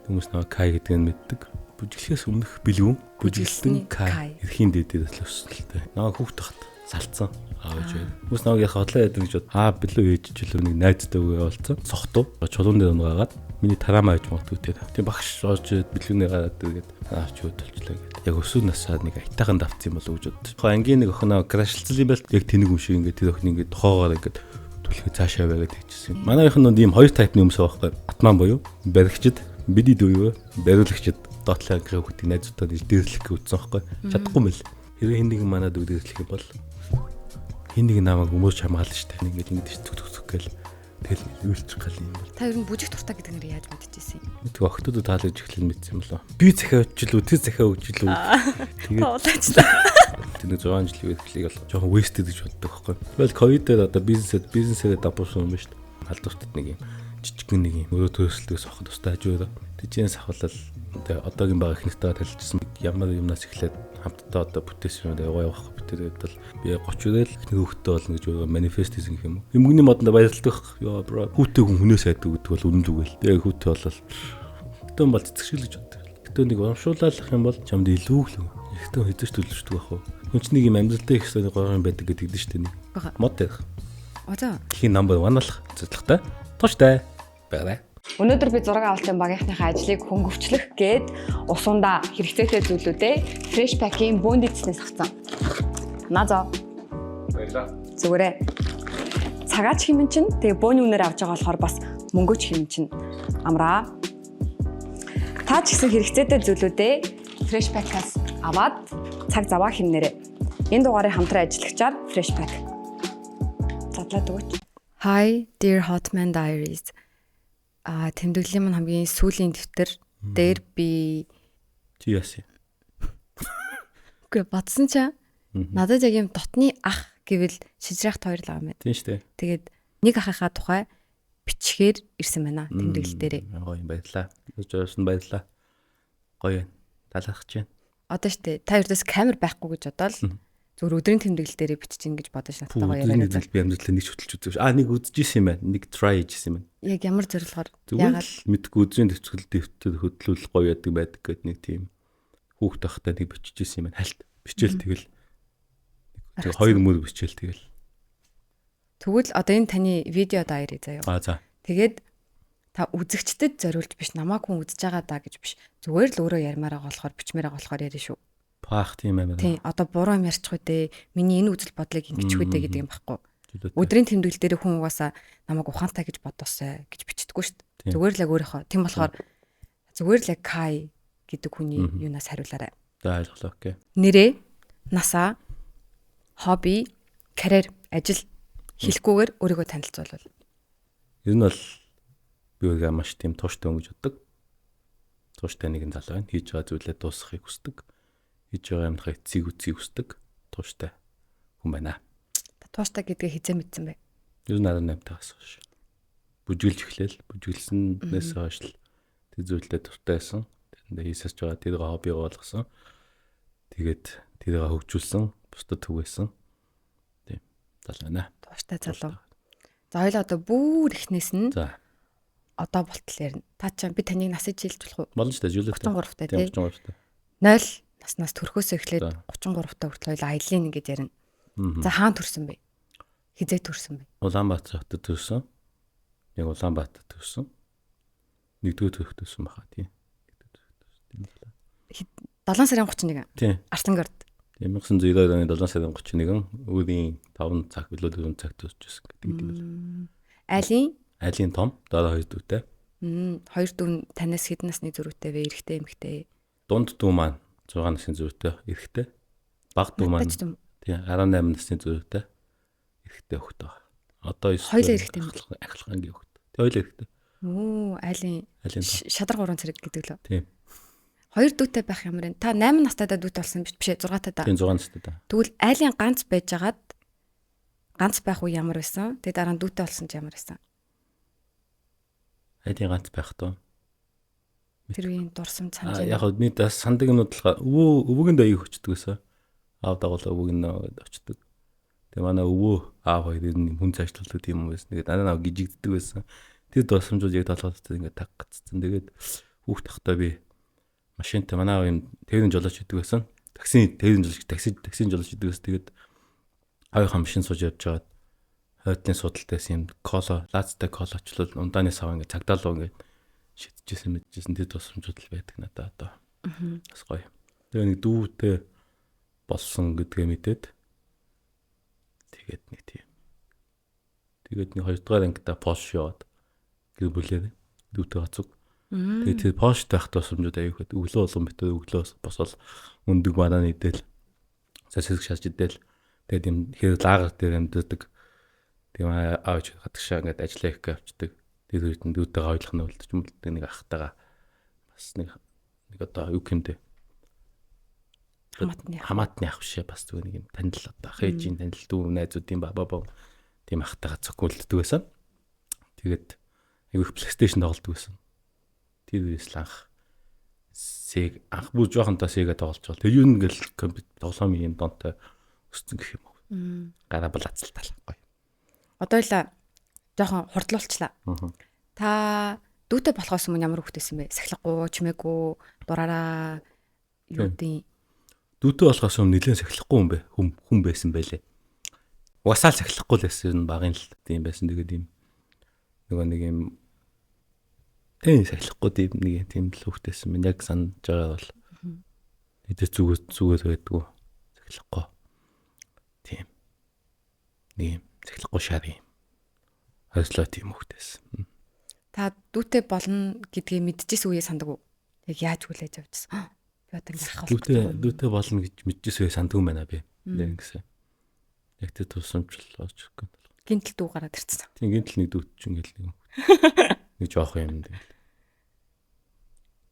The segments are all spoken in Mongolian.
Хүмүүс нөгөө Кай гэдгийг нь мэддэг. Бүжиглэхээс өмнөх бэлгүүн, бүжиглэлтэн Кай. Эрхийн дээдээр л өссөн л дээ. Нөгөө хүүхд тахт салцсан аав ээж байд. Хүмүүс нөгөө яг хотлоо яадаг гэж бод. Аа билүү ээж ч илүү нэг найзтай үгээ болцсон. Сохтуу. Чулуун дээр унгаагаад миний тараамаа гэж магадгүй тэр. Тийм багш орж ирээд бэлгүүнээ гараад иргээд аавч хөдөлчлээ гэдэг. Яг өсвөр насаа нэг аятайхан давцсан юм болов уу гэж бодчих. Хоо ангийн нэг охиноо крашлцсан юм байл яг тэнэг юм шиг ингээд тэр охин ингээд тоогоор ингээд түлхээ цаашаа байгаад хийчихсэн. Манайх нь ийм хоёр тайпны хүмүүс байгаа байхгүй. Атман буюу баригчид, бидний дүү юу? Бариулагчид доотлын ангийн хүүхдийг найзуудтаа дээрлэх гэж үзсэн байхгүй. Чадахгүй мэл. Хэрвээ хэн нэгэн манад үг дээрлэх юм бол хэн нэгэн намайг өмөрч хамгаална шүү дээ. Ингээд ингээд зүг зүг зүг гэл тэгэл үйлчих гал юм бол. Та ер нь бүжиг дуртай гэдэг нэр яаж мэдчихсэн юм? Мэдгүй охтуудад таалагдж эхлэн мэдсэн юм болоо. Би захиа өчл үү, тэр захиа өгч л үү. Тэгээд туулаачлаа. Тэр нэг 6 жилийн үеийг бол жоохон wasted гэж боддог байхгүй. Тэгэл ковид дээр одоо бизнесээ дабуулсан юм байна шүү дээ. Халдвартад нэг юм жижигхэн нэг юм өрөө төрөлтөөс авах тустай хажуугаар. Тэжээс авахлал одоогийн байгаа ихнэртэйгээ танилцсан. Ямар юмнаас эхлээд хамтдаа одоо бүтээсэн юм яваа явах бүтээгээд бол би 30 үрээл ихнэр хүүхдтэй болно гэж өөрөө манифест хийсэн гэх юм уу. Юмгний модонд баярлалдаг байх. Йоо бро. Хүүтэй хүн хүнээс айдаг гэдэг бол үнэн л үг л. Тэгээ хүүтэй болол гэтэн бол цэцэг шиг л гэж боддог. Гэтэн нэг урамшуулах юм бол чамд илүү л. Гэтэн хэзээ ч төлөвшдөг байх уу. Хүн чинь нэг юм амьдралдаа их хэсэг гоё юм байдаг гэдэг дээ шүү дээ нэг. Мод ярих. За. Дэлхийн number 1 болох зорилготой. Тууштай. Баяраа. Өнөөдөр би зураг авалтын багийнхныхаа ажлыг хөнгөвчлөх гээд усундаа хэрэгцээтэй зүйлүүдээ Fresh Pack-ийн бөөнд эцнээс авсан. Назо. Баярлалаа. Зүгээрээ. Цагаач хэмэн чинь тэгээ бөөний үнээр авч байгаа болохоор бас мөнгөч хэмэн чинь амраа. Та ч гэсэн хэрэгцээтэй зүйлүүдээ Fresh Pack-аас аваад цаг заваа хэмнээрэй. Энэ дугаарыг хамтран ажиллагчаар Fresh Pack. Задлаад өгөөч. Hi dear Hotman Diaries. Тэмдэглэлийн маань хамгийн сүүлийн дэвтэр дээр би чи яасан? Үгүй бодсон чинь надад яг юм дотны ах гэвэл шижрахт хоёр л байгаа юм байна. Тийм шүү дээ. Тэгээд нэг ахынхаа тухай бичгээр ирсэн байна тэмдэглэл дээрээ. Гоё юм баярлаа. Өжөөсөн баярлаа. Гоё юм. Талархаж байна. Одоо штэ та ердөөс камер байхгүй гэж бодоол зүгээр өдрийн тэмдэглэл дээрээ бичиж ин гэж бодож надтайгаа яриад. Би амьдралаа нэг ч хөтөлж үзээгүй. Нэг үзчихсэн юм байна. Нэг try хийжсэн юм байна. Яг ямар зорилгоор? Яагаад мэдгүй өдрийн төвчгөл дэвтэр хөдлүүл гоё яадаг байдаг гэд нэг тийм хүүхд тахтай нэг бичижсэн юм байна. Хальт бичээл тэгэл. Тэг хоёр мөр бичээл тэгэл. Тэгвэл одоо энэ таны видео дайри заяа. За. Тэгээд та үзэгчдэд зориулж биш, намайг хүн үзэж байгаа даа гэж биш. Зүгээр л өөрөө ярмаар байгаа болохоор бичмээр байгаа болохоор ярина шүү. Паах тийм амар. Тийм одоо буруу юм ярьчих үү дээ. Миний энэ үзэл бодлыг ингэчих үү дээ гэдэг юм байхгүй. Өдрийн тэмдэглэл дээр хүн угаасаа намайг ухаантай гэж бодоосай гэж бичдэггүй шүү дээ. Зүгээр л яг өөрийнхөө. Тийм болохоор зүгээр л яг Кай гэдэг хүний юунаас хариулаарай. За ойлголоо окей. Нэрээ, насаа, хобби, карьер, ажил хэлэхгүйгээр өөрийгөө танилцуулбал. Ер нь бол би өөрийгөө маш тийм тууштай хүн гэж боддог. Тууштай нэгэн залуу байна. Хийж байгаа зүйлээ дуусгахыг хүсдэг. Хийж байгаа юмнхаа эцсийг үцгийг хүсдэг. Тууштай хүн байна. Та тууштай гэдгээ хизээ мэдсэн бэ? Ер нь 18 тагаас хойш. Бүжиглж эхлээл, бүжиглснээс хойш л тэр зүйлдээ дуртай байсан. Тэрэндээ хийсэж байгаа тэрийг хоббигоо болгосон. Тэгээд тэрийг хөгжүүлсэн, бусдад түгээсэн. Тийм. Залуу байна. Тууштай залуу. За хоёлаа одоо бүр эхнээс нь за одоо болтол ярина. Та ч би таныг насыг жилж болох уу? Болно шүү дээ. Жилээ. 33 таа тий. 33 таа. 0 наснаас төрхөөсөө эхлээд 33 таа хүртэл хоёлаа аялын ингэж ярина. За хаан төрсөн бэ? Хизээ төрсөн бэ? Улаанбаатар хотод төрсөн. Яг Улаанбаатар төрсөн. Нэгдүгээр төрөх төрсөн баха тий. 7 сарын 31. Тий. Арслангорд. 1992 оны 7 сарын 31 өвлийн 5 цаг билүү 4 цаг төрчихсөн гэдэг юм байна. Айлын том дараа хоёр дүүтэй. Хоёр дүү танаас хэдэн насны зөрүүтэй вэ? Эрэгтэй эмэгтэй? Дунд дүү маань 6 насны зөрүүтэй эрэгтэй. Баг дүү маань тий 18 насны зөрүүтэй эрэгтэй хөхт байгаа. Одоо 9 хоёулаа эрэгтэй юм. Ахлах ангийн хөхт. Тий хоёулаа эрэгтэй. Айлын шадар гурван цэрэг гэдэг лөө. Тийм. Хоёр дүүтэй байх ямар юм. Та 8 настайдаа дүүтэй болсон биш 6 тайдаа. Тийм 6 настайдаа. Тэгвэл айлын ганц байжгаад ганц байх уу ямар байсан? Тэгээ дараа нь дүүтэй болсон ч ямар байсан? Айлын ганц байх тоо. Тэр үеийн дурсамж санаж байна. Яг хөө би бас сандаг юмнууд л өвөг нь аяг өчтдөг гэсэн. Аав дагуулаа өвөг нь очдөг. Тэгээ манай өвөө аав хоёр нь хүн цаашлуулдаг тийм юм байсан. Тэгээд дараа нь гижигддэг байсан. Тэр дурсамжууд яг толгойд ингээд таг гацсан. Тэгээд Хүүхд тахтаа би машинтай манай юм тээврийн жолооч идэг байсан. Таксийн тээврийн жолооч таксийн жолооч идэг байсан. Тэгээд хоёрхан машин сууж явж байгаад хойдлын судалтайс юм кола, лаацтай кола очлол ундааны сав ингээд цагдаа руу ингээд шидчихсэн мэдчихсэн тэр тусламжууд л байдаг надад одоо. Бас гоё. Тэгээ нэг дүүтэй болсон гэдгээ мэдээд тэгээд нэг тийм. Тэгээд нэг хоёрдугаар ангида Porsche яваад гэр бүлээр дүүтэй гацуг. Тэгээд тэр Porsche байх тусламжууд аюу хэд өглөө болгон битээ өглөө босол өндөг банан идэл сосиск шааж идэл тэгээд юм хэр лагер дээр амьддаг. Тийм аавч гадагшаа ингээд ажиллаа хийх гэж авчдаг. Тэр үед нь дүүтэйгээ ойлгох нь болдог юм л нэг ахтайгаа бас нэг одоо юу гэмдэ хамаатны ах бишээ бас зүгээр нэг юм танил одоо ах ээжийн танил дүү найзуудын ба ба тийм ахтайгаа цогцолддог байсан. Тэгээд айгүй их PlayStation тоглодог байсан. Тэр үеэс л анх Sega анх бүр жоохонтой Sega тоглож байгаа. Тэр юу ингээл компьютер тоглоомын юм донтой өссөн гэх юм уу. Гараа балацалтал гоё. Одоо л жоохон хурдлуулчлаа. Та дүүтэй болохоос өмнө ямар хүүхдээсэн бэ? Сахилгагүй, чимээгүй, дураараа юу гэдэг. Дүүтэй болохоос өмнө нэлээд сахилахгүй юм бэ? Хүн байсан байлээ. Угасаал сахилахгүй л байсан юм багын л тийм байсан. Тэгээд юм нөгөө нэг юм тийм сахилахгүй тийм нэг тийм л хүүхдээсэн минь яг санаж байгаа бол хэдэ зүгээр байдгүй сахилахгүй. Тийм. Нэг юм сахилахгүй шар юм. Хойслоо тийм хүүхдээсэн. Та дүүтэй болно гэдгээ мэдчихсэн үеэ сандаг уу? Яг яаж хүлээж авчихсан? Би одоо ингэ ах болох. Дүүтэй болно гэж мэдчихсэн үеэ сандгүй юм байна би. Яг ингэсэн. Яг тэр тусламжл орж ирэхгүй. Гинтэл дүү гараад ирсэн. Тийм гинтэл нэг дүүт чинь ингээл нэг нэг жоох юм тэгэл.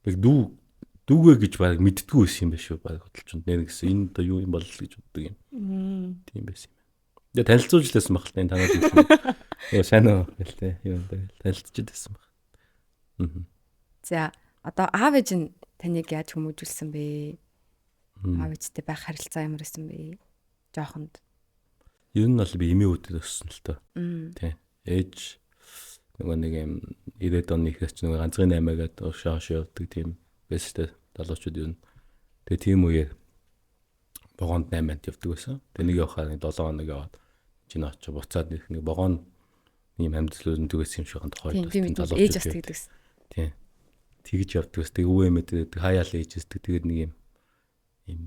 Яг дүүгээ гэж баг мэддэггүй байсан юм байна шүү баг хөдөлчөнд нэр гэсэн энэ одоо юу юм бол л гэж боддог юм. Тийм байсан юм. Тэгээ танилцуулж лээсэн баг л энэ танаад хэлсэн. Йоо сайн уу гэл те юу юм бэ танилцж байсан баг. За одоо аав ээж нь таныг яаж хүмүүжүүлсэн бэ? Аав ээжтэй байх харилцаа ямар байсан бэ? Жоохонд. Ер нь бол би эмээ үүдээ өссөн л тоо. Тий. Ээж нөгөө нэг юм 90-ад оны ихээс ч нөгөө ганцхан 8 гэдэг уршаа хошоо явдаг тийм байсан шүү дээ. Залуучууд ер нь. Тэгээ тийм үеэр вагонд 8-нд явдаг байсан. Тэгээ нэг явахаар нэг 7 хоног яваад чинь очиж буцаад нэг вагон ийм амьдрал өрнөдөг байсан юм шиг тухайд тийм залуучууд ээж бас тэгдэг байсан. Тийм. Тэгж явдаг байсан. Тэгээ өвөө эмээ тэгээд хаяал ээжсдэг. Тэгээд нэг юм ийм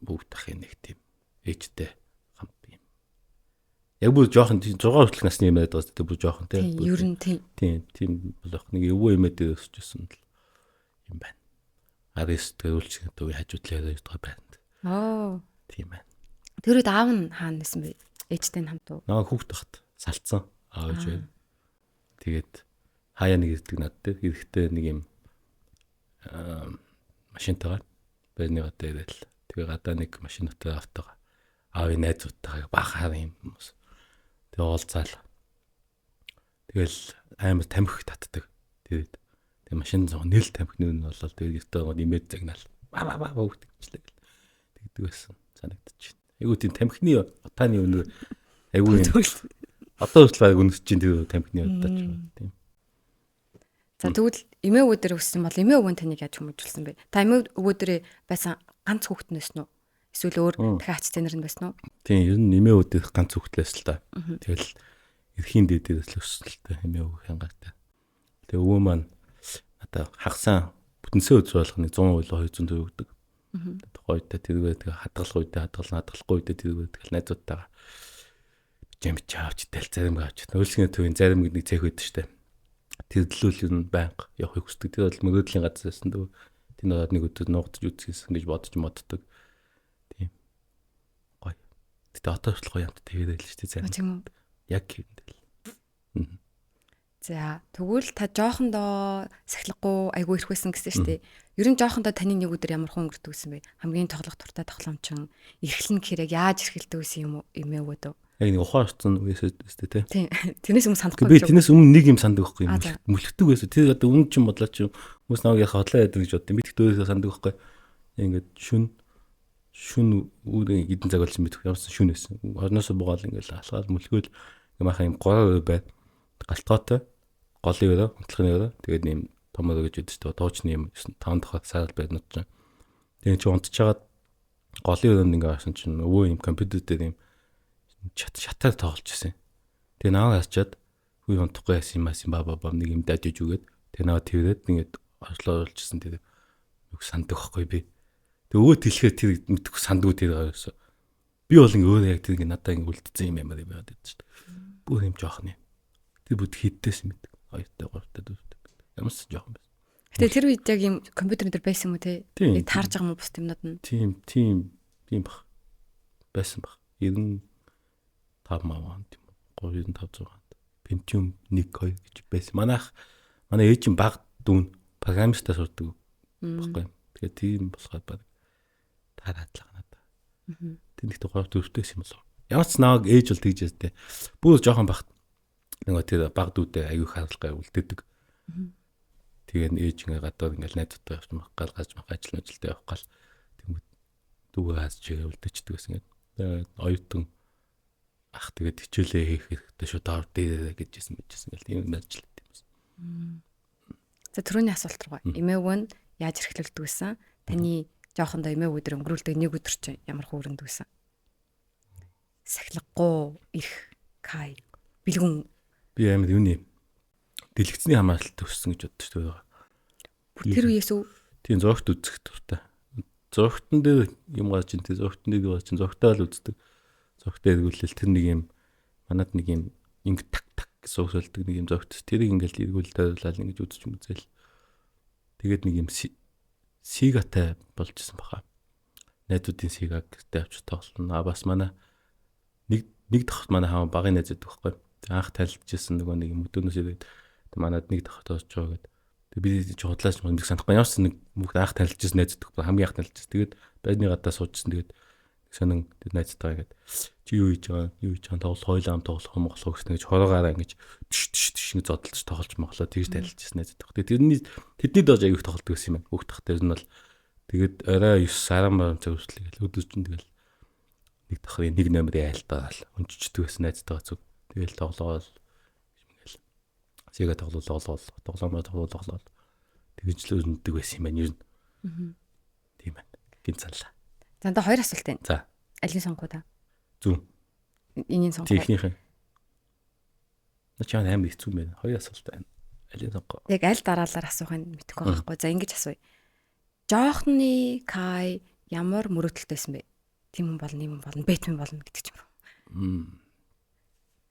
бүгд ахын нэг тийм ээжтэй хамт юм. Яг бүр жоохон 6 хүртэлх насны юм яриад байгаа зү бүр жоохон тийм. Ер нь тийм. Тийм болох нэг өвөө эмээ дээр өсөжсэн л юм байна. 19 дэх үйлчлэгийн төвийн хажуудлаар явж байгаа байна. Аа. Тийм байна. Тэр үед аав нь хаана байсан бэ? Ээжтэй нь хамт уу? Наа хүүхд тахт салцсан аав ээж байна. Тэгээд хаяа нэг ирдэг над дээр эрэхтэй нэг юм машинтайгаар байрныгаа дээр л тэгээ гадаа нэг машинтай автогаа аавын найзуудтайгаа бахаар юм хүмүүс. Тэгээ уулзаал. Тэгэл амар тамхи татдаг. Тэгээд тэгээ машин зоо нэл тамхи нүүн нь болол тэгээд гэртээ имээд загнаал. Ба ба ба хөвгтчихлээ гэл. Тэгдэг байсан санагдчих. Айгуу тийм тамхины утааны өнөр айгуу юм. Одоо хүртэл баг үнэсэж чинь тэр тамхины удаа ч юм тийм. За тэгвэл эмээ өвөө дээр өссөн бол эмээ өвөө нь таныг яаж хүмүүжүүлсэн бэ? Та эмээ өвөө дээрээ байсан ганц хүүхэд нь байсан уу? Эсвэл өөр дахин ач тэнэр нь байсан уу? Тийм, ер нь эмээ өвөө дээр ганц хүүхэд л байсан л та. Тэгэл эрхийн дээд дээрээс л өссөн л та эмээ өвөө хянгартай. Тэгээ өвөө маань одоо хагасаа бүтэнсээ өдөр болгоно 100 илүү 200 төгрөг өгдөг. Тухайн үедээ тэргээ тэгээ хадгалах үедээ хадгална, хадгалахгүй үедээ тэргээ тэгэл найзуудтайгаа жамч авч тэл зарим авч. Үйлсгийн төвийн зарим гэдэг нэг цех байдаг штэ. Тэр төлөөл ер нь байнга явахыг хүсдэг. Тэр бол мөрөөдлийн газар байсан дөө. Тэр ороод нэг өдөр нуугдаж үзчихсэн гэж бодож моддог. Тийм. Гоё. Гэтэ одоо хүртэл гоё юмт тэрэл л штэ зарим. Тийм үү? Яг гэмтэл. За тэгвэл та жоохондоо сахилгагүй айгүй ирэх байсан гэсэн шүү дээ. Ер нь жоохондоо таны нэг өдөр ямар хүн өнгөрдөг гэсэн бэ? Хамгийн тоглох дуртай тоглоомчин эрхлэн гэхээр яг яаж эрхэлдэг гэсэн юм уу эмээ өгөөд үү? Яг нэг ухаан орцсон үеэс өстэй тий. Тийм. Тэрнээс өмнө санахгүй. Би тэрнээс өмнө нэг юм сандаг байхгүй юм. Мөлхдөг байсан. Тэр одоо өмнө чинь бодлоо чи хүмүүс намайг яхаа хотлоо яадаг гэж боддоо. Би тэгтээ сандаг байхгүй. Ингээд шүн үүрэн гидэн цаг болсон мэдэх ямарсан шүн байсан. Орноос бугаал ингээд алхаад мөлхөөл маха юм 3 бай. Галтгоотой голын өрөө, унтлахын өрөө. Тэгээд ийм Том өрөө гэж яддаг шүү дээ. Дуучны юм 5 дахь саал байрнууд чинь. Тэгээ чи унтчихаад голын өрөөнд ингээ орсон чинь өвөө юм компьютер дээр юм шатаар тоглож ирсэн. Тэгээ наваа хачаад хүй унтахгүй яасан юм аасан ба ба ба нэг юм дажиж үгээд тэгээ наваа тэрээд ингээд орлоо оруулчихсан тэр үг санддаг байхгүй би. Тэгээ өвөө тэлэхээр тэр мэдхгүй сандгүй тэр гарсан. Би бол ингээ өөрөө яг тэр ингээ надаа ингээ үлдсэн юм ямар юм байгаад байдаг шүү дээ. Бүр юм жоох нэ. Тэр бүд хиддээс мэддэг. 2-тай 3-тай 4-тай. Ямар ч жоохон байсан. Гэтэ тэр үед яг юм компьютер дээр байсан юм уу те? Яг таарж байгаа юм уу бус юмнууд нь? Тийм бах. Байсан бах. 95 маа тийм 95 6 Pentium 1 2 гэж байсан. Манай ээж нь баг дүүн программистаа сурдаг байхгүй. Тэгэхээр тийм болохоор баг таараадлаа надаа. Тэр нэгт 3 4-тэйс юм болов. Ямар ч наваг ээж бол тэгж ястэй. Бүр жоохон багт нөгөө тэр баг дүүдээ аюу хаалгаа үлдээдэг. Тэгээ ээж ингээ гадуур ингээл найзуудтай явчих гал гаж мах ажил ажилдаа явах гал тэнгүүд дүүгээ хаас чигээ үлдээчдэг гэсэн ингээд. Тэгээд оюутан ах тэгээд хичээлээ хийх хэрэгтэй шүү доор дээрээ гэж хэлсэн мэжсэн гэл тийм ажиллаад юм байна. За түрүүний асуулт руу. Эмээг нь яаж эрхлүүлдэг гэсэн? Таны жоохондоо эмээг өдөр өнгөрүүлдэг нэг өдөр чинь ямар хөөрөнд гэсэн? Сахилгагүй ирэх кай бэлгүн би амар юуны дэлгэцний хамааралтай өссөн гэж боддог шүү дээ. Тэр үеэс үү? Тийм зурагт үзэх дуртай. Зурагтан дээр юм гарч ин тэр зурагтан дээр гарч ин зурагтаа л үздэг. Зурагтаа эргүүлэл тэр нэг юм манад нэг юм инг так так гэсэн үсэлдэг нэг юм зурагт. Тэрийг ингээл эргүүл тариулаад ингэж үзэж мүзээл. Тэгээд нэг юм сигатай болжсэн баха. Найзуудын сигаг гэртээ авч тоглоно. А бас манай нэг давхт манай хаан багын найз байдаг байхгүй. Анх танилцчихсан нөгөө нэг юм өдөөнөөс ирээд манад нэг давхт орж байгаа гэдэг. Тэг би чи худлаач нэг санахгүй ямар ч нэг бүгд анх танилцчихсан найз байдаг. Хамгийн анх танилцчихсан. Тэгээд байрны гадаа суужсэн. Тэгээд сонин тэр найзтайгаа ингээд чи юу хийж байгаа юу хийж байгаа тоглох хоёлаа ам тоглох юм болох гэсэн гэж хорогоороо ингэж тш тш тш ингэж зодолж тоглож моглоо тэгж танилцчихсан найз байдаг. Тэгээд тэрний тэдний дож аяг их тоглолт гэсэн юм байна. Хүүхд тахтай ер нь бол тэгээд орой 9 10 цаг хүртэл тэгэл өдөр чинь тэгэл нэг давхрын нэг номерын айлтаа л өнччдөг байсан найзтайгаа зүг. Тэгэл тоглоол ингээл Сега тоглоол тоглоомоо тоглоол тэгж л өрнөдөг байсан юм байна ер нь. Тийм байна. Гин цаллаа. За энэ хоёр асуулт байна. За. Алийг сонгох уу та? Зүг. Энийг сонгох. Техникийн. Наа чи амар хэцүү юм байна. Хоёр асуулт байна. Алийг сонгох. Яг аль дараалал асуух нь мэдэхгүй байгаа байхгүй. За ингэж асууя. Жоохны Кай ямар мөрөөдөлтэй байсан бэ? Тийм хүн болно, ийм хүн болно, Бэтмен болно гэдэг ч юм уу.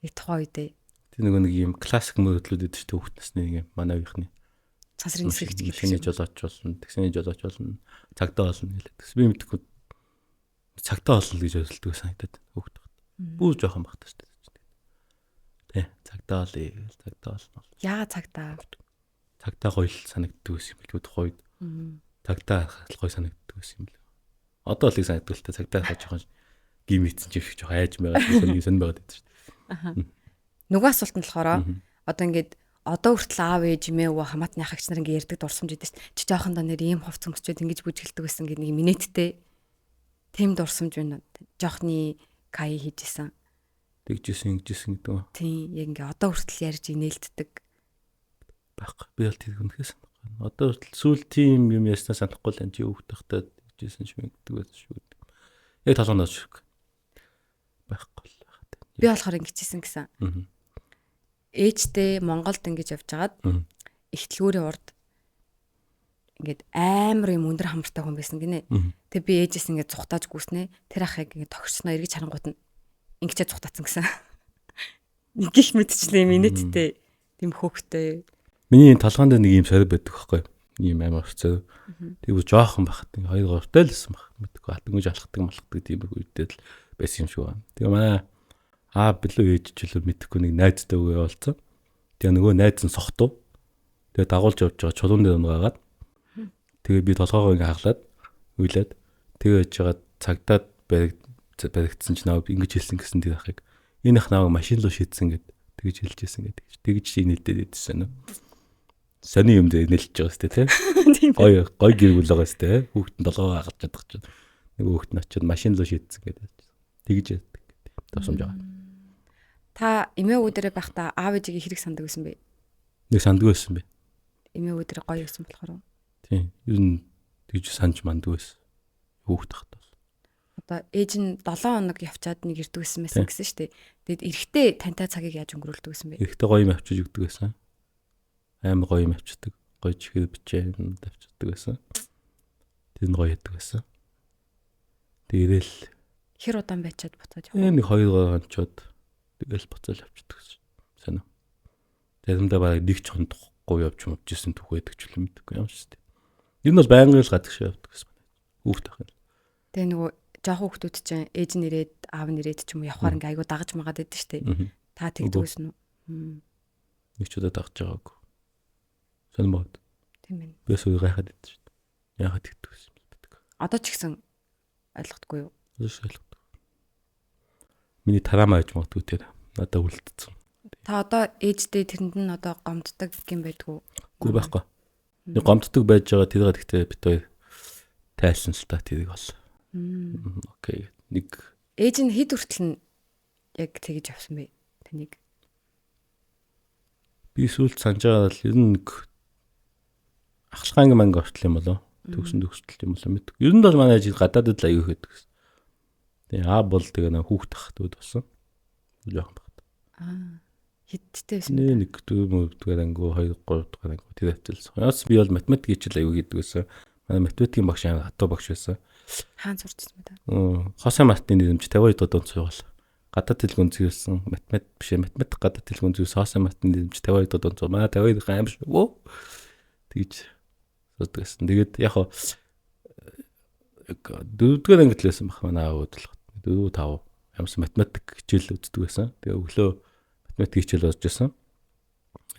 Яг тухайн үедээ. Тэр нөгөө нэг юм классик мөрөөдлүүд гэдэг чинь хүүхд насны нэг юм манай үеийнхний. Цасрын нисгэгч гэдэг. Шинэ жолооч болно, тэгсний жолооч болно, цагдаа болно гэлээ. Тэгс би мэдэхгүй цагдаа болно гэж ойлголдог санагдаад хүүхд багт. Бүр жоохон багтаа шүү дээ. Тэ, цагдаа болъё гэл цагдаа болно. Яагаад цагдаа? Цагдаа гоё л санагддаг байсан юм билүү тухайн үед. Цагдаа харахад гоё санагддаг байсан юм билүү. Одоо л их санагддаг л та цагдаа харахад жоохон гимицэн ч юм шиг жоохон айж байгаа сонь сонь байгаад байдаг шүү дээ. Аха. Нөгөө асуулт нь болохоор одоо ингээд одоо хүртэл аав ээж эмээ өвөө хамаатны ахагч нар ингээд ярьдаг дурсамж идэв шүү дээ. Чи жоохондоо нэр ийм хувц өмсчээд ингэж бүжгэлдэг байсан гэдэг нэг минеттэй тийм дурсамж байна. Жоохны кай хийжсэн. Тэгжсэн ингэжсэн гэдэг үү? Тийм, яг ингээ одоо хүртэл ярьж инээлддэг. Байхгүй. Би бол тэр үнэхээр санахгүй. Одоо хүртэл сүүл тийм юм ярьснаа санахгүй л энэ чи хүүхд тахтаа тэгжсэн шүү гэдэг байсан шүү. Яг толгойн доош шүү. Байхгүй л байхад. Би болохоор ингэжсэн гэсэн. Ээжтэй Монголд ингэж явж хагаад ихтлгүүрийн урд ингээд амар юм өндөр хамартай хүн байсан гинэ. Тэг би ээжээс ингээд зүхтааж гүйснэ. Тэр ахыг ингээд тохирсноо эргэж харангуут нь ингэчээ зүхтаацсан гэсэн. Нэг их мэдчлээ юм инээдтэй тийм хөөхтэй. Миний энэ толгойн дээр нэг юм сорив байдаг байхгүй юу? Ийм амар уцаа. Тэг бүр жоохон бахад 2 3 тал байсан баг. Мэдгүй дөнгөж алхдаг малхдаг тийм их үедээ л байсан юм шиг байна. Тэгээ манай аа билүү ээж ч үлээ мэдхгүй нэг найзтай үгээ уулзсан. Тэгээ нөгөө найз нь сохтуу. Тэгээ дагуулж явж байгаа чулуун дээр унгаагаад тэгээ би толгоогоо ингээ хаглаад уйлаад тэгээ яж байгаа цагдаад баригдсан ч наваа ингэж хэлсэн гэсэн тэр ахыг энэ ах наваа машин руу шидсэн гэд тэгж хэлж ирсэн гэдэг. Тэгж инээлдээд идсэн нөө. Сони юм дээр инээлж байгаа сте тий. Гой гой гэр бүл байгаа сте. Хүүхэд нь толгоогоо хагалж чадах чинь. Нэг хүүхэд нь очиод машин руу шидсэн гэдэг. Тэгж яддаг. Тусамж байгаа. Та эмээ өвөө дээрээ байхдаа аав ээжигээ хэрэг санддаг байсан бэ? Нэг санддаг байсан бэ. Эмээ өвөө тэр гоё байсан болохоор. Тийм. Ер нь тэгж санаж манддаг байсан. Хүүхэд тахт бол. Одоо ээж нь 7 хоног явчаад нэг ирдэг байсан байсан гэсэн шүү дээ. Тэгэд эрэхтэй тантай цагийг яаж өнгөрүүлдэг байсан бэ? Эрэхтэй гоё юм авчиж өгдөг байсан. Амар гоё юм авчдаг. Гоё чихэр бичээ юм авчдаг байсан. Тэр нь гоё яадаг байсан. Тэг ирээл хэр удаан байчаад буцаад явах. Нэг 2 хонцоод тэгэл буцаал авчдаг гэсэн. Сайн уу. Заримдаа бараг нэг ч хондохгүй явж мөвжсэн түүх байдаг ч юм мэдгүй юм шүү дээ. Ер нь бол байнгын л гадагш явдаг гэсэн байна. Хүүхд ах юм. Тэгээ нөгөө жоохон хүүхдүүд чинь ээж нь ирээд аав нь ирээд ч юм уу явхаар ингээ айгу дагаж магаад байдаг шүү дээ. Та тэгдэг байсан уу? Нэг ч удаа дагаж байгаагүй. Сонь бод. Тийм ээ. Би бас үе гайхаад байдаг шүү дээ. Яагаад тэгдэг байсан юм бэ? Одоо ч гэсэн ойлгохгүй юу? Одоо ч ойлгохгүй. Миний тараамаа гэж магадгүй тэр надад үлдсэн. Та одоо ээждээ тэрэнд нь одоо гомддог юм байдгүй? Үгүй байхгүй. Нэг гомддог байж байгаа тэрийг гэхдээ бит хоёр тайлсан л та тэрийг бол. Окей. Нэг ээж нь хэд хүртэл нь яг тэгж явсан бэ? Таныг. Би сүүлд санаж байгаа бол ер нь нэг ахлах анги манги ортол юм болоо. Төгсөн төгсөлт юм болоо мэдгүй. Ер нь бол манай ээж гадаадд л аягүй хөдөг гэсэн. Тэгээ аа бол тэгээ нэг хүүхд тахтууд болсон. Жохон багт. Аа. Хэдтэй байсан бэ? Нэг дөрөв дугаар анги, 2 3 дугаар анги тэр хавцалсан. Яас би бол математик хичээл аягүй хийдэг байсан. Манай математикийн багш амар хатуу багш байсан. Хаан сурчсан бэ та? Хосе Мартины нэрмж 52 дахь дунд суугаал. Гадаад хэлгүй үнцгэлсэн математик биш ээ, математик гадаад хэлгүй үнцгэлсэн Хосе Мартины нэрмж 52 дахь дунд суу. Манай 52 дахь аим шүү. Тэгж сурдаг гэсэн. Тэгээд яг хаа дөрөвдүгээр ангид л байсан баг манай аав бодлого. 4 5 ямарсан математик хичээл үздэг байсан. Тэгээ өглөө математик хичээл болж байсан.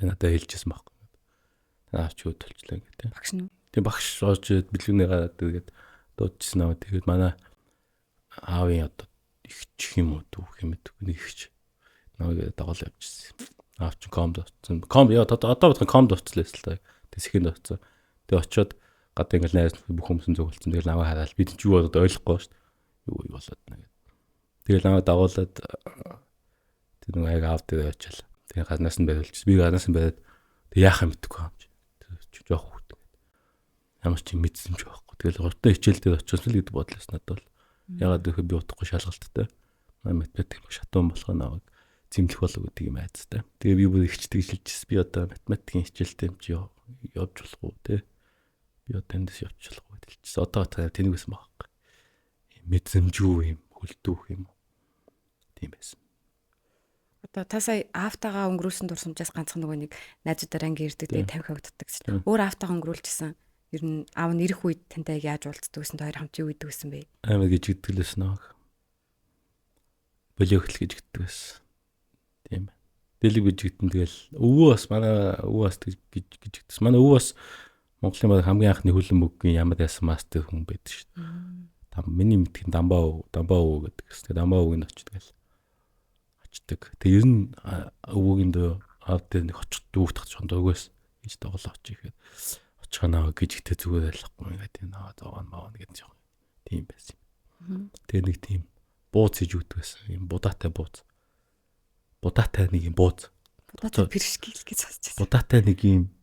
Надад хэлжсэн байхгүй. Аавч юу төлчлээ гэдэг. Багш нь. Тийм багш орж ирээд бэлгүүнээ гараад тэгээд дуудчихсан аа. Тэгээд манай аавын одоо ихч юм уу дүүх юм гэдэг нэг ихч намайг дагуул явчихсан. Аав чинь комд очсон. Ком яа одоо бодох комд очсон л та. Тэг сэхэнд очсон. Тэгээд очиод гадаа ингээл найз бүх хүмүүс нь зөвлөсөн. Тэгэл намайг хараад бид ч юу болоод ойлгохгүй шүү дээ. Юу юу болоод нэ гэдэг. Тэгэл намайг дагуулад тэр нэг яг аав дээр очил. Тэгээ гаднаас нь бариулчихсан. Би гаднаас нь бариад тэг яах юм мэдэхгүй юм чи. Тэр чи жоох хүүхэд гэдэг. Ямар ч юм мэдсэн ч байхгүй. Тэгэл гуртан хичээл дээр очсон л гэдэг бодлоос надад бол. Ягаад гэвэл би удахгүй шалгалттай. Манай математик багш шатуун болох намайг зэмлэх болов гэдэг юм айцтай. Тэгээ би бүр ихчдэг хэлчихсэн. Би одоо математикийн хичээлтэй юм чи явж болох уу те. Би одоо эндээс явж болох уу гэж хэлчихсэн. Одоо та тэнэг байсан байхгүй. Мэдрэмжүү юм, хөлдүүх юм. Тийм байсан. Одоо та сая аавтайгаа өнгөрүүлсэн дурсамжаас ганцхан нөгөө нэг найзуудаар анги ирдэг, тэгээ тамхи хогддог гэсэн. Өөр аавтайгаа өнгөрүүлчихсэн. Ер нь аав нь ирэх үед тантай яг яаж уулздаг гэсэн, хоёр хамт юу идэг гэсэн бэ? Амар гэж гэдэг л байсан аа. Болиогтл гэж гэдэг байсан. Тийм байна. Дэлэг гэж гэдэн тэгэл өвөө бас манай өвөө бас гэж гэж гэдсэн. Манай өвөө бас Монголын баг хамгийн анхны хөлөн мөнгөний ямар ясан мастер хүн байдаг шүү дээ. Миний мэдхийн дамбаа өвөө гэдэг гэсэн. Дамбаа өвөг нь очдөг л очдөг. Тэг ер нь өвөөгийн дөө аав дээр нэг очих дүүгдэх жоон дургүйс гэж дагуулаа очих ихэд очихнаа гэж ихтэй зүгээр ойлгохгүй ингээд энэ аа зоогон маавна гэдэг жоон тийм байсан юм. Тэгээ нэг тийм бууз хийж өгдөг байсан. Юм будаатай бууз. Будаатай нэг юм бууз. Будаатай пиршгил гэж сонсч байсан. Будаатай нэг юм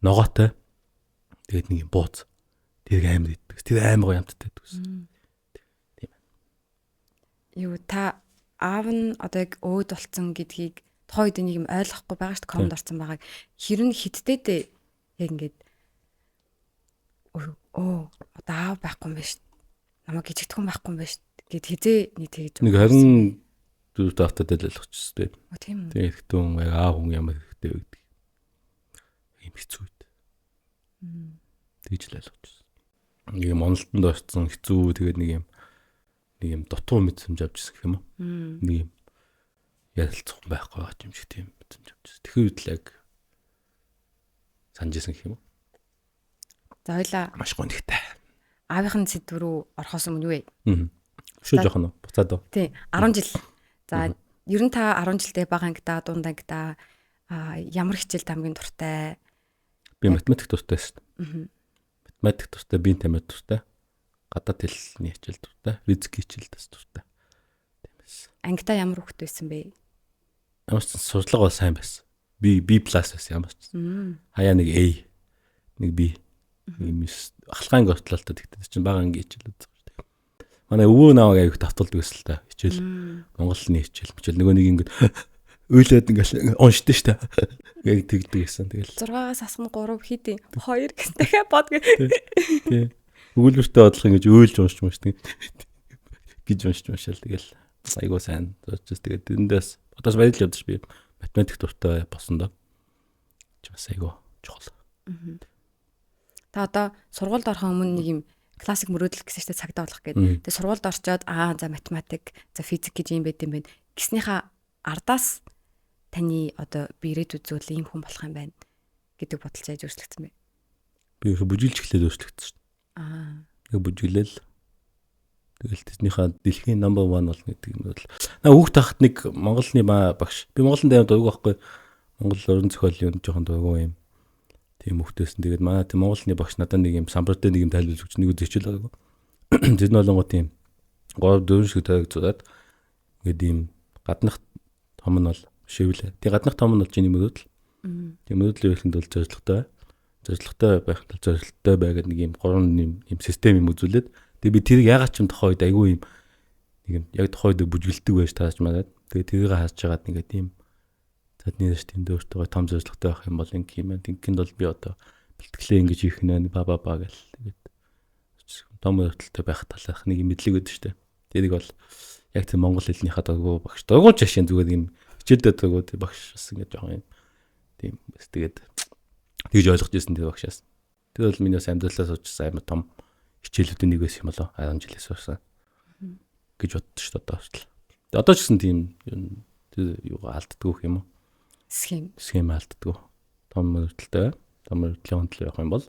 ногоотой. Тэгээд нэг юм бууз. Тэр амар иддэг. Тэр амар гоё амттай байдаг гэсэн. Тийм. Юу та аав нь одоо яг өөд болцсон гэдгийг тухайн үед нэг юм ойлгохгүй байгаа шүү дээ. Комд орсон байгааг. Хэр нь хиттэйдээ яг ингээд оо одоо аав байхгүй юм байна шүү. Намайг гिचгдэх хүн байхгүй юм байна шүү гэд хизээ нэг тэгж нэг 24 тавтад л ойлгочихсон тийм. Тийм үү. Тэгээ эрэгтэй хүн яг аав хүн ямар хэрэгтэй вэ гэдэг. Ийм хэцүү үед. Тэгж л ойлгочихсон. Нэг юм онолтонд орсон хэцүү тэгээд нэг юм дутуу мэдрэмж авчихсан гэх юм уу. Нэг юм ярилцах байхгүй байгаа юм шиг тийм мэдрэмж авчихсан. Тэгэхээр үед л яг санаж исэн гэх юм уу. За хоёлаа маш гонигтай. Аавынхын сэдв рүү орохоос өмнө юу вэ? Шүү жоохон уу? Буцаад уу? Тийм 10 жил. За ер нь та 10 жилдээ бага ангидаа, дунд ангидаа ямар хичээлд хамгийн дуртай? Би математик дуртай байсан. Математик дуртай, биеийн тамир дуртай, гадаад хэлний хичээл дуртай, физик хичээл бас дуртай. Тийм байсан. Ангидаа ямар хөвгт байсан бэ? Ямар ч сурдлага бол сайн байсан. B B+ байсан ямар ч. Хаяа нэг A, нэг B. Нэг ахлах анги отлоо л та, тэгтээ чинь бага анги хичээл үзсэн шүү дээ. Манай өвөө наваг аяг тавталдаг байсан л та. Хичээл Монгол хэлний хичээл. Хичээл нөгөө нэг ингээд уйлаад ингээл уншдээ шүү дээ. Ингээд тэгдэг гэсэн. Тэгэл 6-аас асган 3 хэд 2 гэсэн дахиад бод гэ. Тий. Өгүүлбэртэй бодлого ингэж уйлж уншиж уншдаг гэж уншиж уншаал тэгэл айгуу сайн. Зочс тэгээд тэрэндээс одоос баярлал явдаж би математик дуртай болсон доо. Чи бас айгуу чухал. Та одоо сургуульд орохын өмнө нэг юм классик мөрөөдөл гэсэн чинь цагдаа болох гээд. Тэгээ сургуульд орчоод аа за математик, за физик гэж юм байт юм байна. Гиснийхаа ардаас таны одоо би ирээдүйд зүйл ийм хүн болох юм байна гэдэг бодол яаж өөрчлөгдсөн бэ? Би бүжиглж эхлээд өөрчлөгдсөн шүү дээ. Аа. Яг бүжиглээл. Тэгэл тэднийхээ дэлхийн number 1 болно гэдэг юм бол. На хүүхд тахт нэг Монголны багш. Би Монголын дайм дургу байхгүй. Монгол уран зохиолын жоохон дургу юм. Тийм хүүхдээсэн. Тэгээд манай тийм Монголны багш надад нэг юм самбар дээр нэг юм тайлбарлаж өгч нэг өдөр хичээл байгаагүй. Тэр нь болонгоо тийм 3 4 шиг тойрог зураад ингээд ийм гаднах том нь бол шивлээ. Тэг гаднах том нь бол чиний мөрөөдөл. Тийм мөрөөдлийн ихэнд бол зорилготой. Зорилготой байх тул зорилттой бай гэдэг нэг юм гурван юм систем юм үзүүлээд тэг би тэрийг ягаад ч юм тухайн үед айгүй юм нэг юм яг тухайн үед бүжгэлдэг байж тааж манад. Тэгээ тэрийг харж байгаад нэг тийм задны дэш тэнд өөртөө том зорилготой байх юм бол ингэх юм байна. Ингэхэд бол би одоо бэлтгэлээ ингэж хийх нэ ба ба ба гэл тэгээд том мөрөөдөлтэй байх талаарх нэг юм мэдлэг өгдөө штэ. Тэрийг бол яг тийм монгол хэлнийхээ дургу багш. Дургу ч ашиг зүгээр юм хичээлдээ дургу тийм багш бас ингэж жоохон юм тийм бас тэгээд тэгж ойлгож ирсэн тэр багшаас. Тэр бол миний бас амьдралаа суучсан амар том хичээлүүдийн нэг байсан юм болоо 10 жилээс сурсан гэж боддоо шүү дээ одоо хүртэл. Одоо ч гэсэн тийм тэр юугаа алддаггүй юм уу? Схем. Схем алддаггүй. Том мөрөөдөлтэй, том мөрөөдлийн онцлог явах юм бол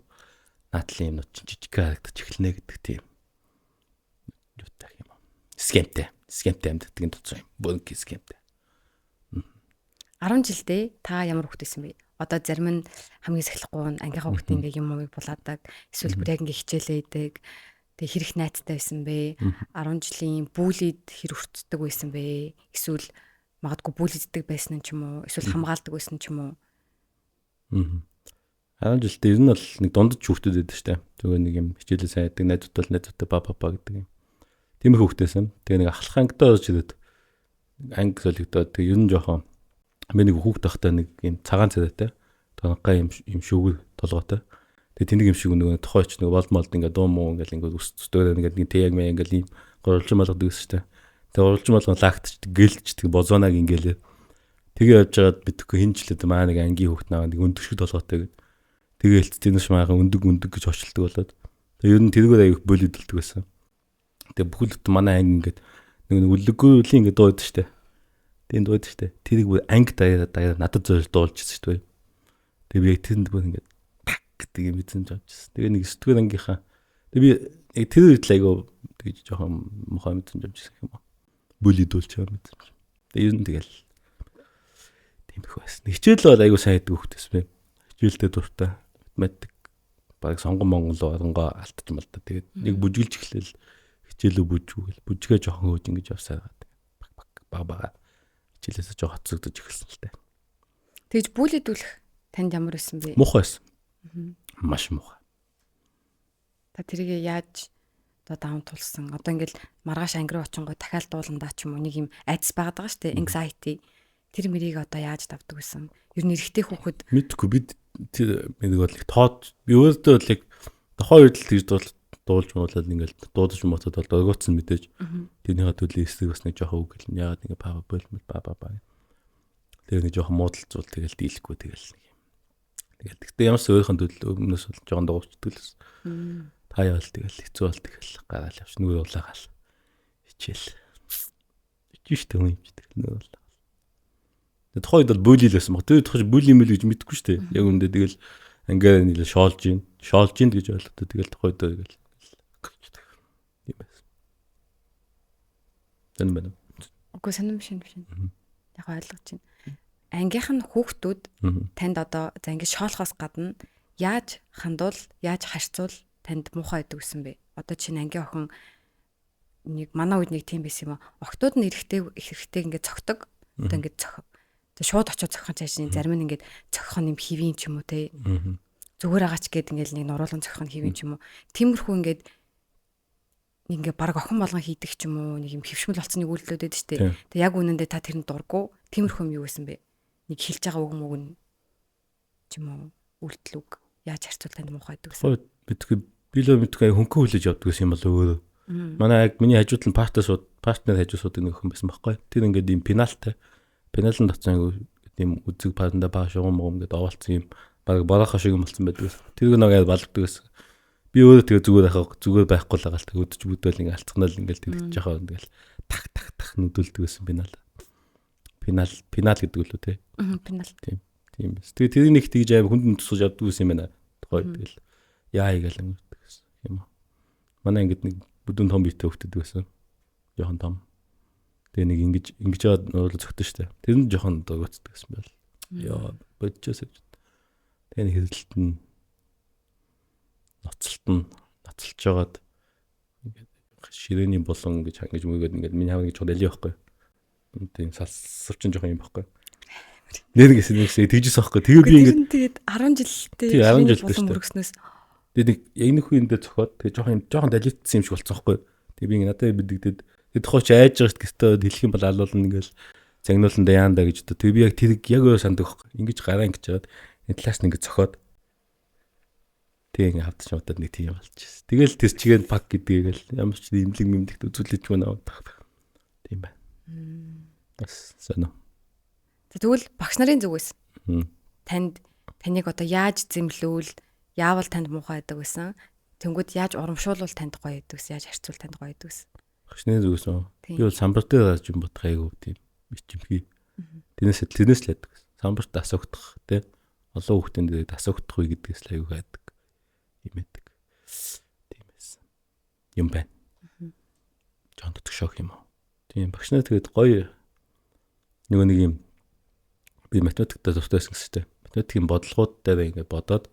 наадлын юмнууд чинь жижиг харагдаж эхэлнэ гэдэг тийм юутай юм. Схемтэй. Схемтэй амьддаг юм туцсан юм. Бөнки схемтэй. 10 жилдээ та ямар хүүхэд байсан бэ? Одоо зарим нь хамгийн сахилахгүй нь ангийнхаа хүүхдээ ингээ юм умыг булаадаг, эсвэл бүр яг ингээ хичээлээ идэг. Тэгээ хэрэг найзтай байсан бэ? 10 жилийн бүүлид хэр өртдөг байсан бэ? Эсвэл магадгүй бүүлиддэг байсан нь ч юм уу? Эсвэл хамгаалдаг байсан ч юм уу? 10 жилдээ ер нь бол нэг дундаж хүүхдүүд байдаг штэ. Зүгээр нэг юм хичээлээ сайн яадаг, найзуудтай л найзуудтай ба ба ба гэдэг юм. Тиймэрхүү хүүхдээсэн. Тэгээ нэг ахлах ангидаа орж ирээд анги солигдоод тэгээ ер нь жоохон би нэг хүүхд тахтай нэг юм цагаан царайтай тоноггай юм юм шүүгэр толгойтой. Тэгээ тэнэг юм шиг нөгөө тухайч нөгөө болд молд ингээ дуу муу ингээл ингээ өсдөөр ингээд нэг тэг мэ ингээл ийм гурвалжин болгодог гэсэн штэ. Тэгээ гурвалжин болгон лагтчдаг, гэлчдэг, бозонаг ингээл. Тэгээ явж байгаад мэдхгүй хинчлээд маа нэг ангийн хүүхд наа нэг өндөг шиг толгойтой гэд. Тэгээ хэлт тэнэш маахан өндөг өндөг гэж очилдог болоод. Тэгээ ер нь тэргээр аяг болидэлдэг байсан. Тэгээ бүхэл бүтэн манай анги ингээд нэг үлэггүүлийн ингээд дуу байдаг штэ. Тийм дуу байдаг штэ. Тэрийг бүр анги даяараа даяараа надад зориул дуулчихсан штэ. Тэгээ би яг тэрэнд бүр ингээд так гэдэг юм эзэн жавчихсан. Тэгээ нэг 9 дугаар ангийнхаа тэгээ би яг тэр үед л айгу тэгж жоохон мохоо мэдсэн жавчихсан юм уу. Бүлидүүлж байгаа мэдсэн. Тэгээ ер нь тэгэл тийм их байсан. Хичээл бол айгу сайн хийдэг хүүхдээс би. Хичээлдээ дуртай. Математик баг сонгон монгол оронгоо алдчих юм л да. Тэгээд нэг бүжиглж эхлээл хичээлөө бүжгүүгэл бүжгээ жоохон хөөж ингэж явсаар баг баг баг бага хичээлээсээ жоохон хоцрогдож эхэлсэн л дээ. Тэгж бүлидүүлэх танд ямар байсан бэ? Муухай байсан. Маш муухай. Та тэрийг яаж одоо даван тулсан? Одоо ингээл маргааш анги руу очингоо дахиад дууландаа ч юм уу нэг юм айдас байгаад байгаа шүү дээ. Anxiety. Тэр мэрийг одоо яаж давдаг байсан? Ер нь эрэгтэй хүүхэд мэдгүй бид тэр нэг бол их тоод би өөртөө бол яг тухайн үед л тэгж дуулж муулаад ингээл дуудаж муутад бол дургуутсан мэдээж. Тэрнийхээ төлөө эсрэг бас нэг жоохон үг гэлэн. Яагаад ингээ паа болмол ба ба ба. Тэр нэг жоохон муудалцвал тэгэл дийлэхгүй тэгэл нэг юм. Тэгэл тэгтээ ямар ч өөрийнхөө төлөө өмнөөс бол жоохон дуурчдаг л байсан. Та яал тэгэл хэцүү бол тэгэл гараал явч нүгэр улаагаал хичээл. Ичиж штэ хүн юм чи тэгэл нүгэр улаагаал. Тэгээ тухайн үед бол бүли л байсан баг. Тэр тухайд бүли юм л гэж мэдэхгүй штэ. Яг үндэ тэгэл ангиар нийлээ шоолж ийн. Шоолж ийн гэж ойлголоо. Тэгэл тухайн үед тэгэл юм байсан. Тэн байна. Үгүй сонирм биш юм биш. Яг ойлгож байна. Ангийнх нь хүүхдүүд танд одоо за ингэ шоолохоос гадна яаж хандвал, яаж харьцуул танд муухай байдаг гэсэн бэ? Одоо чинь ангийн охин нэг манай үед нэг тийм байсан юм аа. Охтууд нь эрэхтэй эрэхтэй ингэ цогтөг. Одоо ингэ Тэг шууд очиод зохих нь цааш зарим нь ингээд зохих нь юм хэвийн ч юм уу те. Зүгээр агаач гээд ингээд нэг нуруулан зохих нь хэвийн ч юм уу. Тиймэрхүү ингээд ингээ баг охин болгон хийдэг ч юм уу нэг юм хөвшмөл болсон нэг үйлдэлүүд байдаг шүү дээ. Тэг яг үнэндээ та тэрэнд дургу тиймэрхүү юм юу байсан бэ? Нэг хэлж байгаа үг мөг нь ч юм уу үйлдэл үг яаж харьцуул танд муухай байдаг гэсэн. Мэдгүй би л мэдгүй хөнгөн хүлээж авдаг гэсэн юм бол өөрөө. Манай яг миний хажууд нь партнер хажуу суудаг нэг охин байсан байхгүй. Тэр ингээд ийм пеналтай. Пеналын татсан ийм үзэг паранда баа шугам мугам ингээд овоолцсон юм баг борохо шиг юм болсон байдаг. Тэр нэг яг балбдаг гэсэн. Би өөрөө тэгээ зүгээр байхаа зүгээр байхгүй л байгаа л тэг өдөж бүдэл ингээд алцганал ингээд тэгж яхаа ингээл так так так нүдүүлдэг гэсэн пенал. Пенал пенал гэдэг үлээ те. Пенал. Тийм. Тийм биз. Тэгээ тэрийг нэг тэгж аим хүнд тусгаж авдаг гэсэн юм байна. Тухай тэгэл яа игээл өнгөрдөг гэсэн юм. Манай ингээд нэг бүдүүн том биетэй хөвгдөд байсан. Жохон том. Тэгээ нэг ингэж ингэж яваад нурлал зөгтөн штэ. Тэр нь жохон дургуутдаг гэсэн байл. Йоо бодчихоос гэж. Тэгээ нэг хэрэлт нь ноцолт нь ноцолж жагаад ингээд ширээний болон гэж хангаж мөгөөд ингээд миний хавар гэж жоо байхгүй. Тийм салсарчин жохон юм байхгүй. Нэр гэсэн нэгсээ тэгжсэн байхгүй. Тэгээ би ингээд тэгээд 10 жилтэй 10 жил болон мөргснөөс тэгээд нэг яг нэг хүн дээр зөхиод тэгээ жохон юм жохон далитсан юм шиг болцсон байхгүй. Тэгээ би ингээд надад мэддэгдээд тэг тухай чи айж байгаа шүү гэртээ хэлэх юм бол алуулна ингээл загнуулан даяанда гэж одоо тэгээ би яг тэр яг өөр сандаг байхгүй. Ингэж гараа ингэж жаад энэ талаас нь ингэж зөхиод тэгээ ингээд хавтч удаад нэг тийм болчихсон. Тэгэл тэр чигээр пак гэдгийг л ямар ч имлэг мэмлэгт үзүүлэж мөн аваад. Тийм байна. Бас сонио. Тэгвэл багш нарын зүгээс танд таныг одоо яаж зэмлүүл, яавал танд муухай байдаг байсан? Тэнгүүд яаж урамшуулвал танд гоё байдаг гэсэн, яаж харьцуул танд гоё байдаг гэсэн. Багш нарын зүгээс үү? Би бол самбар дээр гарч юм бодох айгуу тийм ичимхий. Тэрнээс л яадаг. Самбарт асуугдах тий. Олон хүүхдийн дээр асуугдах үе гэдгээс л айгуу хайдаг. Юм байдаг. Тийм байсан. Юм байна. Жоон тотгшоох юм уу? Тийм багш нар тэгээд гоё нөгөө нэг юм би математиктаа дуртай байсан гэсэн чинь математикийн бодлогууд дээр ингээд бодоод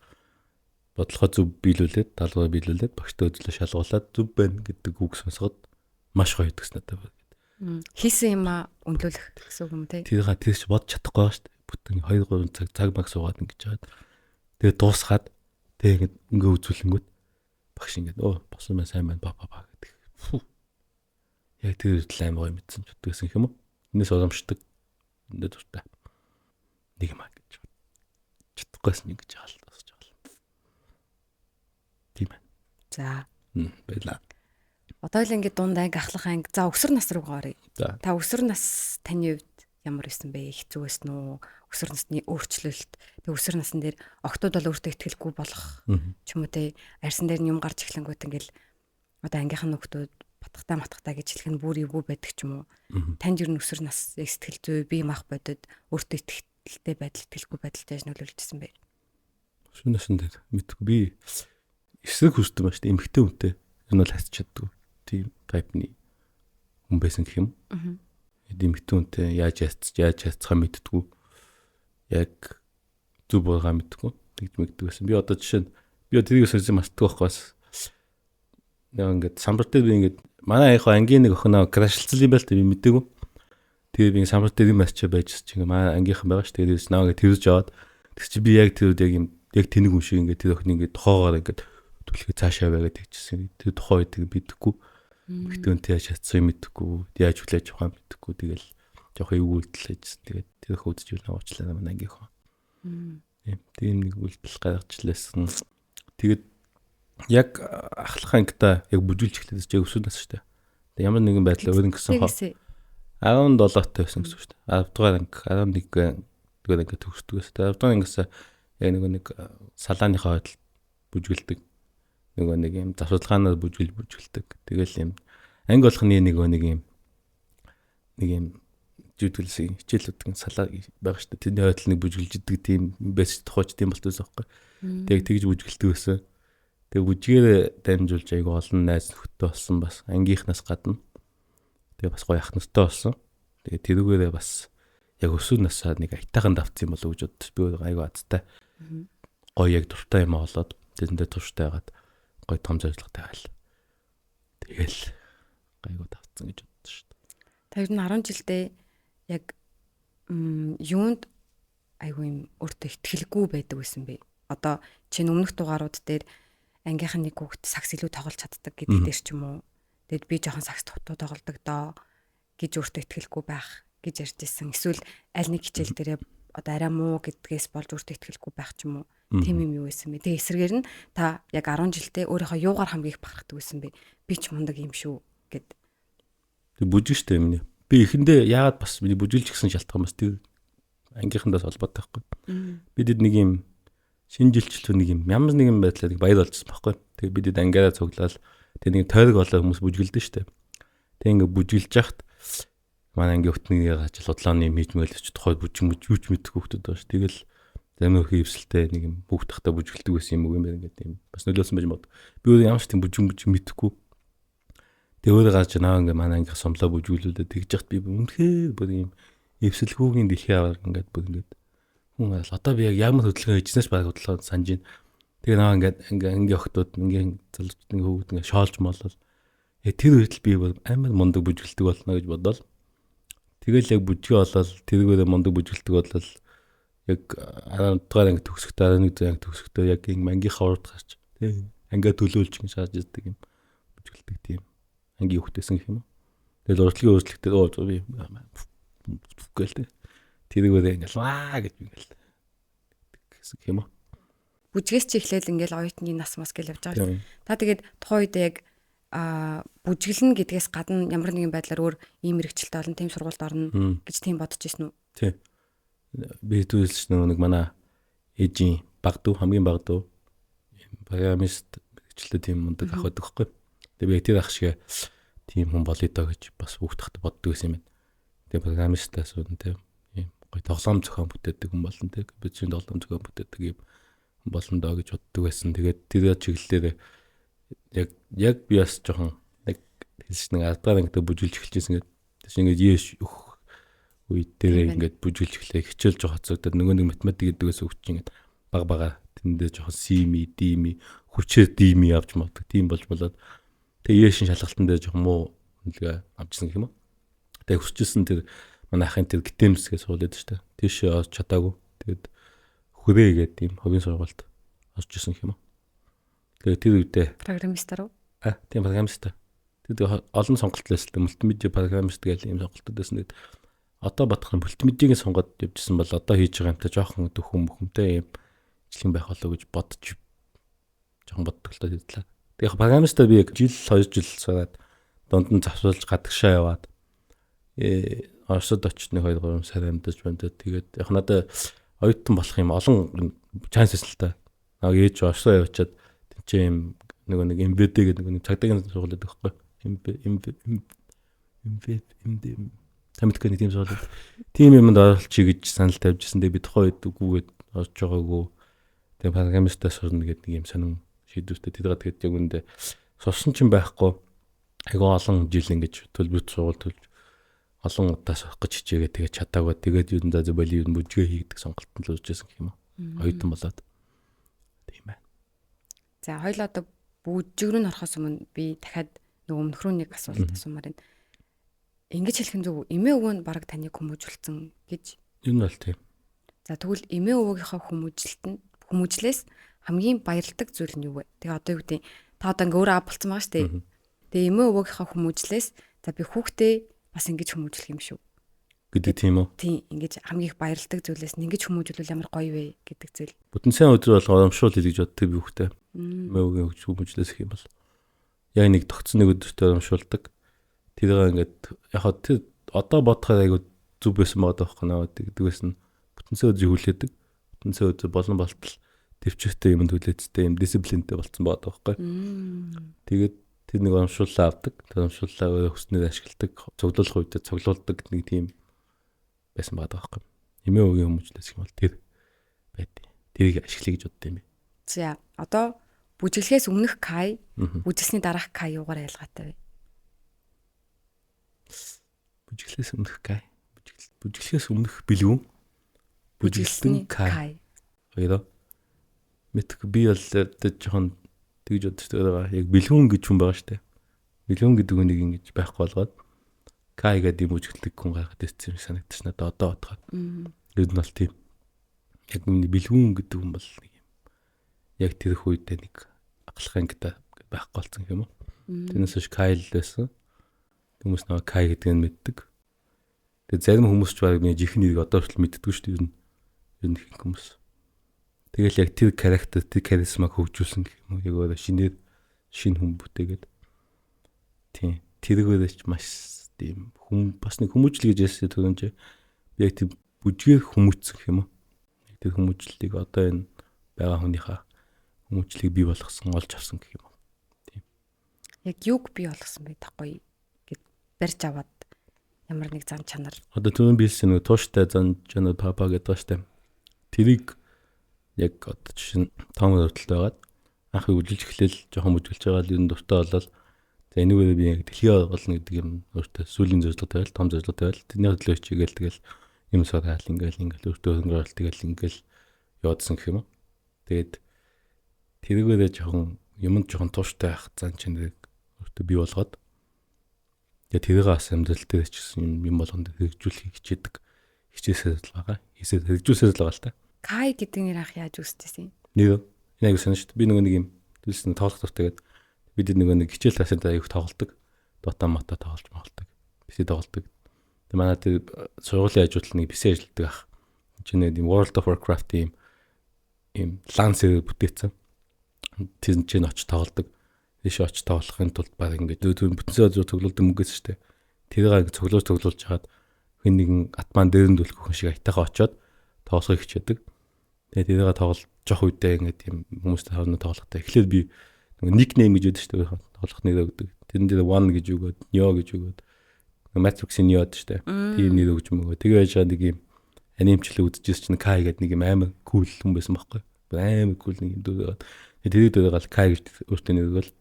бодлогоо зөв биелүүлээд даалгавраа биелүүлээд багштай үзлээ шалгуулад зөв байна гэдэг үг сонсоход маш гоё гэсэн надад. Хийсэн юмаа үнэлүүлэх гэсэн үг юм те. Тэр ч бодож чадахгүй байгаа шүү дээ. Бүтэн 2 3 цаг цаг баг суугаад ингэж жаад. Тэгээ дуусгаад тэгээ ингээд ингээ үзүүлэнгүүт багш ингээд өө босон маань сайн байна ба ба ба гэдэг. Яг тэр үйл амар гоё мэдсэн ч гэсэн юм уу. Энэс урамшдаг. Эндээ дуртай. Нэг юм аа гэж чадахгүйсэн ингэж байгаа л дуусч байгаа л. Тийм байна. За. Баярлаа. Одоо л ингээд дунд анги ахлах анги. За өсвөр нас руу оръё. Та өсвөр нас таны хувьд ямар байсан бэ? Хэцүү байсан уу? Өсвөр насны өөрчлөлт. Тэг өсвөр насн дээр октод бол өөртөө итгэлгүй болох ч юм уу те. Арьсан дээр нь юм гарч эхлэнгүүт ингээл одоо ангийнхан нөхдүүд батхтай матхтай гэж хэлэх нь бүр эвгүй байдаг ч юм уу. Танд ер нь өсвөр нас яг сэтгэл зүй, бие мах бодод өөртөө итгэлтэй байдал, итгэлгүй байдалтай яаж нөлөөлжсэн бэ? Өсвөр насн дээр мэдгүй би эсрэг хүсдэг ба шүү дээ. Эмэгтэй хүнтэй энэ бол хасч чаддгүй. Тийм тайпны хүн байсан гэх юм. Эмэгтэй хүнтэй яаж яцгаа мэддэггүй. Яг зөв буруугаа мэддэггүй. Тэгж мэддэг байсан. Би одоо жишээ нь би тэрийг сонсож мартдаг байхгүй бас. Нэг ингээд самбар дээр би ингээд манай яг ангийн нэг охиноо крашлцсан юм байл та би мэдээгүй. Тэгээ би самбар дээр юм ачаа байж чи ингээд манай ангийнхан байгаа ш. Тэгээд наваа ингээд тэрж аваад тэг чи би яг тэр үед яг юм яг тэнэг хүн шиг ингээд тэр охин ингээд тохоогоор ингээд түлхээ цаашаа байгаад тэгчихсэн. Тэр тухайн үед мэдэхгүй. Эмэгтэй хүнтэй яаж чадсан юм мэдэхгүй. Яаж хүлээж авах юм мэдэхгүй. Тэгэл жоох эвгүй үйлдэл хийжсэн. Тэгээд тэр охин үзэж ивэл уучлаарай манай ангийнхан. Тийм нэг үйлдэл гаргаж лээсэн. Тэгээд яг ахлах ангита яг бүжүүлж эхлэв чи өсвөр нас шүү дээ. Ямар нэгэн байдлаар өөр ингэсэн хоо 17-т байсан гэсэн үг шүү дээ. 10 дугаар анги 11 дугаар анги төгсдөг байсан. 10 дугаар ангиас яг нөгөө нэг салааныхаа хойдол бүжгэлдэг. Нөгөө нэг юм завсарлагаанаар бүжгэлдэг. Тэгэл юм анги болгоны нөгөө нэг юм нэг юм жүтгэлсэн хичээл өгдөг салаа байгаа шүү дээ. Тэрний хойдол нэг бүжгэлж идэг тийм байсан тухайч тийм болтойс байхгүй. Тэг тэгж бүжгэлдэг байсан. Тэг бүжгээр дамжуулж айгу олон найз нөхдөд болсон бас ангийнхнаас гадна. Тэгээ бас гоё ах нартай болсон. Тэгээ тэрүүгээрээ бас яг өсвөр насаа нэг аятайхан давцсан юм болов уу гэж бодож би өөрөө айгу азтай. Гоё яг дуртай юм олоод тэрэндээ турштай байгаад гоё том зорилготой байл. Тэгэл гайгүй давцсан гэж бодсон шүү дээ. Та ер нь 10 жилдээ яг Юунд айгүй юм өөртөө итгэлгүй байдаг байсан бэ? Одоо чинь өмнөх дугаарууд дээр ангийнхан нэг хүүхэд сакс илүү тоглож чаддаг гэдэг дээр ч юм уу. Тэгэд би жоохон сакс дутуу тоглодог доо гэж өөртөө итгэлгүй байх гэж ярьж исэн. Эсвэл аль нэг хичээл дээрээ одоо арай муу гэдгээс болж өөртөө итгэлгүй байх ч юм уу. Тийм юм юу байсан бэ? Тэгээ эсрэгээр нь та яг 10 жилдээ өөрийнхөө юугаар хамгийн их бахархдаг байсан бэ? Би ч мундаг юм шүү гэд. Тэг бүжиг штэ миний. Би эхэндээ яагаад бас миний бүжиглж гисэн шалтгаан бас тэр ангийнхандаас холбоотой байхгүй. Бид нэг юм шинэ жилчлүү нэг юм ямар нэгэн байдлаар нэг баяр болчихсон байхгүй. Тэгээ бид ангиараа цуглаал тэгээ нэг тойрог болоо хүмүүс бүжгэлдэн штэ. Тэгээ ингээ бүжгэлж яхад манай ангийн хөтнийг ажил худлааны юм хийж мэлж тухай бүжиг мүж юу ч мэдэхгүй хүмүүс байгаа ш. Тэгэл зарим нөхөн эвсэлтэй нэг юм бүгд тахта бүжгэлдэг байсан юм уу юм байна гэдэг юм. Бас нөлөөлсөн байж магадгүй. Би өөрөө ямар ч тийм бүжиг мүжиг мэдэхгүй. Тэгээ өөрөө гарч наа ингээ манай ангийнх сомлоо бүжиглүүлээд тэгж яхад би үнэхээр бүр юм эвсэлгүүгийн дэлхий аваар ингээд бүр ингээд хүн гарал одоо би яг ямар хөдөлгөөн хийжснээс баг хөдөлгөөн санаж байна. Тэгээ наа ингээд ингээ ангийн охтууд ингээм залуучууд ингээ хүүхэд ингээ шоолж молол. Тэр үед л би бүр амар мундаг бүжгэлдэг болно гэж бодоол. Тэгэл яг бүжгээ болол тэргээрээ мундаг бүжгэлдэг болол яг 10 дугаар анги төгсөхдөө 11 дугаар анги төгсөхдөө яг ингээ ангийнхаа урд гарч тий ангиа төлөөлж ингэ шааж ирдэг юм бүжгэлдэг тийм ангийн хүүхдээсэн гэх юм уу. Тэгэл урдлагын өөрчлөлтөөр оо би гээл тий. Тэргээрээ ингээл ваа гэж ингээл гэсэн юм уу. Бүжгээс чи эхлээл ингээл оюутны нас мас гэл явж байгаа шүү. Та тэгээд тухайн үед яг бүжиглэн гэдгээс гадна ямар нэгэн байдлаар өөр ийм мэрэгчлэлтэй олон тийм сургуульд орно гэж тийм бодож ирсэн үү? Тий. Би хэдүүлж нэг манай ээжийн баг дүү хамгийн баг дүү программист мэрэгчлээ тийм мундаг ах байдаг хгүй. Тэгээ би тэр ах шиг тийм хүн болъё доо гэж бас хүүхд тахт боддог байсан юм байна. Тэгээ программистаас үүдэн тийм ийм гоё тоглоом зохион бүтээдэг хүн болно тийм компьютерийн тоглоом зохион бүтээдэг юм болно доо гэж боддог байсан. Тэгээд тэр чиглэлээр яг би бас жоохон нэг хэлсэн нэг 10 дугаар ангид бүжиглж эхэлжсэн ингээд тийш ингээд ээш өгөх үе дээрээ ингээд бүжиглж эхлэе хичээл жоох хоцогдоод нөгөө нэг математик гэдгээс өгч ингээд баг бага тэндээ жоохон C ми D ми хүчээр D ми авч магадгүй тийм болж болоод тэгээ ээшин шалгалтан дээр жоохон муу үнэлгээ авчихсан гэх юм уу. Тэгээ хүсчихсэн тэр манай ахын тэр гитэмс гэж сургууль байдаг шүү дээ. Тийш орж чадаагүй. Тэгээд хүрээ гэдэг тийм хувийн сургуульд орж исэн гэх юм уу. Тэгээ тэр үедээ программистаар уу? Тийм программист. Тэр олон сонголт лээс л мультимедиа программист гэх ийм сонголтууд байсан. Тэгээд одоо бодох нь мультимедиагийн сонгоод явжсэн бол одоо хийж байгаа юмтай жоохон дөхөм мөхөмтэй юм ижлэн байх болоо гэж бодож жоохон боддог л та тэр талаар. Тэгээ яг программистаа би яг жил 2 жил сураад дунд нь завсуулж гадагшаа яваад Оросод очиж 1 2 3 сар амьдарч байна. Тэгээд яг надад оюутан болох юм олон чанс байсан л та. Наа ээж Оросоо явчаад тэнцээ юм нөгөө нэг MVD гэдэг нөгөө нэг цагдаагийн сургууль байдаг байхгүй. MB MB MV MD тамидгүй нэг тийм сургууль. Тийм юмд оролцъё гэж санал тавьжсэн. Тэгээ би тухайн үед үгүйгээд орж байгаагүй. Тэгээ программистаа сурна гэдэг нэг юм сонин шийдвэртэй. Тэр тэгээд яг үндэ сурсан ч юм байхгүй. Айгүй олон жил ингэж төлбөрт сургууль төлж олон удаа сурах гэж хичээгээ тэгээд чадаагүй. Тэгээд юу за боли юу бүжгээ хийгдэг сонголтод л уржсэн гэх юм уу. Оюутан болоод. Тийм байна. За хоёлоо одоо бүжиг рүү н орохоос өмнө би дахиад нөгөө өмнөх рүү нэг асуулт асуумаар байна. Ингэж хэлэх нь зөв үү? Эмээ өвөө нь бараг таныг хүмүүжүүлсэн гэж. Юу нь бол тийм. За тэгвэл эмээ өвөөгийнхөө хүмүүжлэлт нь хүмүүжлээс хамгийн баярладаг зүйл нь юу вэ? Тэгээ одоо юу гэдэг та одоо ингээ өөрөө ав болцсон байгаа шүү дээ. Тэгээ эмээ өвөөгийнхөө хүмүүжлээс за би хүүхдээ бас ингэж хүмүүжлэх юм шүү гэдэг тийм үү? Тийм, ингэж хамгийн их баярладаг зүйлээс нь ингэж хүмүүжүүлвэл ямар гоё вэ гэдэг зүйл. Бүтэн сайн өдөр болгоо урамшуул хийх гэж боддог би хүүхдээ. Эмээ өвөгийн хүмүүжлээс гэх юм бол яг нэг тогтсон нэг өдөртөө урамшуулдаг. Тэрийг ингээд яг хаа тэр одоо бодохоор айгу зүв байсан байгаа байхгүй наа гэдэг байсан. Бүтэн сайн өдрийг хүлээдэг. Бүтэн сайн өдөр болон болтол төвчөртэй юм хүлээцтэй юм дисциплинтэй болцсон байгаа байхгүй. Тэгээд тэр нэг урамшууллаа авдаг. Тэр урамшууллаа өөрөө хүснээр ашигладаг, цуглуулах үедээ цуглуулдаг нэг тийм байсан байгаа байхгүй. Эмээ өвгийн хүмүүжлээс юм бол тэр байд. Тэрийг ашиглая гэж бодд юм бэ. За одоо бүжиглэхээс өмнөх Кай, бүжиглсний дараах Кай юугаар ялгаатай вэ? Бүжиглэхээс өмнөх Кай. Бүжиглэхээс өмнөх бэлгүүн. Бүжиглсэн Кай. Хоёроо. Мэдгүй би бол жоохон тэгж бодож байгаа. Яг бэлгүүн гэж хүн байгаа шүү дээ. Бэлгүүн гэдэг үнийг ингэж байхгүй болгоод Кай гэдэг юм бүжиглдэг хүн гаргаад ирсэн юм санагдчих надад одоо бодоход. Ер нь бол тийм. Яг миний бэлгүүн гэдэг хүн бол нэг юм. Яг тэр үедээ нэг ахлах ангита байхгүй болсон юм уу. Тэрнээс хойш Кайл байсан. Хүмүүс нөгөө Кай гэдгийг нь мэддэг. Тэгээ зарим хүмүүс ч баг миний жинхэнэ нэрийг одоо хүртэл мэддэггүй шүү дээ. Ер нь ихэнх хүмүүс. Тэгэл яг тэр характер, тэр харизмаг хөгжүүлсэн гэх юм уу. Яг өөрөө шинээр шинэ хүн бүтээгээд. Тийм. Тэргээрээ ч маш тийм хүм бас нэг хүмүүжил гэж ярьсан түрүүн чи. Би яг тийм бүжгээр хүмүүжсэн гэх юм уу. Тэр хүмүүжлийг одоо энэ байгаа хүнийхээ хүмүүжлийг бий болгосон, олж авсан гэх юм уу. Тийм. Яг юуг бий болгосон бэ тахгүй гэд барьж аваад ямар нэг зан чанар. Одоо түрүүн биелсэн нэг тууштай зан чанар папа гэдэг ба штэ. Тэрийг яг одоо жишээ нь том өртөлт байгаад анх үжилж эхлээл жоохон бүжгэлж байгаа л ер нь дуртай болол за энүүгээр би яг дэлхийн олно гэдэг юм өөртөө сүүлийн зорилго тавиал, том зорилго тавиал тэрний хөдлөө хичээгээл тэгэл юм сураал ингээл ингээл өөртөө хөнгө оруулалт тэгэл ингээл яваадсан гэх юм уу. Тэгээд тэрүүгээрээ жоохон юмд жоохон тууштай байх зан чанарыг өөртөө бий болгоод тэгээд тэрийг бас амьдрал дээр ч гэсэн юм болгонд хэрэгжүүлэхийг хичээдэг. Хичээсээр л байгаа. Хийсээр хэрэгжүүлсээр л байгаа л та. Кай гэдэг нэр анх яаж үүсчихсэн юм? Нэр энэ аягүй сонь шүү дээ. Би нөгөө нэг юм төлсөн тоглох дуртай гэдэг. Бид нөгөө нэг хичээл тасын дараа аягүй тоглолдог. Dota мота тоглож моголдог. PC тоглолдог. Тэгээ манай тэр сургуулийн хажууд нэг PC ажилладаг ах. Чи нэг юм World of Warcraft ийм ийм LAN сервер бүтээсэн. Тэр чинь очиж тоглолдог. Тийш очиж тоглохын тулд баг ингээд бүтэнсээ цуглуулдаг мөнгөөс шүү дээ. Тэрийг ингээд цуглуулж цуглуулж хагаад хэн нэгэн атман дээр нь түлхэх хүн шиг айтайхан очиод тоглохыг хичээдэг. Тэгээд тэрийг тоглож жоох үедээ ингээд тийм хүмүүстэй хоорондоо тоглохтой. Эхлээд би нөгөө nickname гэж өгдөг шүү дээ. Тоглох нэр өгдөг. Тэрэн дээр one гэж өгөөд, Neo гэж өгөөд. Matrix-ийн Neo гэдэг шүү дээ. Тийм нэр өгч мөгөө. Тэгээ байж байгаа нэг юм анимчлал үзчихсэн чинь Kai гэдэг нэг юм амар cool хүн байсан байхгүй. Амар cool нэг юм дүү байгаад. Тэгээ тэрийг дөрөг Kai гэж өөртөө нэр өгөөл.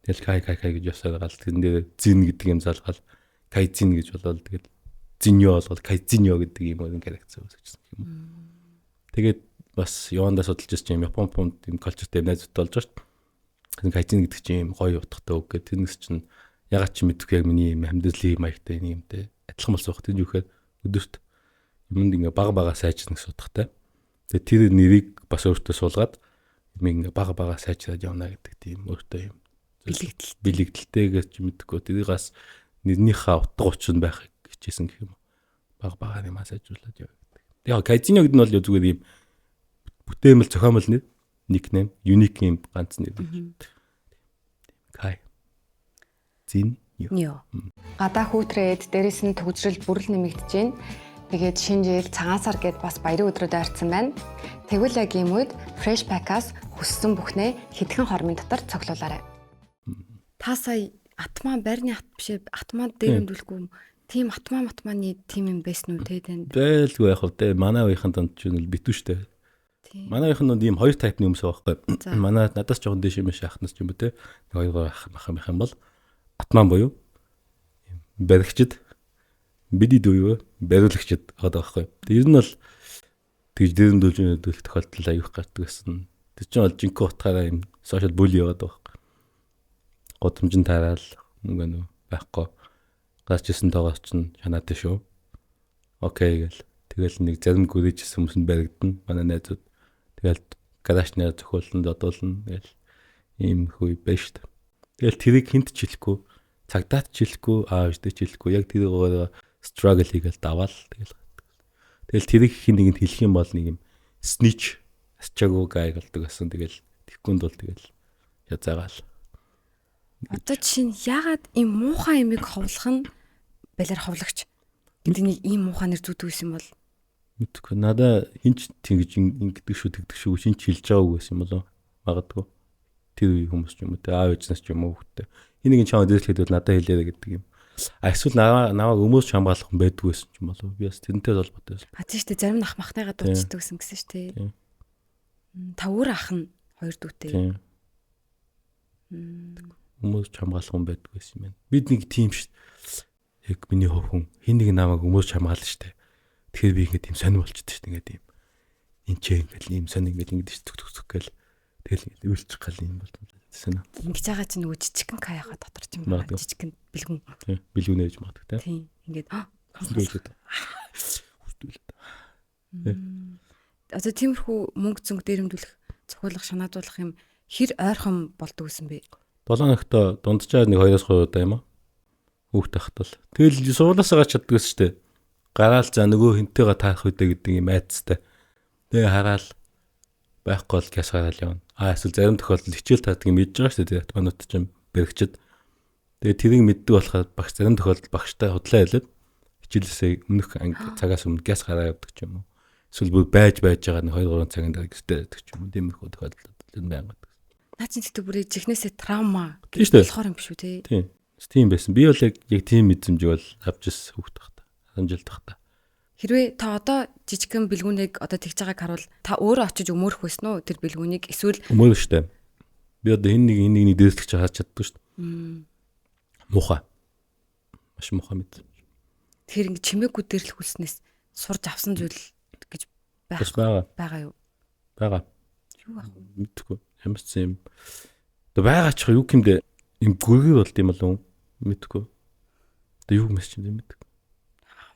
Тэгэл Kai Kai Kai гэж явсаар гал тэрэн дээр Зин гэдэг юм залгаал Kai Зин гэж болоод тэгэл Зиньо болгоод Kai Зиньо гэдэг юм өөр характер үүсгэжсэн юм. Тэгээд бас юундаа судалж ирсэн юм Япон пунд юм калчертэй найзуудтай болж байгаа шүү дээ. Кайзен гэдэг чинь юм гоё утгатай үг гэдэг. Тэрнээс чинь ягаад ч мэдэхгүй яг миний юм амьдралын маягтай нэг юмтай адилхан болсон байх. Тэр нь юу гэхээр өдөрт юмд ингээ бага бага сайжирна гэсэн утгатай. Тэгээд тэр нэрийг бас өөртөө суулгаад юм ингээ бага бага сайжраад явна гэдэг тийм өөртөө юм бэлэгдэл бэлэгдэлтэйгээс ч мэдэхгүй тэрийг бас нэрнийхээ утга учир нь байхыг хичээсэн гэх юм. Бага бага юмаа сайжруулад яваа гэдэг. Яг Кайзино гэдэг нь бол зүгээр юм бүтээмэл зохиомол нэр, nickname, unique юм ганц нэр гэж. Кай. Зин. Нё. Гадаа хүүтрээд дээрэс нь түгжрэл бүрэл нэмэгдэж байна. Тэгээд шинэ жил цагаан сар гээд бас баярын өдрүүд ойртсон байна. Тэгвэл яг ийм үед Fresh Pack-аас хүссэн бүхнээ хэдхэн хормын дотор цуглуулаарай. Та сая атман байрны ат биш ээ атман дээр өндөлгүй тийм атман матманы тийм юм байсан уу те танд? Байлгүй яах вэ? Манай үеийнхэн донд ч юм битүү штэ. Манай үеийнхэн донд ийм хоёр тайпны хүмүүс байгаа байхгүй. Манай надаас жоохон дээш юм шиг ахнаас ч юм уу те. Нэг хоёр гурван ах мах юм бол атман буюу баригчд бидний дүү юу бариулагчд байгаа байхгүй. Тэр ер нь бол тэгж дэрэн дүүлж дүүлэх тохиолдол аюух гардаг гэсэн. Тэр чинь бол жинхэнэ утгаараа юм social bully яваад байгаа байхгүй. Годомжин тараал мөнгө нөө байхгүй. Гарч исэн тоогоос чинь шанаатай шүү. Окей гэл. Тэгэл нэг зарим гүрийжсэн хүмүүс нь баригдана. Манай найзууд тэгэл гаражны зохиолн зодуулна гэл ийм хүй байж шүү дээ. Тэгэл тэрийг хинт ч хэлэхгүй, цагдаад ч хэлэхгүй, аав ээжтэй ч хэлэхгүй. Яг тэрийг өөрөө struggle хийгээл даваал тэгэл. Тэгэл тэрийг хин нэгэнд хэлэх юм бол нэг юм snitch асчаагүй гай болдог гэсэн. Тэгэл тэгхгүйнд бол тэгэл язаагаал. Одоо жишээ нь яагаад ийм муухай юмыг ховлох нь балиар ховлогч гэдэг нэг ийм муухай нэр зүүдэг байсан бол мэдгүй. Надаа хинч тэгж ингэдэг шүү тэгдэг шүү хинч хэлж байгаагүй байсан юм болоо магадгүй. Тэр үе хүмүүс ч юм уу те аав ээжнээс ч юм уу хүүхдээ. Хин нэгэн чамд дээрлэхэд бол надад хэлээрэй гэдэг юм. А эсвэл намайг өмөөс хамгаалах хүн байдгүй байсан ч юм болов. Би бас тэрнтэй холбоотой байсан. А тийм шүү дээ. Зарим нь ах махныгаа дуудчихдаг гэсэн гэсэн шүү дээ. Та өөр ах нь хоёр дүүтэй. Тийм. Өмөөс хамгаалах хүн байдгүй байсан юм байна. Бид нэг тийм шүү. Яг миний хувь хүн хин нэг намайг өмөөс хамгаална шүү дээ. Тэгэхээр би ингээд тийм сонир болчихдээ шүү дээ. Ингээд ийм энэ ч ингээд ийм сонир ингээд ингээд шүү түк түк түк гэл тэгэл ингээд үйлчих гал юм болтой. Тэсэн. Ингэж байгаа чинь нөгөө жижигхэн каяха дотор ч юм байна. Жижигхэн бэлгүн. Тийм. Бэлгүн ээж магадгүй тийм. Тийм. Ингээд хүсдүүлээд. Хүсдүүлээд. Одоо тиймэрхүү мөнгө зөнгө дээрэмдүүлэх, цохиулах, шанаадуулах юм хэр ойрхон болдог гэсэн бэ? 7 хоногт дунджаар нэг 2-3 удаа юм аа. Хүүхд тахтал. Тэгэл сургуулаасаа гарч чаддаг гэсэн шүү дээ. Гараал за нөгөө хинтэйгээ таарах үдэ гэдэг юм айцтай. Тэгээ хараал байхгүй бол гяс гараал явна. А эсвэл зарим тохиолдолд хичээл таадаг юм мэдж байгаа шүү дээ. Атманууд ч бэрхчэд. Тэгээ тэрийг мэддэг болохоор багш зарим тохиолдолд багштай худлаа хэлээд хичээлээсээ өмнөх анги цагаас өмнө гяс гараа явдаг ч юм уу. Эсвэл бүр байж байгаа нэг 2 3 цагийн дараа гэртээ байдаг ч юм уу. Тиймэрхүү тохиолдол байнга. Наа чинь тэгтээ бүрээ жихнээсээ травма болохоор юм биш үү те? Тийм. Тийм байсан. Би бол яг тийм мэдрэмжийг бол авч ирсэн хүүхэд байхдаа. 10 жил байхдаа. Хэрвээ та одоо жижигхэн бэлгүүнийг одоо тэгж байгааг харуул та өөрөө очиж өмөөрөх байсан уу тэр бэлгүүнийг эсвэл өмөөрөх штэ. Би одоо энэ нэг дээрлэх чи харж чаддгүй штэ. Муухай. Маш муухай мэд. Тэгэхээр ингэ чимээгүй дээрлэх үлснээс сурж авсан зүйл гэж байх байгаа юу? Байгаа. Юу ах вэ? Мэдхгүй. Ямар ч юм. Одоо байгаа ч юу гэмдэ юм гүргэр болд юм болов уу? Мэдхгүй. Одоо юу мэс чинь мэдгүй.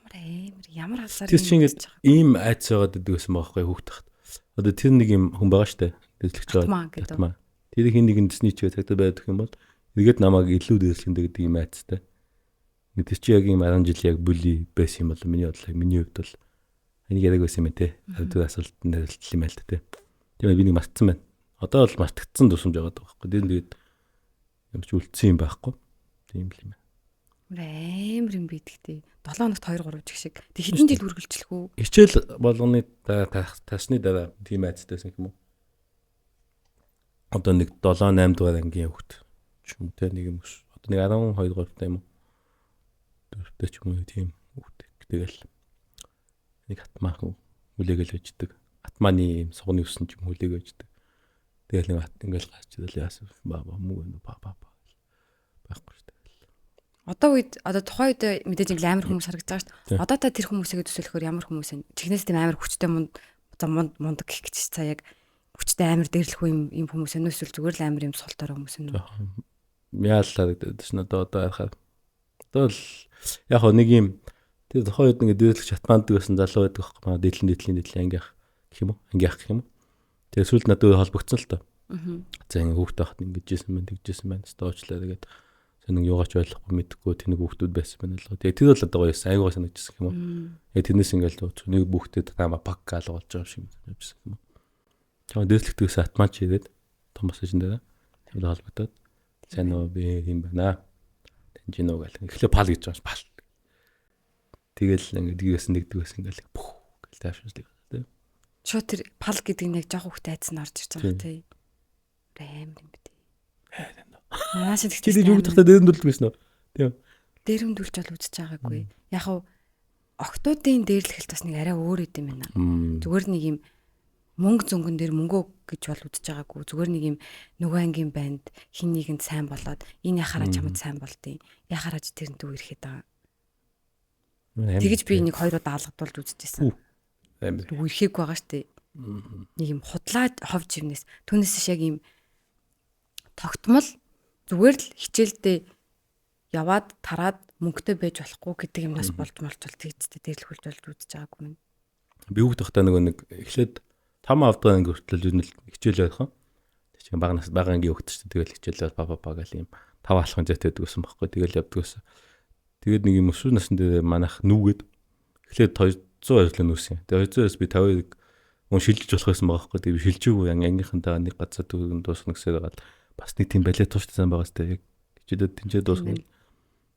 Амар ямар хасаар юм. Тэр чинь ингээд ийм айц байгаад идэг гэсэн байгаа байхгүй хүүхд тахт. Одоо тэр нэг юм хүн байгаа штэ. Дэвлэгч байгаа. Тэр хин нэгэн дэсний чигээ цагдаа байдаг юм бол эргээд намайг илүү дэвлэхэндэ гэдэг ийм айцтай. Ингээд тэр чи яг ийм 10 жил яг бүли байсан юм бол миний бодлоо миний хувьд бол энийг яриаг байсан юм те. Тэр асуултанд хариулт юм байл та те. Тийм би нэг мартсан байна. Одоо бол мартагдсан тусамж байгаа байхгүй. Тэр тэгээд юм чи үлдсэн юм байхгүй. Тийм л юм байна. Амар юм би тэгтээ. 7 хоногт 2 3 жиг шиг. Тэг хэдэн жил үргэлжлэх үү? Хичээл болгоны таасны дараа тийм айцтайсан юм уу? Одоо нэг 7 8 дугаар ангийн хүүхэд ч юм те нэг юм ус. Одоо нэг 12 3 та юм уу? Дөрөвтэй ч юм уу тийм хүүхэд. Тэгэл нэг атмаа хүлээгээл байждаг. Атмааны юм сугны өсөн ч юм хүлээг байждаг. Тэгэл нэг ат ингээл гарч ирэл яасан ба ба мүү ба ба ба байхгүй шүү дээ. Одоо үед одоо тухайн үед мэдээж ингээл амар хүмүүс харагдаж байгаа шүү дээ. Одоо та тэр хүмүүсийг төсөөлөхөөр ямар хүмүүс вэ? Чихнээс тийм амар хүчтэй мундаг гэх гэж цаа яг хүчтэй амар дээрлэх юм хүмүүс вэ? Эсвэл зүгээр л амар юм сул дорой хүмүүс вэ? Яал харагдаад шин одоо харахаар. Одоо л яг хоо нэг юм тэр тухайн үед ингээд дээрлэх чатмаандаг байсан залуу байдаг байхгүй маа дэдлэн ангиах гэх юм уу? Ангиах гэх юм уу? Тэгээ сүүлд надад өөр холбогдсон л тоо. За ингээ хүүхдээ хахад ингэж жисэн байна, тэгжсэн байна. Стоочлаа тэгээд нэг юугаач ойлгохгүй мэдхгүй тэнэг хүүхдүүд байсан байна л. Тэгээ тэр бол одоо гоё байсан. Айгуу санагдчихсан юм уу. Тэгээ тэрнээс ингээл нэг хүүхдэд таама пак гаал болж байгаа юм шиг явжсэн юм уу. Тэгээ дээрлэгтгээс атмаач ирээд том бас шин дээр тэр холбогдоод сайн уу би юм байна. Таньж гинөө гэл. Эхлээ пал гэж байгаа юм пал. Тэгэл ингээд дэгээс нэгдэг байсан ингээл пүх гэл таашмж л тийм. Шууд тэр пал гэдэг нь яг жоох хүүхдээ айц нь орж ирж байгаа тийм. Амар юм би. Наа шиг тэгтээ юу гэдэг та дээрэмдүүлдэг байсан уу? Тийм. Дээрэмдүүлж бол үзэж байгаагүй. Яг хав октоодын дээрлэхэлт бас нэг арай өөр идэм байна. Зүгээр нэг юм мөнгө зөнгөн дээр мөнгөө гэж бол үзэж байгаагүй. Зүгээр нэг юм нөгөө ангийн банд хин нэгэнд сайн болоод энэ яхаараа чамд сайн болдیں۔ Яхаараа ч тэрнтэй үерхэд байгаа. Тэгэж би нэг хоёр удаа алгадуулж үзчихсэн. Үерхээгүй байгаа штэ. Нэг юм худлаа ховж ивнэс. Түүнээс ш яг юм тогтмол зүгээр л хичээлдээ яваад тараад мөнгөтэй байж болохгүй гэдэг юмнаас болж молчвол тэгжтэй дээрлэхүүлж болж үзэж байгаагүй юм. Би хүүхд байхдаа нөгөө нэг эхлээд 5 авдгаа анги хүртэл ер нь хичээл ойрхон. Тэг чинь бага нас бага ангийн хүүхд чинь тэгэл хичээлээ па па па гэл юм 5 алхам зайтай байдаг гэсэн байхгүй. Тэгэл явдаг гэсэн. Тэгээд нэг юм өсвөр насн дээр манайх нүгэд эхлээд 200 ажлын нүүсэн. Тэгээд 200-аас би 51 мөн шилжиж болох байсан байгаа байхгүй. Тэгээд би шилжээгүй ангийнхантайгаа нэг газар төгөн дуусна гэсээр байгаа. Бас нэг тийм балет тууштай байгаа сте яг хичээлээ тэнцээ дуусна.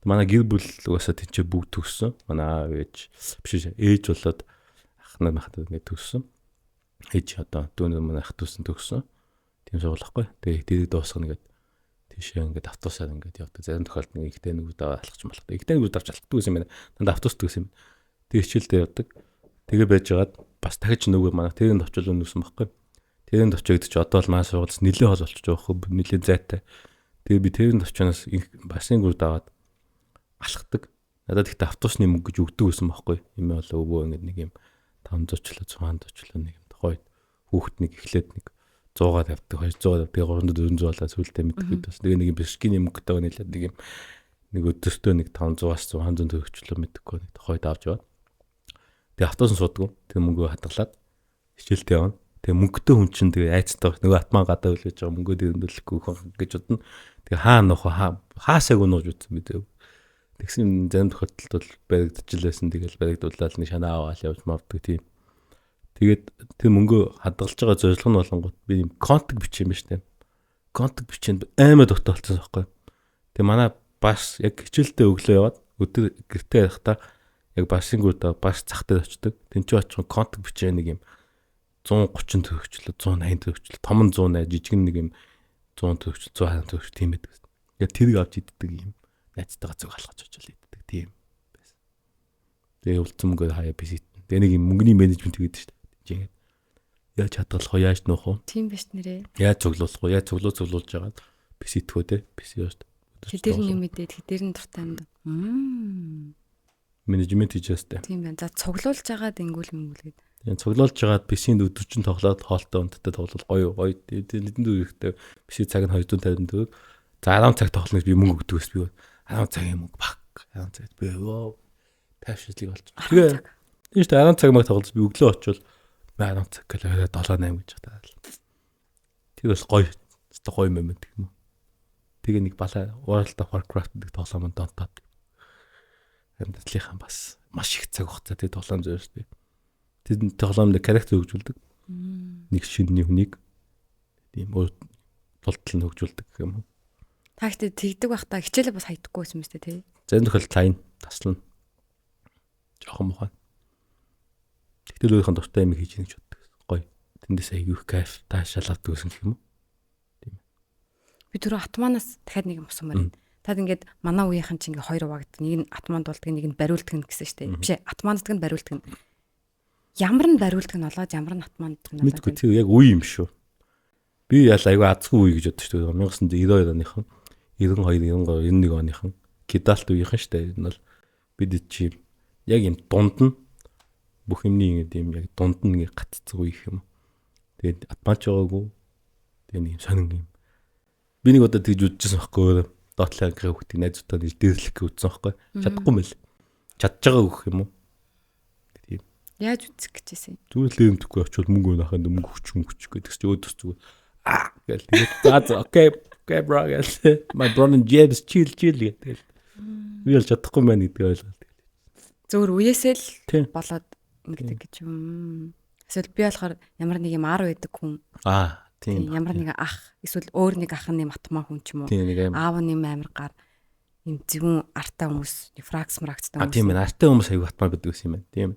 Манай гэр бүл угаасаа тэнцээ бүгд төгссөн. Манай аав ээж биш ээж болоод ах нар махад ингээд төгссөн. Ээж одоо дүүнер манай ах дүүсэн төгссөн. Тийм сургуулахгүй. Тэгээ тэрийг дуусгана гээд тийшээ ингээд автобусаар ингээд явдаг. Зарим тохиолдолд нэг ихтэй нэг удаа алхаж малах. Ихтэй нэг удаа авч алхдаг гэсэн юм байна. Дандаа автобус төгсөн юм. Тэгээ хичээлдээ явдаг. Тэгээ байжгаад бас дахиж нөгөө манай тэрэнд очил өнөөсөн байхгүй. Тэрэнд очиж гэдэг чи одоо л манай сургуульс нэлээд хол болчих жоох байхгүй. Нэлээд зайтай. Тэгээ би тэрэнд очиноос басын гүр даваад алхдаг. Надад ихтэй автобусны мөнгө гэж өгдөг байсан байхгүй. Юм бол өвөө ингээд нэг юм 500 очлоо 600 очлоо нэг юм тухайд хүүхэд нэг эхлээд нэг 100-аар явдаг, 200-аар явдаг, 300 400 болоо сүултээ мэддэг бас. Тэгээ нэг юм бишкиний мөнгөтэйг нийлээд нэг юм нэг өдөртөө нэг 500-аас 600 төгрөгчлөө мэдхгүй нэг хойд авч яваад. Тэгээ автобус нь суудгүй. Тэгээ мөнгөө хадгалаад хичээлдээ явна. Тэгээ мөнгөтэй хүн чинь тэгээ айцтай нөгөө атман гадаа үлээж байгаа мөнгөө дэрэмдүүлэхгүй гэж бодно. Тэгээ хаа нөх хаасайг нууж утсан би тэгээ. Тэгсэн зарим тохиолдолд бол баригдчихл байсан. Тэгэл баригдуулаад нэг шанаа аваад явж мавдаг тийм. Тэгээд тэр мөнгөө хадгалж байгаа зорилго нь болонгууд би юм контакт бичих юм ба штэ. Контакт бичээнд амар дуртай болсон байхгүй. Тэгээ манай бас яг хичээлдээ өглөө яваад өдөр гэртээ явахдаа яг басингуудаа бас зах дээр очдөг. Тэнцүү очих контакт бичээ нэг юм 130 төгрөгчлөө 180 төгрөгчлөө том нь 180 жижиг нь нэг юм 100 төгрөгчлөө 120 төгрөг тийм байдаг. Тэгээд тэрийг авч иддэг юм. Найзтайгаа зүг алхаж очил иддэг тийм байсан. Тэгээ үлдсэн мөнгөөр хаяа бисит. Тэгээ нэг юм мөнгөний менежмент хийгээд шүү дээ. Ингээд яаж хадгалах вэ? Яаж нуух вэ? Тийм биш нэрээ. Яаж цуглуулах вэ? Яаж цуглуулж жагаад биситэх үү те? Биси яаж. Хэдээр нь юм мэдээд хэдээр нь дуртай юм. Менежмент хийж ястай. Тийм байна. За цуглуулж жагаад ингүүл мэнгүүл гээд. Тийм цуглуулж жагаад бисийн өдөржин тоглоод хоолтой унттай тоглол гоё гоё. Хэдэн төгрөгтэй биси цаг нь 250 төгрөг. За 10 цаг тоглоно гэж би мөнгө өгдөг ус би 10 цагийн мөнгө баг 10 цаг би өө тайвшруулыг болж. Тэгээ тийм шүү дээ 10 цаг маг тоглож би өглөө очивол 10 цаг гэл 7 8 гэж байна. Тэр бас гоё. Өстой гоё юм байна гэх юм уу. Тэгээ нэг балаа World of Warcraft гэдэг тоглоом донтоод амьдралынхаа бас маш их цаг хугацаа тэр тоглоом зориулж би. Тэр тоглоомд характер хөгжүүлдэг. Нэг шинэ хүнийг тийм өөр тултал нь хөгжүүлдэг гэх юм уу. Та ихтэй тэгдэг байх та хичээлээ бас хайдаггүй байсан юм шүү дээ тий. Зарим тохиолдолд тайн таслана. Жохон муухай. Тэгтэл өөрийнхөө дуртай юм хийж ийнэ гэж боддог. Гоё. Тэндээс айгүй их кайф таашаал авдаг гэсэн гэх юм уу. Тийм. Би түрүү атманаас дахиад нэг юм асуумаар байна. Тад ингээд манай үеийнхэн чинь ингээд хоёр хуваагдаг. Нэг нь атманд болдог, нэг нь бариулдаг нь гэсэн шүү дээ. Биш ээ, атманддаг нь бариулдаг нь. Ямар нь бариулдаг нь болоод ямар нь атманддаг нь болоод. Мэдгүй тэр яг үе юм шүү. Би ял айгүй азгүй үе гэж боддог шүү дээ. 1992 оныхан 92, 93, 91 оныхан кидалт үеийнхэн шүү дээ. Энэ бол бид чи яг юм дунд нь бүх юмны ингээд юм яг дунд нь ингээд гатцсан үе гэх юм. Тэгээд атмаач байгаагүй. Тэгээд нэг юм сонин юм. Би нэг удаа тэгж үдчихсэн байхгүй өөрөө. Доотлын ангийн хүүхдийг найзуудаа нэг дээрлэх гэж үзсэн байхгүй. Чадахгүй мэл. Чадж байгаа гэх юм уу? Тийм. Яаж үзэх гэж байсан юм? Зүгээр л юмдэхгүй очивол мөнгө өнөх юм мөнгө хүч мөнгө хүч гэдэг чинь өөдөөс зүгээр аа гэл тэгээд за за окей окей bro гэл my brother James chill chill гэдэг. Би бол чадахгүй байна гэдгийг ойлголт. Зөвөр үеэсээ л болоод ингэдэг гэж юм. Эсвэл би болохоор ямар нэг юм ар байдаг хүн. Аа тийм. Ямар нэг ах эсвэл өөр нэг ах нь юм атмаа хүн ч юм уу. Аав нь юм амар гар юм зөвүүн артай хүмүүс, фракс мракцтай хүмүүс. Тийм ээ. Артай хүмүүс аягүй атмаа байдаг гэсэн юм байна. Тийм.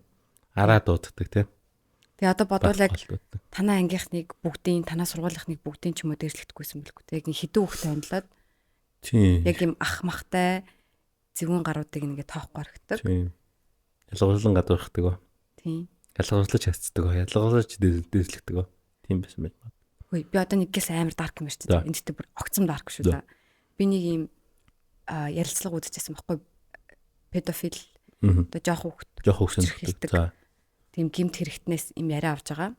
Араа дууддаг тийм. Тэгээ одоо бодвол яг танаа ангийнхныг бүгдийн, танаа сургуулийнхныг бүгдийн ч юм уу дээрлэхдэггүйсэн бэлгүй. Тэг яг хідэн хүүхдээ хөндлөөд. Тийм. Яг юм ах махтай зөвүүн гаруудыг ингээд тоохгүй орхидог. Тийм. Ялгуурлан гадуурхдаг. Тийм. Ялгуурлаж хацдаг. Ялгуурлаж дээрлэгдэг. Тийм байсан байж магадгүй. Хөөе би одоо нэг гэс амар дарк юм шүү дээ. Энд дээр бүр огцом дарк шүү дээ. Би нэг юм ярилцлага үзчихсэн байхгүй педофил одоо жоох хүүхд. Жоох хүүхд. За. Тийм гимт хэрэгтнээс юм яриа авч байгаа.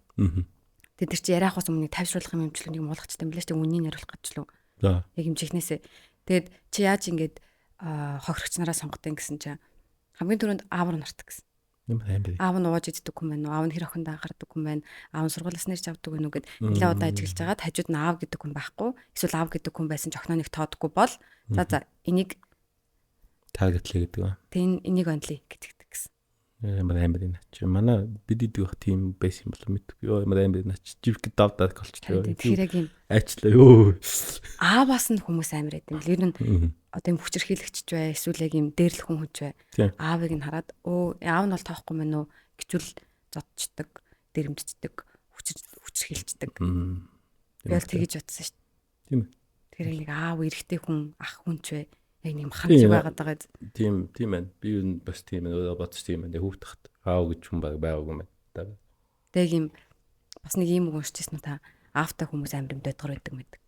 Тэгээд тэр чи яриа авахаас өмнө нэг тайвшруулах юм юмчлуу нэг муулгач юм билээ шүү дээ. Үннийг яриулах гэжлүү. За. Яг юм чихнээсээ. Тэгээд чи яаж ингэж хохирогч нараа сонгодог гэсэн чинь хамгийн түрүүнд аав руу нартаг гэсэн. Аав нь ууж иддэг хүн байна уу? Аав нь хэр охиндоо анхаардаг хүн байна? Аав нь сургуулиас нэрч авдаг хүн үү гэд нэлээд удаа ажиглаж хагаад хажууд нь аав гэдэг хүн байхгүй. Эсвэл аав гэдэг хүн байсан ч охиноо нэг тоодохгүй бол за за энийг таргетлээ гэдэг ба. Тэг энийг онлие гэдэг гэсэн. Ямар амар энэ чи манай бид идэг бах тийм байсан юм болов мэдгүй. Йоо ямар амар энэ чи живк давдаа болчихлоо. Тэгэхээр яг юм айчлаа ёо. Ааваас нь хүмүүс амар байд юм. Ер нь одоо юм хүчирхийлэгч бай, эсвэл яг юм дээрлэх хүн хүч бай. Аавыг нь хараад өө аав нь бол тоохгүй мэн үү гэчүүл зодчдаг, дэрэмдчихдэг, хүчирхийлчдэг. Би бол тэгэж бодсон шүү дээ. Тийм ээ. Тэгэхээр нэг аав эрэгтэй хүн, ах хүн ч бай. Яг нэг хан шиг байгаад байгаа. Тийм, тийм байна. Би юу бас тийм байна. Өөрөө бодож тийм байна. Хүүхд тахт аав гэж хүн баг байгаагүй юм байна. Тэг юм бас нэг ийм үг уншижсэн үү та? Аавтай хүмүүс амар юм дойдгор байдаг мэдэг.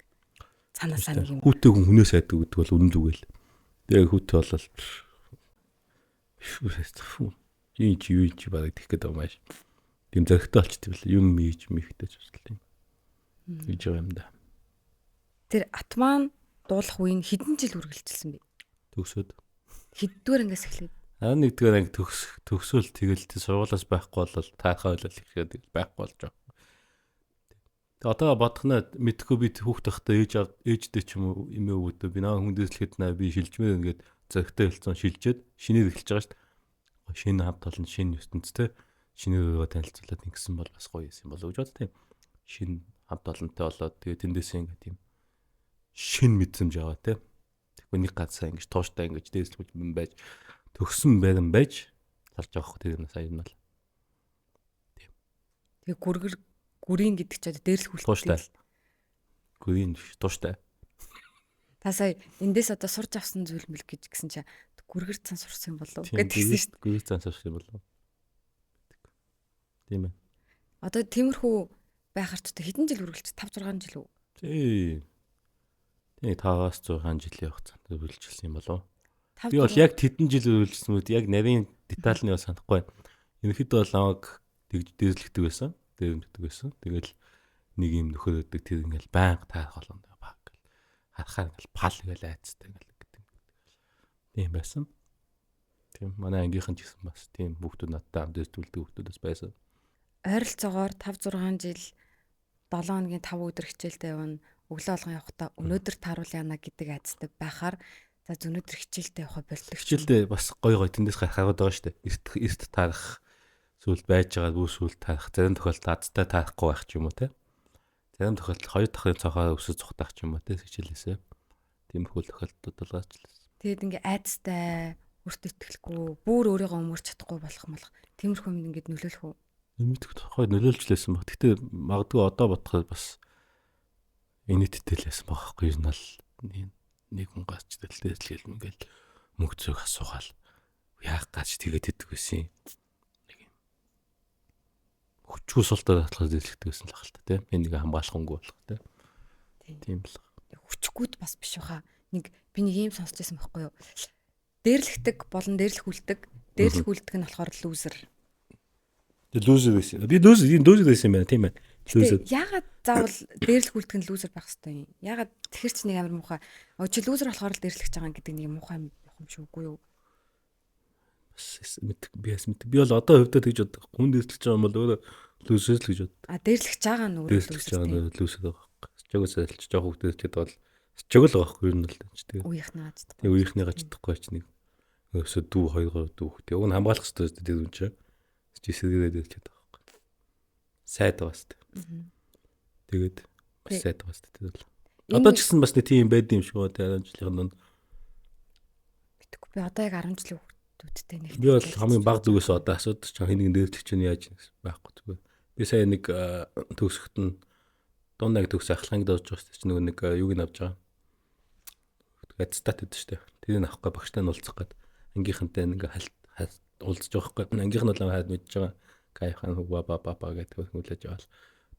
Цаанаасаа нэг юм. Хүүтэй хүн хүнээс айдаг гэдэг бол үнэн үг л. Тэгээ хүүтэй болол юу чи юу чи бараг тэгэх гээд байгаа юм ааш. Тийм зөрөгтэй болчт юм бэл. Юм хийж михтэй ч бас тийм. Гэж байгаа юм да. Тэр атман дуулах үеийн хэдэн жил үргэлжилсэн бэ? Төгсөөд. Хэддүгээр ангиас эхлээд? 11-р анги төгсөөл тэгэл сургуулиас байхгүй бол таархаа ойлол ихэд байхгүй болж байгаа. Тэгээ одоо бодохноо мэдхгүй би хүүхд байхдаа ээжтэй ч юм уу эмээ өвгөдөө би наа хүндээслэхэд наа би шилжмээр ингээд зөрөгтэй хэлцэн шилжээд шинээр эхэлж байгаа шүү дээ. Шинэ хамт олон шинэ ертөнцтэй шинээр өөрийгөө танилцуулаад ингэсэн бол бас гоё юм болов гэж бодд тийм. Шинэ хамт олонтой болоод тэгээ тэндээсээ ингээд тийм шинэ мэдрэмж аваа тийм. Тэгэхгүй нэг газар ингэж тууштай ингэж дээслэж байж төгсөн байран байж салж явах тэр юм сая юм бол. Тийм. Тэгээ гүргэр гүрийн гэдэг чи одоо дээрлэх үлдээ. Тууштай. Гүрийн биш тууштай. Та сая эндээс одоо сурж авсан зүйл мэл гэж гисэн чи гүргэр цан сурсан юм болов уу гэдгийгсэн шүү дээ. Гүргэр цан сурсан юм болов. Тийм ээ. Одоо тиймэрхүү байхаар ч одоо хэдэн жил үргэлж 5 6 жил үү? Тий. Тий 5-аас 6 жилийн хугацаанд үргэлжилсэн юм болов. Би бол яг тэдэн жил үргэлжилсэн мэт яг нарийн детальны бас санахгүй байна. Ерөнхийдөө бол намайг тэгж дээрлэгдэг байсан. Дээрэмддэг байсан. Тэгэл нэг юм нөхөр өгдөг тэр ингээл байнга таарах болгоно баг гэл. Харахаар ингээл пал ингээл айцтай ингээл гэдэг. Тийм байсан. Тийм манай ангийнхан ч гэсэн бас тийм хүүхдүүд надтай хамт дээрлдэг хүүхдүүд бас байсан. Ойролцоогоор 5 6 жил 7 хоногийн 5 өдөр хичээлдээ явна. Өглөө болгон явахдаа өнөөдөр тааруул яана гэдэг айцтай байхаар за өнөөдөр хичээлдээ явахаа болдог. Хичээлдээ бас гой гой тэндээс гарах байгаа шүү дээ. Эрт таарах зүйл байж байгаа бүр сүлд таарах. Зарим тохиолдолд азтай таарахгүй байх ч юм уу те. Зарим тохиолдолд хоёр давхрын цонхоор өсөж цухтах ч юм уу те хичээлээсээ. Тиймэрхүү тохиолдлууд бол гарч лээ. Тэгэд ингээ айцтай өөртөө итгэлгүй бүр өөрийгөө өмөрч чадахгүй болох молох тиймэрхүү юм ингээд нөлөөлөх үү? Мэдэх тухай нөлөөлж лээсэн баг. Гэтэ магадгүй одоо бодоход бас инээдтэй л байсан байгаа хгүй юу нь нэг хүн гарч дэлтэл ингээл мөнгө зүг асуугаал яах гэж тэгээд идэг байсан юм. Нэг юм. Хүчгүй султаа татлахад дэлхдэг байсан л ах л та тийм. Энэ нэг хамгаалах өнгө болох тийм. Тийм л. Хүчгүйд бас биш баха. Нэг би нэг юм сонсч байсан байхгүй юу? Дээрлэхдэг болон дээрлэхүүлдэг. Дээрлэхүүлдэг нь болохоор лүүзер. Тэр лүүзер байсан. Би лүүзер, энэ лүүзер байсан юм байна, тийм ээ. Лүүзер. Яагаад заавал дээрлэхүүлдэг нь лүүзер байх хэвтэй юм? Яагаад тэгэхэр чи нэг амар муухай. Чи лүүзер болохоор л дээрлэх гэж байгаа гэдэг нэг муухай юм юм шиг үгүй юу? Бас мэд би бас мэд. Би бол одоо хувьдаа тэгж боддог. Хүн дээрлэж байгаа юм бол өөрөө лүүзер л гэж боддог. А дээрлэх байгаа нь өөрөө лүүзер. Лүүзер байгаа байхгүй. Чогоос альч жоох хөвгт дээрлэхэд бол чог л байгаа байхгүй юу нь л тийм. Үеийнхнээ чадахгүй. Тийм үеийнхнээ чадахгүй ч нэг өсө дүү 2 3 дүү хөх. Уг нь хамгаалах хэрэгтэй шүү дээ тэр үн чинь. Чи эсрэгээр дээрлэхэд байгаа байхгүй. Сайд байгаа шүү дээ. Тэгээд бас сайд байгаа шүү дээ тэр бол. Одоо ч гэсэн бас нэг тийм байд юм шиг байна 10 жилийн дунд. Мэдгүй би одоо яг 10 жилийн хүүхдүүдтэй нэг. Би бол хамгийн бага зүгээс одоо асуудаг ч хин нэгэн дээрлэх чинь яаж байхгүй зүгээр. Би сая нэг төгсөхт нь дундаг төгс ахлах ангид орж байгаа шүү дээ. Нөгөө нэг юуг нь авч байгаа. Аттестат гэдэг шүү дээ. Тэрийг авахгүй багштай нь уулзах гээд ангийнхантай ингээ хальт уулзж байгаа байхгүй. Ангийнх нь бол хайд мэдж байгаа. Кайхан ба ба ба ба гэдэг хүлээж аваад.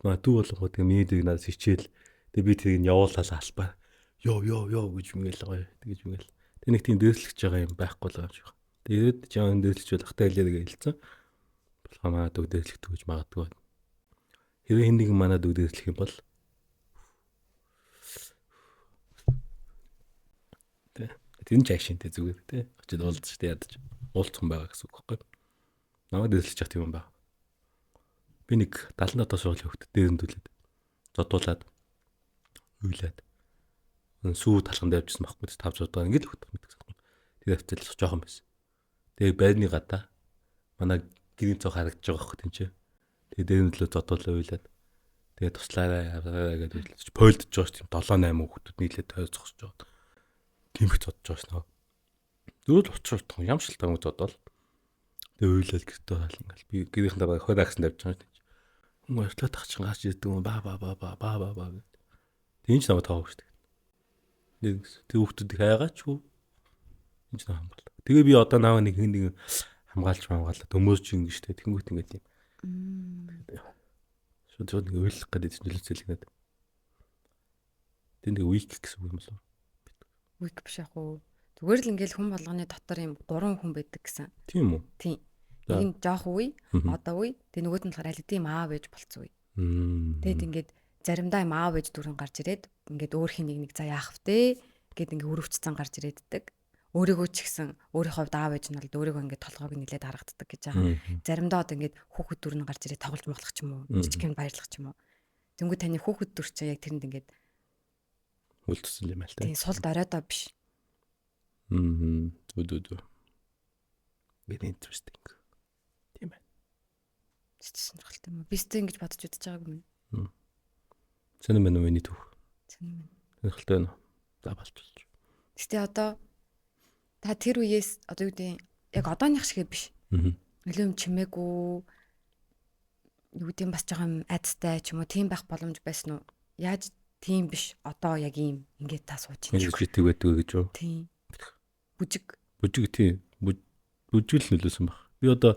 Маа дүү болгоод тэгээ миний дийг надад хичээл. Тэгээ би тэрийг нь явуулаад албаа. Йоо ёо ёо гэж мэгэл гоё. Тэгэж мэгэл. Тэг нэг тийм дээрлэж байгаа юм байхгүй л байгаа юм шиг. Тэгээд жаан дээрлэж бол ахтай хэлээрэй гэж хэлсэн. Болохоо манай дүү дээрлэх гэж магадгүй. Хэрвээ хэн нэгэн манай дүү дээрлэх юм бол тэ тэр нь ч ашинтэй зүгээр тэ очид уулзч тэ ядаж уулзсан байгаа гэсэн үг байхгүй. Намайг дээрлэж явах юм байна. Би нэг 77 сургуулийн хүүхд дээрэндүүлээд зодуулаад уйлаад сүү талханд явжсэн байхгүй 5 6 дахь ингээд л хүүхд мэддэг санахгүй. Тэр хавцал жоохон байсан. Тэгээ байрны гадаа манай гэрийн цог харагдаж байгаа байхгүй тийм чи. Тэгээ дээрэндлөө зодуулаа уйлаад тэгээ туслаарай аваарай гэдэг үйлдэж пойлдож байгаа ш тийм 7 8 хүүхдүүд нийлээд тойр зогсож байгаа. Гимх зодж байгаа ш нөө. Зүгээр л учир утга ям шалтгаан зодоол. Тэгээ уйлал гэртээ хаал ингээл би гэрийнхэн дараа 20 агсан тавьж байгаа ш. Хүн артлаа тах чинь гарч ирдэг юм ба ба ба ба ба ба ба гэдэг. Тэг энэ ч намайг тоогүй ш. Тэр хүүхдүүдийг хайгаач юу. Энэ ч намайг хамгаалаа. Тэгээ би одоо наваа нэг нэг хамгаалж хамгаалаад өмөрч ингэ штэ тэнгүүт ингэ тийм. Шууд шууд нэг уйлах гэдэг нөлөөцөлгөнөд. Тэр нэг weak гэсэн үг юм болов. Weak биш ах уу. Зүгээр л ингээл хүн болгоны дотор юм 3 хүн байдаг гэсэн. Тийм үү? Тийм. Нэг нь жоох үе, одоо үе, тэг нөгөөт нь болохоор аль хэдийн аав ээж болцсон үе. Тэгэд ингээд Заримдаа юм аав ээж дүрэн гарч ирээд ингээд өөрхийн нэг за яах вэ гэд ингээд өрөвчцэн гарч ирээддэг. Өөрийгөө ч гэсэн өөрийнхөө хувьд аав ээж нь бол өөрийгөө ингээд толгойг нилээд харагддаг гэж байгаа. Заримдаа одоо ингээд хүүхэд дүр нь гарч ирээд тоглож моглох ч юм уу, жижиг юм баярлах ч юм уу. Тэнгүү таны хүүхэд дүр чинь яг тэрэнд ингээд үлдсэн юм аа л тийм сул доройдоо биш. Зү. Very interesting. Тийм ээ. Сонирхолтой юм уу? Би өстө ингэж бодож үзэж байгаагүй юм. Сонин байна уу миний түүх? Сонин байна. Сонирхолтой байна уу? За болчихлоо. Гэтэ одоо та тэр үеэс одоо юу гэдэг яг одооных шиг биш. Илүү юм чимээгүй юу гэдэг бас жоохон айцтай ч юм уу тийм байх боломж байсан уу? Яаж тийм биш одоо яг ийм ингээд та сууж байна. Жижиг байдаг гэж юу? Тийм. Бүжиг. Бүжиг тийм. Бүжиг л нөлөөсөн баг. Би одоо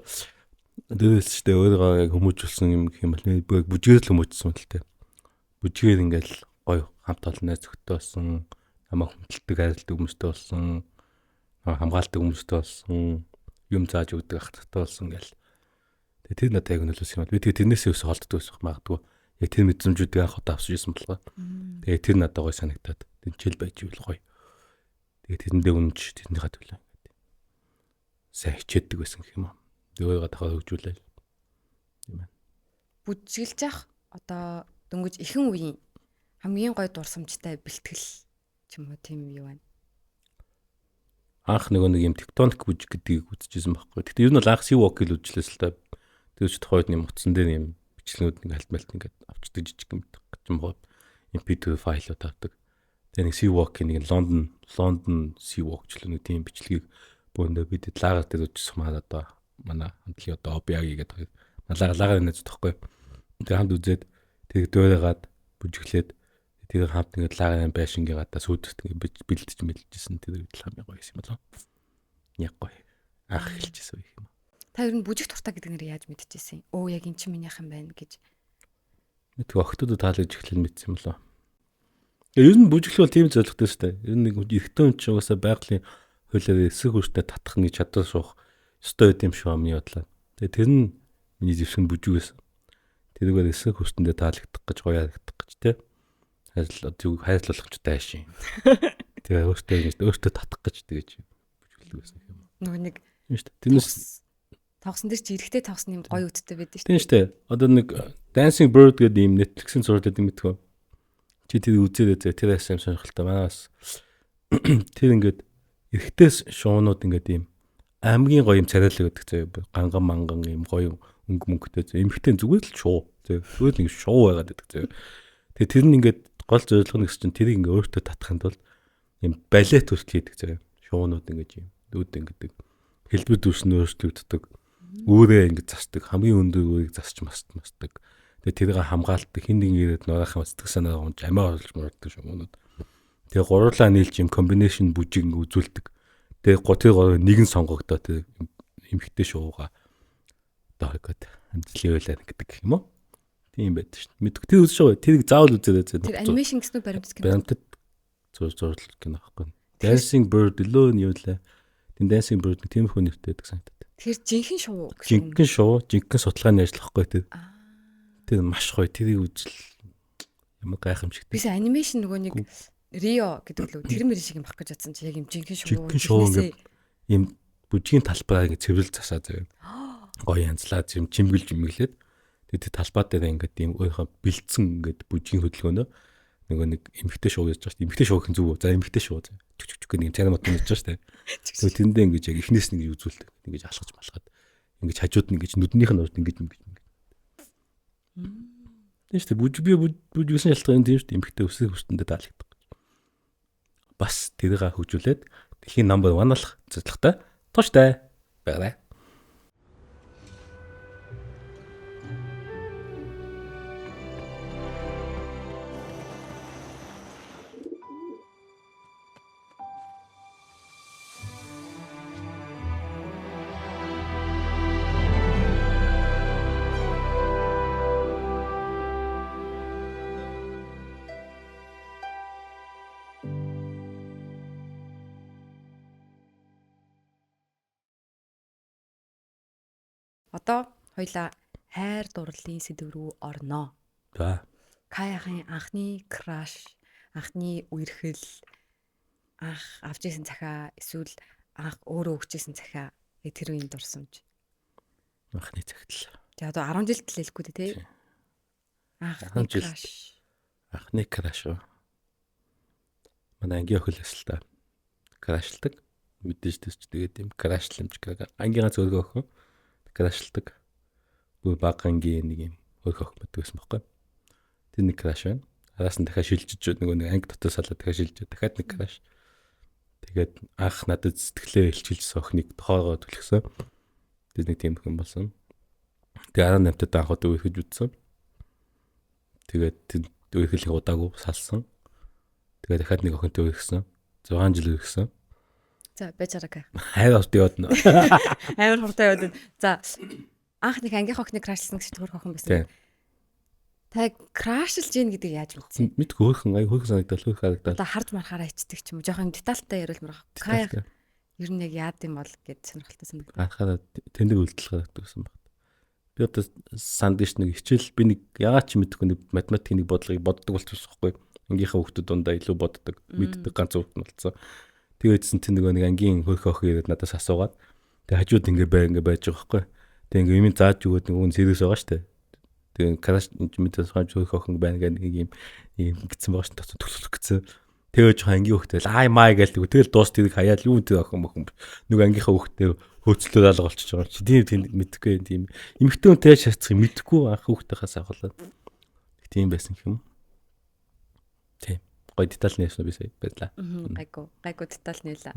дээрээс ч тэ өөрийгөө яг хүмүүжүүлсэн юм гэх юм бол би бүжгээр л хүмүүжсэн л тэ. Бүжгээр ингээл гоё хамт олон найз нөхдөд болсон, намайг хүндэлдэг, хайрладаг хүмүүстэй болсон, хамгаалдаг хүмүүстэй болсон, юм зааж өгдөг ах нартай болсон гэл. Тэгээ тэр надад яг нөлөөсөн юм бол би тэгээ тэрнээсээ өс холддог байсан магадгүй. Яг тэр мэдрэмжүүдийг анх удаа авсан юм болохоор. Тэгээ тэр надад гоё санагдаад тэнчэл байж ивэл гоё. Тэгээ тэрэндээ үнж тэрнийхээ төлөө ингээд сайн хичээдэг байсан гэх юм уу. Тэгээ өөрийгөө дахиад хөгжүүлээл. Тийм ээ. Бүжиглж явах одоо дөнгөж ихэнх үеийн хамгийн гоё дурсамжтай бэлтгэл ч юм уу тийм юу байна. Анх нөгөө нэг юм тектоник бүжиг гэдгийг үзчихсэн байхгүй. Гэтэ ер нь бол анх Seawalk л үзчихлээс л та. Тэр ч тухайд юм утсан дээр юм бичлэгнүүд нэг хальт малт ингээд авчдаг жижиг юм юм MP2 файлууд авдаг. Тэгээ нэг Seawalk-ийн нэг Лондон Seawalk ч л нэг тийм бичлэгийг бөөндөө бид лагер дээр үзчихсэн маа одоо манай хамтлагийн одоо Обиаги гэдэг лагер найз тоххой. Тэгээ хамт үзээд тэр дөөрөөгаад бүжиглээд тэр хамт ингээд лагерын байшингийн гадаа сүйдэрт ингээд бэлдэж мэлжсэн тэр үед л хамгийн гоё юм болоо. Яг гоё. Анх эхэлчихсэн үе юм. Та ер нь бүжиг туртаа гэдэг нэр яаж мэдчихсэн? Өө яг эн чинь минийх юм байна гэж. Мэдгүй охтууд таалагдж эхлэн мэдсэн юм болоо. Ер нь бүжиглэх бол тийм зорилготой шүү дээ. Ер нь нэг эрэгтэй хүн чинь угаасаа байгалийн хуулиар эсрэг хүчтэй татах нэг чадвар суух ёстой байд юм шиг миний бодлоо. Тэгээ тэр нь миний зэвсэг бүжиг байсан. Тэрүүгээр эсрэг хүчтэндээ таалагдах гэж гоё харагдах гэж те. Хайрлал зөв хайрлуулагчтай аашин. Тэгээ өөртөө ингэж өөртөө татах гэж тэгэж бүжиглдэг байсан юм. Нөгөө нэг тийм шүү дээ. Тэрнээс тавсан дээр чи эрэхтэй тавсан юм гоё үттэй байдаг шүү дээ. Тийм шүү дээ. Одоо нэг Dancing Bird гэдэг ийм Netflix-ийн зураг гэдэг мэдхүү. Чи тэр үзээрэй зэ тэр бас юм сонирхолтой. Манаас тэр ингээд эрэхтээс шуунууд ингээд ийм хамгийн гоё юм царайлаг гэдэг зөө ганган манган ийм гоё өнгө мөнгөтэй зөө эмхтэн зүгээр л шуу зөө зүгээр л ингэ шуу байгаад байдаг зөө. Тэгээ тэр нь ингээд гол зорилго нь гэсэн чинь тэрийг ингээ өөртөө татахын тулд ийм балет хүртэл хийдэг зөө. Шуунууд ингээд ийм үүд ингээд хэлбэр дүрс нь өөрчлөгддөг. Үүрээ ингээд засдаг. Хамгийн өндөр үүрийг засч мастдаг. Тэгээ тэрийг хамгаалдаг. Хин нэг ирээд нураахын сэтгэл санаагаа унж амиа оруулж мурдаг шуунууд. Тэгээ гурлаа нийлж юм комбинашн бүжиг ингээ үзүүлдэг. Тэгээ тэр гурав нэгэн сонгогдоо тэр эмхтэй шууга одоо гээд амжилтын байлаа гэдэг юм уу? Тийм байдаг шүү. Мэдгүй тэр үзэж байгаа. Тэрийг заавал үзээрэй зэ. Тэр анимашн гэсэн үү баримтат кино? Баримтат зурлал кино байхгүй. Dancing Bird илүү нь юу лээ. Тэр Dancing Bird нэг тиймэрхүү нэртэй байдаг санагдаад. Тэр жинхэнэ шуу гэсэн. Жинхэнэ шуу, жинхэнэ судалгааны ажил байхгүй тэр. Тэр маш гоё. Тэрийг үзэл ямар гайхамшигтай. Бис анимашн нөгөө нэг Рио гэдэг лөө тэр мэр шиг юм бах гэж бодсон чи яг юм жинхэнэ шуу. Жинхэнэ шуу ингээд юм бүжгийн талбараа ингээд цэвэрлж засаа заяа. Гоё янзлаа юм чимгэлж имгэлээд тэгээд тэр талбай дээр ингээд юм өөрийнхөө бэлдсэн ингээд бүжгийн хөдөлгөөнөө нөгөө нэг эмхтэй шуу гэж байгаа шүү дээ. Эмхтэй шуу гэх нь зүг үү? За эмхтэй шуу заяа. Чүк чүк нэг юм царай мот хийж байгаа шүү дээ. Тэгээд тэрэндээ ингээд яг эхнээс нь ингэж үзүүлдэг. Ингэж алхаж малхад ингэж хажууд нь ингэж нүднийх нь урд ингэж ингэж ингэж. Тийм шүү дээ. Бүжиг би бүжигсэн шалтгаан тийм шүү дээ. Эмхтэй өсөх хүстэндээ таалагддаг. Бас тэрийг хөгжүүлээд дэлхийн number 1 болох зорилготой тууштай байгаарай. Одоо хоёлаа хайр дурлалын сэдв рүү орноо. За. Каяхын анхны crush, анхны үерхэл, анх авч исэн захиа эсвэл анх өөрөө өгч исэн захиа яг тэр үеийн дурсамж. Анхны захидал. Тэгээ одоо 10 жил тэлэхгүй дээ тий. Анхны crush. Анхны crush уу. Манай ангийн охин л байсан л та. Crush лдаг. Мэдээж төсч тэгээд юм crush лэмж ангийн ганц өргөө охин crush лдаг. Бүр бага ангийн нэг юм өргөө охин байдаг байсан байхгүй. Тэр нэг crush байна. Араас нь дахиад шилжиж нөгөө нэг анги дотор салаад дахиад шилжиж дахиад нэг crush. Тэгээд анх надад сэтгэлээ илчилжсэн охиныг тоогоо түлхсэн. Тэр нэг тийм охин болсон. Тэгээ 18 тад анх удаа үерхэж үзсэн. Тэгээд үерхлийг удаагүй салсан. Тэгээд дахиад нэг охинтой үерхсэн. 6 жил үерхсэн. За байж байгаа. Хайр хурд яваад нэ. Амар хурдан яваад. За анх нэг ангийнх охиныг crush лсан гэж төрөх охин байсан. Та crush лж гин гэдгийг яаж мэдсэн? Мэдгүй хөөхөн ай хөөхөн санагдал хөөх харагдал. Одоо харж мархаараа ичдэг ч юм уу. Жохон детальтай яриулмаар. Кая ер нь яг яад юм бол гэд сонирхолтой санагдав. Харахаараа тэндэг үйлдэл гаргадаг гэсэн баг. Би одоо санд ш нэг хичээл би нэг ягаад ч мэдэхгүй нэг математикийн нэг бодлогыг боддог болчихсон байхгүй. Ангийнхаа хүүхдүүд дундаа илүү боддог, мэддэг ганц хүүхд нь болсон. Тэгээдсэн тэр нөгөө нэг ангийн хөөх охин ирээд надаас асуугаад тэгээ хажууд ингээ бай ингээ байж байгаа байхгүй. Тэгээ ингээ юм зааж өгөөд нэг үн сэрээс байгаа штэ. Тэгээ crush мэдээс хойш хөөх охин байна гэх нэг юм юм гэсэн байгаа штэ төлөх гэсэн. Тэгээ жоохон ангийн хүүхдээ ай май гээл тэгэл дуус тэрийг хаяал юу тэр охин мохин нөгөө ангийнхаа хүүхдээ хөөцлөөр алга болчихж байгаа чи тийм тийм мэдхгүй тийм эмэгтэй хүнтэй шаарцах юм мэдхгүй анх хүүхдийнхээс авахлаа. Тийм байсан гэх юм. Тийм. Гой деталь нээсэн би сая баярлаа. Гайгүй. Гайгүй деталь нээлээ.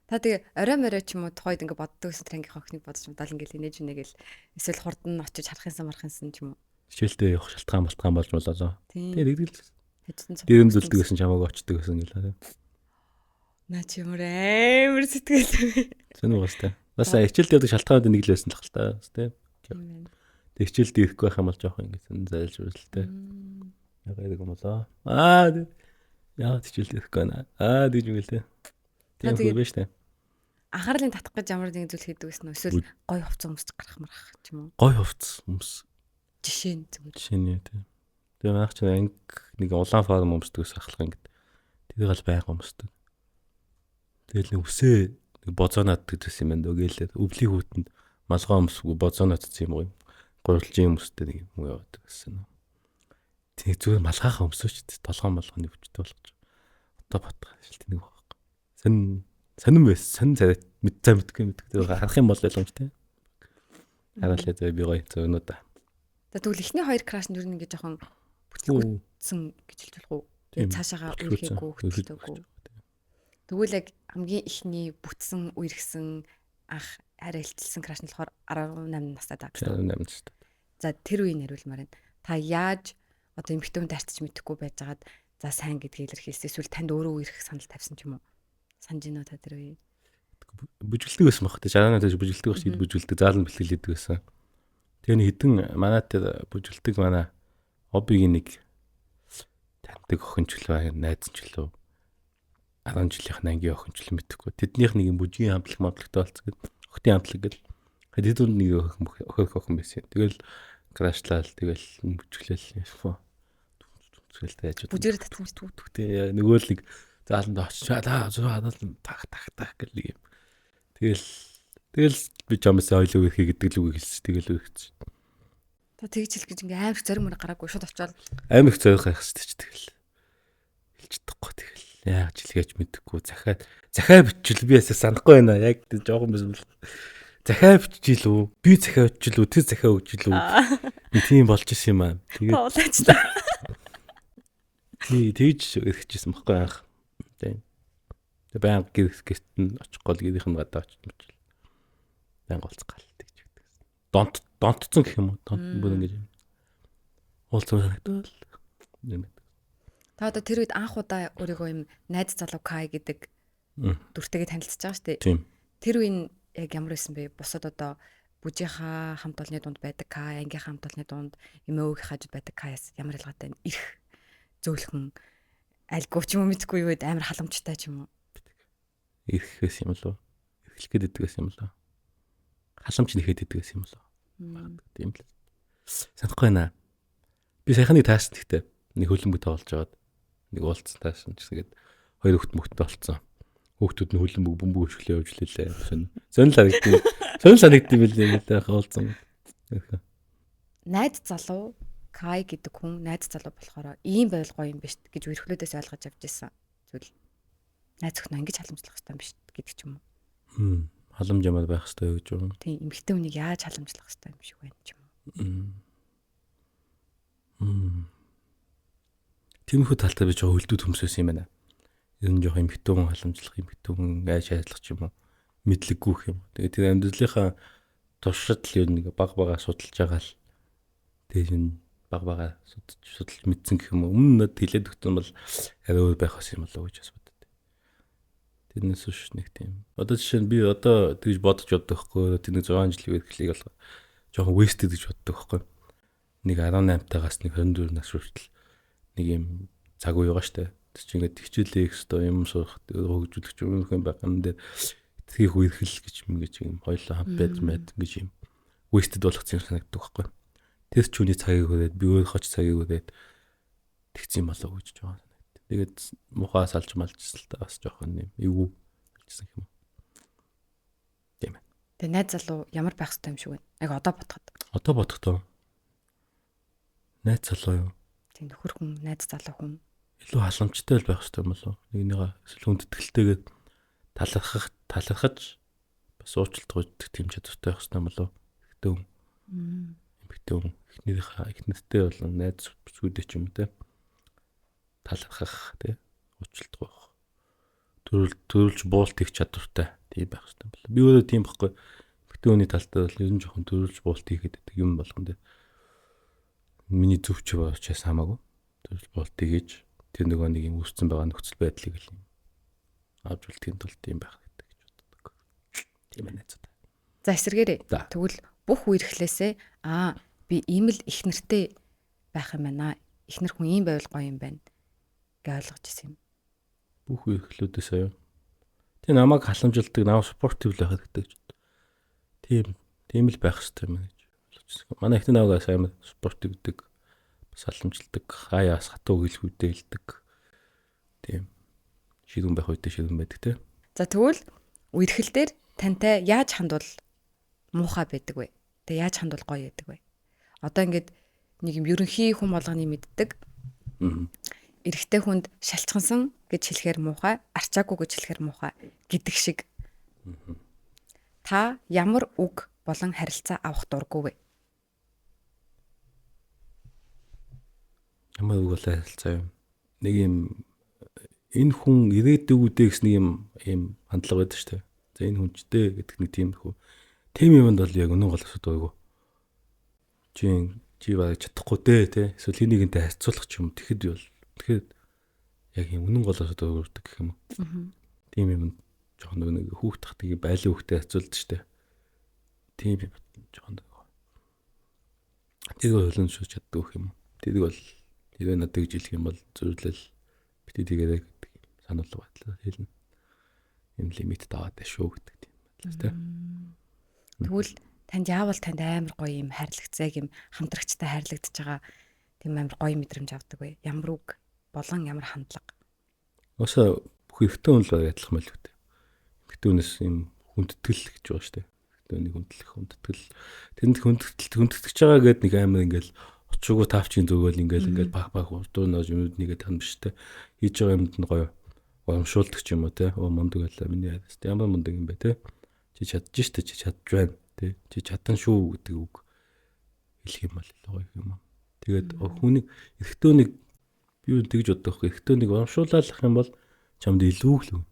Та тэгээ орой морой ч юм уу тухайд ингээ боддог гэсэн тэр ангийнхаа охиныг бодож модал ингээл инээж инээгээл эсвэл хурдан очиж харах юмсан марах юмсан ч юм уу. Хичээлдээ явах шалтгаан балтгаан болж болоо. Тэгээ тэгдэл. Дэрэм зүлдэг гэсэн чамааг очдөг гэсэн гэлээ. Наа чи ямар амар сэтгэл вэ? Сонир угаас та. Бас хичээлд явдаг шалтгаанууд нэг л байсан л хэл та. Тийм. Тэг хичээлд ирэхгүй байх юм бол жоох ингэ сэн зайлж үргэлтэй. Ягаад юм болоо. Аа яагаад хичээлд ирэхгүй байна. Аа тэгж юм гэлээ. Тийм хөө биш үү? Анхаарлын татах гэж ямар нэгэн зүйл хийдэг гэсэн үү? Эсвэл гой хувцас өмсөж гарах марах ч юм уу? Гой хувцас өмс. Жишээ нь зүгээр. Жишээ нь тийм. Тэгээ манайх чинь анги нэг улаан форм өмсдөг ус ахлах ингэд. Тэрийг л байнга өмсдөг. Тэгэл нэг үсээ нэг бозооноод гэсэн юм байна дөө гэлээ. Өвлийн хүүтэнд малгай өмсгүй бозооноодсон юм гоё. Гурвалжин өмстэй нэг юм яваад гэсэн. Тэг зүгээр малгайхаа өмсөөч толгой молгоны өвчтэй болгож. Одоо батгаа шилт нэг байхгүй. Сонин сонин байсан. Сонин царай мэд за мэдгүй мэдгүй. Харах юм бол ойлгомжтой. Хараалаа зөө би гоё зөөнөө да. За тэгвэл эхний хоёр краш нь ер нь ингэ жоохон бүтлгүүтсэн гэж хэлж болох уу? Цаашаага үерхээгүй хөтөлтөөгүй. Тэгвэл яг хамгийн эхний бүтсэн үерхсэн анх арай илчилсэн краш нь болохоор 18 настай даа гэсэн. 18 настай. За тэр үеийг хариулмаар байна. Та яаж одоо эмэгтэй хүн тарьцж мэдэхгүй байжгаад за сайн гэдгийг илэрхийлсэн эсвэл танд өөрөө үерхэх санал тавьсан ч юм уу? Санаж гинөө та тэр үеийг? Бүжгэлдэг байсан баг. 68 тааш бүжгэлдэг бас бүжгэлдэг заалан бэлтгэл хийдэг байсан. Тэгээ нэг хідэн манай тэр бүжгэлдэг манай обигийн нэг таньдаг охин ч лөө найз ч лөө 10 жилийнх нь ангийн охин ч лөө мэдэхгүй. Тэднийх нэг юм бүжгийн хамтлаг мамтлагтай болцсон гэдэг. Охтын хамтлаг гэл. Тэд дунд нэг охин байсан. Тэгэл крашлал тэгэл бүжгэлэл. Тэгэл яаж бүжгээр татсан ч тэгээ нөгөө л нэг зааланд очиж аа заа так так так гэл нэг юм. Тэгэл тэгэл би чамаас ойлоо үерхий гэдэг л үгийг хэлсэн. Тэгэл үерхсэн. Та тэгж хэлэх гэж ингээ амар их зориг мөр гараагүй шууд очоод амар их зориг гарах хэрэгтэй ч тэгэл хэлж чадахгүй тэгэл яаж хэлгээч мэдэхгүй захиа бичвэл би ясаа санахгүй байна. Яг жоохон байсан бол захиа биччихлүү би захиа биччихлүү тэр захиа өгчлүү нэг тийм болж исэн юм аа. Тэгээд уулаачлаа. Тий тэгж эргэжсэн байхгүй анх. Тийм. Тэг баян гэр гэрт нь очихгүй л гэрийнх нь гадаа очиж мөчл. Баян голцох гал тэгж өгдөг. Донтцсон гэх юм уу? Донт бүр ингэж юм. Уулзсан санагдал. Юм. Та одоо тэр үед анх удаа өөрийгөө юм найз залуу Кай гэдэг дүртэйгээ танилцж байгаа шүү дээ. Тийм. Тэр үе нь яг ямар байсан бэ? Бусад одоо бүжийнхаа хамт олонны дунд байдаг Кай, ангийнхаа хамт олонны дунд, эмээ өвгийнхээ хажууд байдаг Каяас ямар ялгаатай вэ? Ирэх зөөлхөн альгүй ч юм уу мэдгүй юу амар халамжтай ч юм уу? Ирэхээс юм лөө. Эрхлэх гээд идэгээс юм лөө. Халамж нэхэд идэгээс юм лөө. Тийм л. Санахгүй байна. Би саяханы таасан гэхдээ Нэг хөлбөмбөг тоглож байгаад нэг уулзсан таашин гэсэн гээд хоёр хүүхд мөхтэй болцсон. Хүүхдүүд нь хөлбөмбөг бөмбөг өшөглөө явж лээ. Сонь санагдсан. Сонь санагдсан билээ нэлээ уулзсан. Найз залуу Кай гэдэг хүн найз залуу болохоор ийм байвал гоё юм биш гэж үерхлүүдээс ойлгож авч ирсэн зүйл. Найз охиноо ингэж халамжлах хэрэгтэй юм биш гэдэг ч юм уу. Халамж ямар байх хэрэгтэй гэж юу? Тийм, эмэгтэй хүнийг яаж халамжлах хэрэгтэй юм шиг байна ч юм уу. Тиймэрхүү талтай би жоо хөлдүүд хөмсөөс юм байна. Ер нь жоох эмэгтэй хүн халамжлах, эмэгтэй хүн айж хайрлах ч юм уу. Мэдлэггүй юм. Тэгээ тэр амьдралынхаа туршид л ер нь баг бага судалж байгаа л тэгээ энэ баг бага судалж мэдсэн гэх юм уу. Өмнө нь хэлээд өгсөн бол арай өөр байх бас юм болоо гэж бас боддог. Тэрнээс биш нэг тийм. Одоо жишээ нь би одоо тэгж бодож явдаг байхгүй. Тэр нэг 6 жилийн үерхлийг бол жоохон wasted гэж боддог байхгүй. Нэг 18-таагаас нэг 24 нас хүртэл нэг юм цаг үе байгаа штэ. Тэр чинь ингээд хичээлээ их өстой юм сурах, хөгжүүлэх юм юм байх юм дээр эцгийг үерхэл гэж юм гэж юм хоёлоо хамт байж мэд гэж юм wasted болгоцсон юм санагддаг байхгүй. Тэр ч үний цагийг хүрээд би өөр хоч цагийг хүрээд тэгсэн юм болоо гэж жоохон санагдав. Тэгээд мухаа салж малжсан л та бас жоохон юм эвгүй болчихсон юм. Тийм ээ. Тэгээ найз залуу ямар байх хэрэгтэй юм шиг байна? Яг одоо бодоход. Одоо бодохдоо найз залуу юу? Тийм, нөхөр хүн, найз залуу хүн илүү халамжтай л байх хэрэгтэй юм болов. Нэгнийгээ эсвэл хүндэтгэлтэйгээд талархаж бас уучлалт гуйдаг тийм чадвартай байх хэрэгтэй юм болов. Эрэгтэй хүн. Эмэгтэй хүн эхнэрийнхээ эхнэртэй болон найз бүсгүүдээ ч юм уу те. Талархах те, уучлалт гуйх. Төрүүлж буулт хийх чадвартай тийм байх хэрэгтэй юм болов. Би өөрөө тийм байхгүй. Эмэгтэй хүний талтай бол ер нь жоохон төрүүлж буулт хийхэд байдаг юм болгон те. Миний зөв ч учраас хамаагүй. Төрүүлж буулт хийж тэр нөгөө нэг юм үүссэн байгаа нөхцөл байдлыг л юм авч үлдэхин тулд тийм байх хэрэгтэй гэж боддог. Тийм ээ найзууд. За эсэргээрээ. Тэгвэл бүх үерхлээсээ би ийм л их нэртэй байх юм байна. Эхнэр хүн ийм байвал гоё юм байна гэж ойлгож ирсэн юм. Бүх үерхлүүдээс аюу. Тэг намайг халамжилдаг, намайг supportive байх хэрэгтэй гэж боддог. Тийм л байх хэрэгтэй юм гэж ойлгож ирсэн. Манай эхнэр намайг сайн supportive гэдэг, бас халамжилдаг, хаяас хатуу хэлхүүдээ хэлдэг. Тийм. Ширүүн байх үедээ ширүүн байдаг те. За тэгвэл үерхэл дээр тантай яаж хандвал муухай байдаг вэ? Тэг яаж хандвал гоё байдаг вэ? Одоо ингээд нэг юм ерөнхий хүн болгоны мэддэг. Эрэгтэй хүнд шалчгансан гэж хэлэхээр муухай, арчаагүй гэж хэлэхээр муухай гэдэг шиг. Та ямар үг болон харилцаа авах дургүй вэ? Ямар үг болон харилцаа юм? Нэг юм энэ хүн ирээдүйгүүдээ гэсэн нэг юм хандлага байдаг шүү дээ. За энэ хүн ч дээ гэдэг нэг тийм хүү. Тийм юмд бол яг үнэн гол асуудаг айгу. Чи бараг чадахгүй дээ те. Эсвэл хин нэгэнтэй харьцуулах ч юм. Тэгэхэд бол тэгэхээр яг юм үнэн гол асуудаг өрдөг гэх юм уу. Тийм юм жоохон нэг хүүхд тахтыг байлын хүүхдэд харьцуулдаг шүү дээ. Тийм юм жоохон нэг. Тэр бол хөлөн шүүж чаддаг юм. Тэрийг бол хэрвээ надад гэж хэлэх юм бол зөвлөл бити тэгээрэй гэдэг сануулга байдлаар хэлнэ. Энэ лимит даваад шүү гэдэг тийм байдлаар тийм. Тэгвэл танд яавал танд амар гоё юм хайрлагцайг юм хамтрагчтай хайрлагдж байгаа тийм амар гоё мэдрэмж авдаг вэ? Ямар үг болон ямар хандлага? Осоо бүх эрэгтэй хүн л баг адилхан байл үү. Эрэгтэй хүнээс юм хүндэтгэл гэж байгаа шүү дээ. Эрэгтэй хүнийг хүндэтгэх, хүндэтгэл. Тэнд хүндэтгэж байгаа гээд нэг амар ингээл очоогүй таавчийн зөөгөл ингээл пах пах урдуу нож юмуд нэгээд тань биш те. Хийж байгаа юмд нь гоё урамшуулдаг ч юм уу те. Оо мундаг байлаа миний хайраас. Ямар мундаг юм бэ те. Чи чадж штэ, чи чадж байна те. Чи чадан шүү гэдэг үг хэлэх юм бол илүү гоё юм. Тэгээд хүнийг эрэгтэй хүнийг би юу тэгж боддог байхгүй. Эрэгтэй хүнийг урамшуулах юм бол чамд илүү л.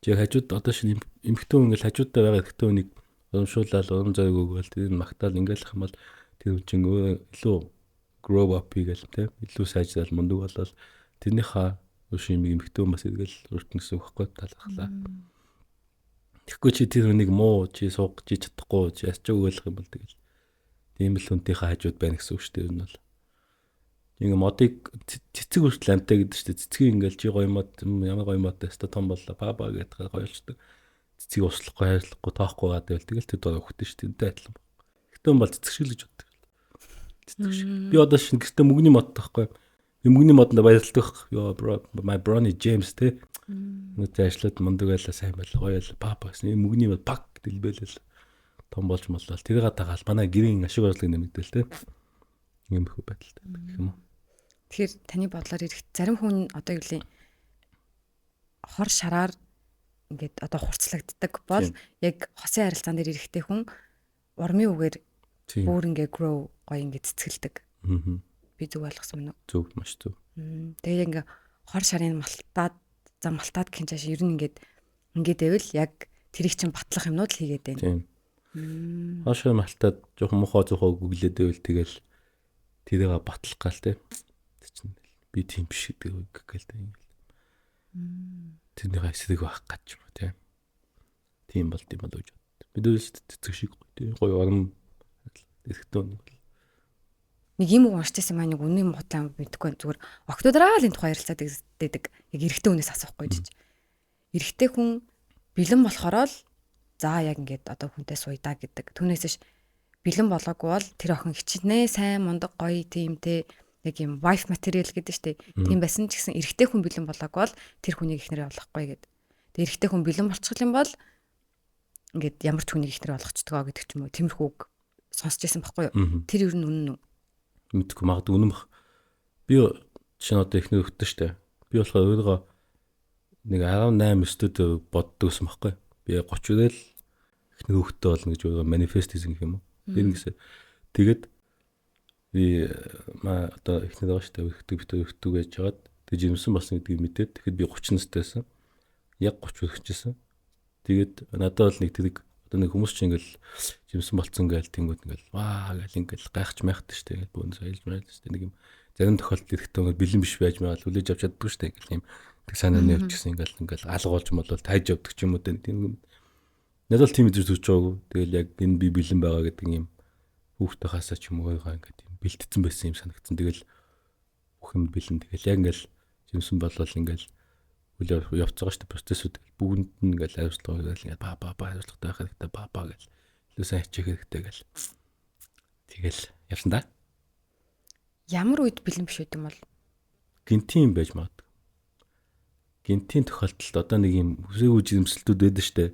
Чи хажууд одоо шинэ эмэгтэй хүн ингээл хажуудаа байгаа эрэгтэй хүнийг урамшуулаад урам зориг өгөөл тэр нь магтаал ингээл юм бол тэр хүн чинь өөрөө илүү grow up хийгээл те. Илүү сайжрал мундаг болол тэрнийхээ өш юм эмэгтэй хүн бас эргэл өртөн гэсэн үг байхгүй талархлаа. Тэгэхгүй чи тэр хүнийг муу чи сууг чи чадахгүй чи ясч өгөөлөх юм бол тэгэл тийм л хүнтийнхээ хажууд байна гэсэн үг шүү дээ. Энэ бол ингээ модыг цэцэг хүртэл амтай гэдэг шүү дээ. Цэцгийг ингээл чи гоё мод ямар гоё мод өстө том боллоо ба ба гэдгээр гоёлчдаг. Цэцгийг услахгүй хайрлахгүй тоохгүй гадаг байл тэгэл тэр дор өгдөн шүү дээ. Энтэй адилхан. Гэтэ бол цэцэг шиг л гэж боддог. Цэцэг шиг. Би одоо шинэ гэртээ мөгний мод таахгүй. Мөнгөний модонд баярлалдаг байхгүй. Йоо bro, my Bronny James те. Өнөөдөр ажиллаад мундаг байлаа, сайн байлаа, гоё байлаа, папа гэсэн. Мөнгөний мод пак дэлбэлэл том болж моллоо. Тэрийг дагаал манай гэрийн ашиг орлого нэмэгдэл те. Иймэрхүү байдалтай гэх юм уу. Тэгэхээр таны бодлоор ирэх зарим хүн одоо юу лээ хор шараар ингээд одоо хурцлагддаг бол яг хосын харилцаан дээр эрэхтэй хүн урмын үгээр бүр ингээ grow гоё ингээ цэцгэлдэг. Би зөв ойлгосон мэн үү? Зөв, маш зөв. Тэгээ ингээ хор шарын малтаад за малтаад гин чааш ер нь ингээд ингээд байвал яг тэрийг чинь батлах юмнууд л хийгээд байна. Тийм. Хор шар малтаад жоохон мухаа зүхаа гүглээд байвал тэгэл тэрийг батлах гал те. Тэр чинь би тийм биш гэдэг үг гэл те. Тэрнийхээ эсрэг байх гэж юм уу те. Тийм бол тийм болоо гэж бод. Мэдээж цэцэг шиг гоё гоё орон эрэхтэн нэг бол нэг юм үг уншижсэн маань нэг үнэн юм худлаа мэдэхгүй байна. Зүгээр октодраа л энэ тухай ярилцаад байдаг. Яг эрэгтэй хүнээс асуухгүй жиж. Эрэгтэй хүн бэлэн болохоор л за яг ингээд одоо хүнтэй сууя гэдэг. Түүнээс ш бэлэн болоогүй бол тэр охин хичнээн сайн мундаг гоё тийм те яг юм wife material гэдэг штэ. Тийм байсан ч гэсэн эрэгтэй хүн бэлэн болоогүй бол тэр хүнийг эхнэрээ болгохгүй гэд. Тэгээ эрэгтэй хүн бэлэн болчих юм бол ингээд ямар ч хүнийг эхнэрээ болгочдгоо гэдэг ч юм уу. Тиймэрхүү үг сонсч байсан байхгүй юу? Тэр ер нь үнэн үү? Мэдгүй, магадгүй үнэн бах. Би жишээ нь одоо эхнэр өгдөө штэ. Би болохоор өөрийгөө нэг 18 өстөд боддог гэсэн байхгүй. Би 30 үрэл эхнэр өгтөө болно гэж өөрийгөө манифест хийсэн гэх юм уу. Тэр нэгсээ. Тэгээд би маа одоо эхнэр байгаа штэ, өрхдөг бит өрхдөг байж хагаад тэг жирэмсэн болсон гэдгийг мэдээд тэгэхэд би 30 настай байсан. Яг 30 өрхөжсэн. Тэгээд надад бол нэг тэрэг одоо нэг хүмүүс чинь ингээл жимсэн болцсон гээл тэнгүүд ингээл ваа гээл ингээл гайхч майхдаг штэ, ингээл бөөн соёлж майл штэ, нэг юм зарим тохиолдолд эрэхтэй ингээд бэлэн биш байж байгаа хүлээж авч чаддгүй штэ, ингээл юм тэг санааны явж гисэн ингээл ингээл алгуулж молвол тайж явдаг ч юм уу тийм надад бол тийм үзэж төрж байгаагүй. Тэгэл яг энэ би бэлэн байгаа гэдэг юм хүүхдээ хаасаа ч юм уу өөрийгөө ингээд юм бэлтцсэн байсан юм санагдсан. Тэгэл бүх юм бэлэн, тэгэл яг ингээл жимсэн болвол ингээл үйл явц байгаа шүү дээ, процессүүд бүгдэнд нь ингээл хариуцлага ингээл ингээл ба ба ба хариуцлагатай байх хэрэгтэй, ба ба гэл илүү сайн хичээх хэрэгтэй гэл тэгэл явсан да. Ямар үед бэлэн биш байд юм бол? Гинтийн юм байж магадгүй. Гинтийн тохиолдолд одоо нэг юм хүсээгүй жирэмслэлтүүд байдаг шүү дээ.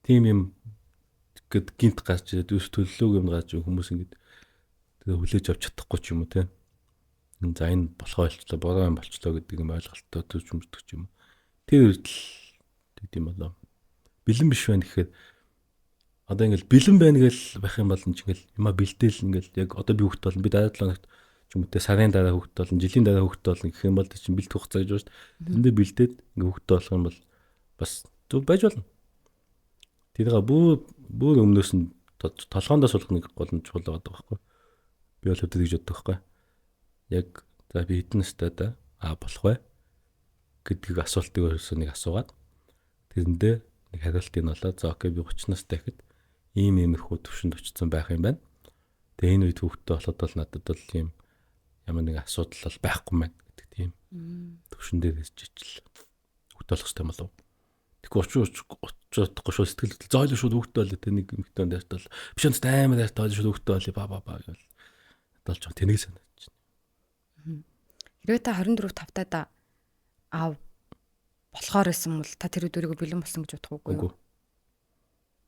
Тийм юм гэд гинт гарч ирээд өс төлөлөөг юм гарч хүмүүс ингээд тэгээ хүлээж авч чадахгүй ч юм уу те. За энэ болохоо болчлоо, бороо юм болчлоо гэдэг юм ойлголттой төрж өмсдөг ч юм уу. Тэр үед л тэгдэм болоо. Бэлэн биш байна гэхэд одоо ингээл бэлэн байна гэж байх юм бол энэ чинь ингээл юмаа бэлдээл ингээл яг одоо би хүүхэд болно, би дараа 7 хоногт ч юм уу те сарын дараа хүүхэд болно, жилийн дараа хүүхэд болно гэх юм бол тэр чинь бэлтгэх хугацаа гэж байна шүү дээ. Тэрэндээ бэлдээд ингээ хүүхдтэй болох юм бол бас зөв байж болно. Тэрийг бүр өмнөөс нь толгоондоо суулгах нэг гол нь чухал байгаа байхгүй. Би бол өдөр гэж боддог байхгүй. Яг за би хэдэн настай да а болох вэ гэдгийг асуултыг өөрөөсөө нэг асуугаад тэрэндээ нэг хариултыг нь олоод за окей би 30 настай гэхэд ийм иймэрхүү төвшөнд очсон байх юм байна. Тэгээ энэ үед хүүхдтэй болоход бол надад бол ийм ямар нэг асуудал бол байхгүй маань гэдэг тийм төвшин дээр ирж ижил хүүхдтэй болох хэрэгтэй болов. Тэгэхгүй очиж очиж шууд сэтгэл хөдлөл зойлоо шууд хүүхдтэй болоо тэ нэг эмэгтэй хүн дайртал биш энэ амар дайртал ойлоо шууд хүүхдтэй болъё ба ба ба гэл надад л тэнэг санагдаж байна. Хэрвээ та 24 тавтаад аав болохоор байсан бол та тэр үед өөрийгөө бэлэн болсон гэж бодох уугүй юу?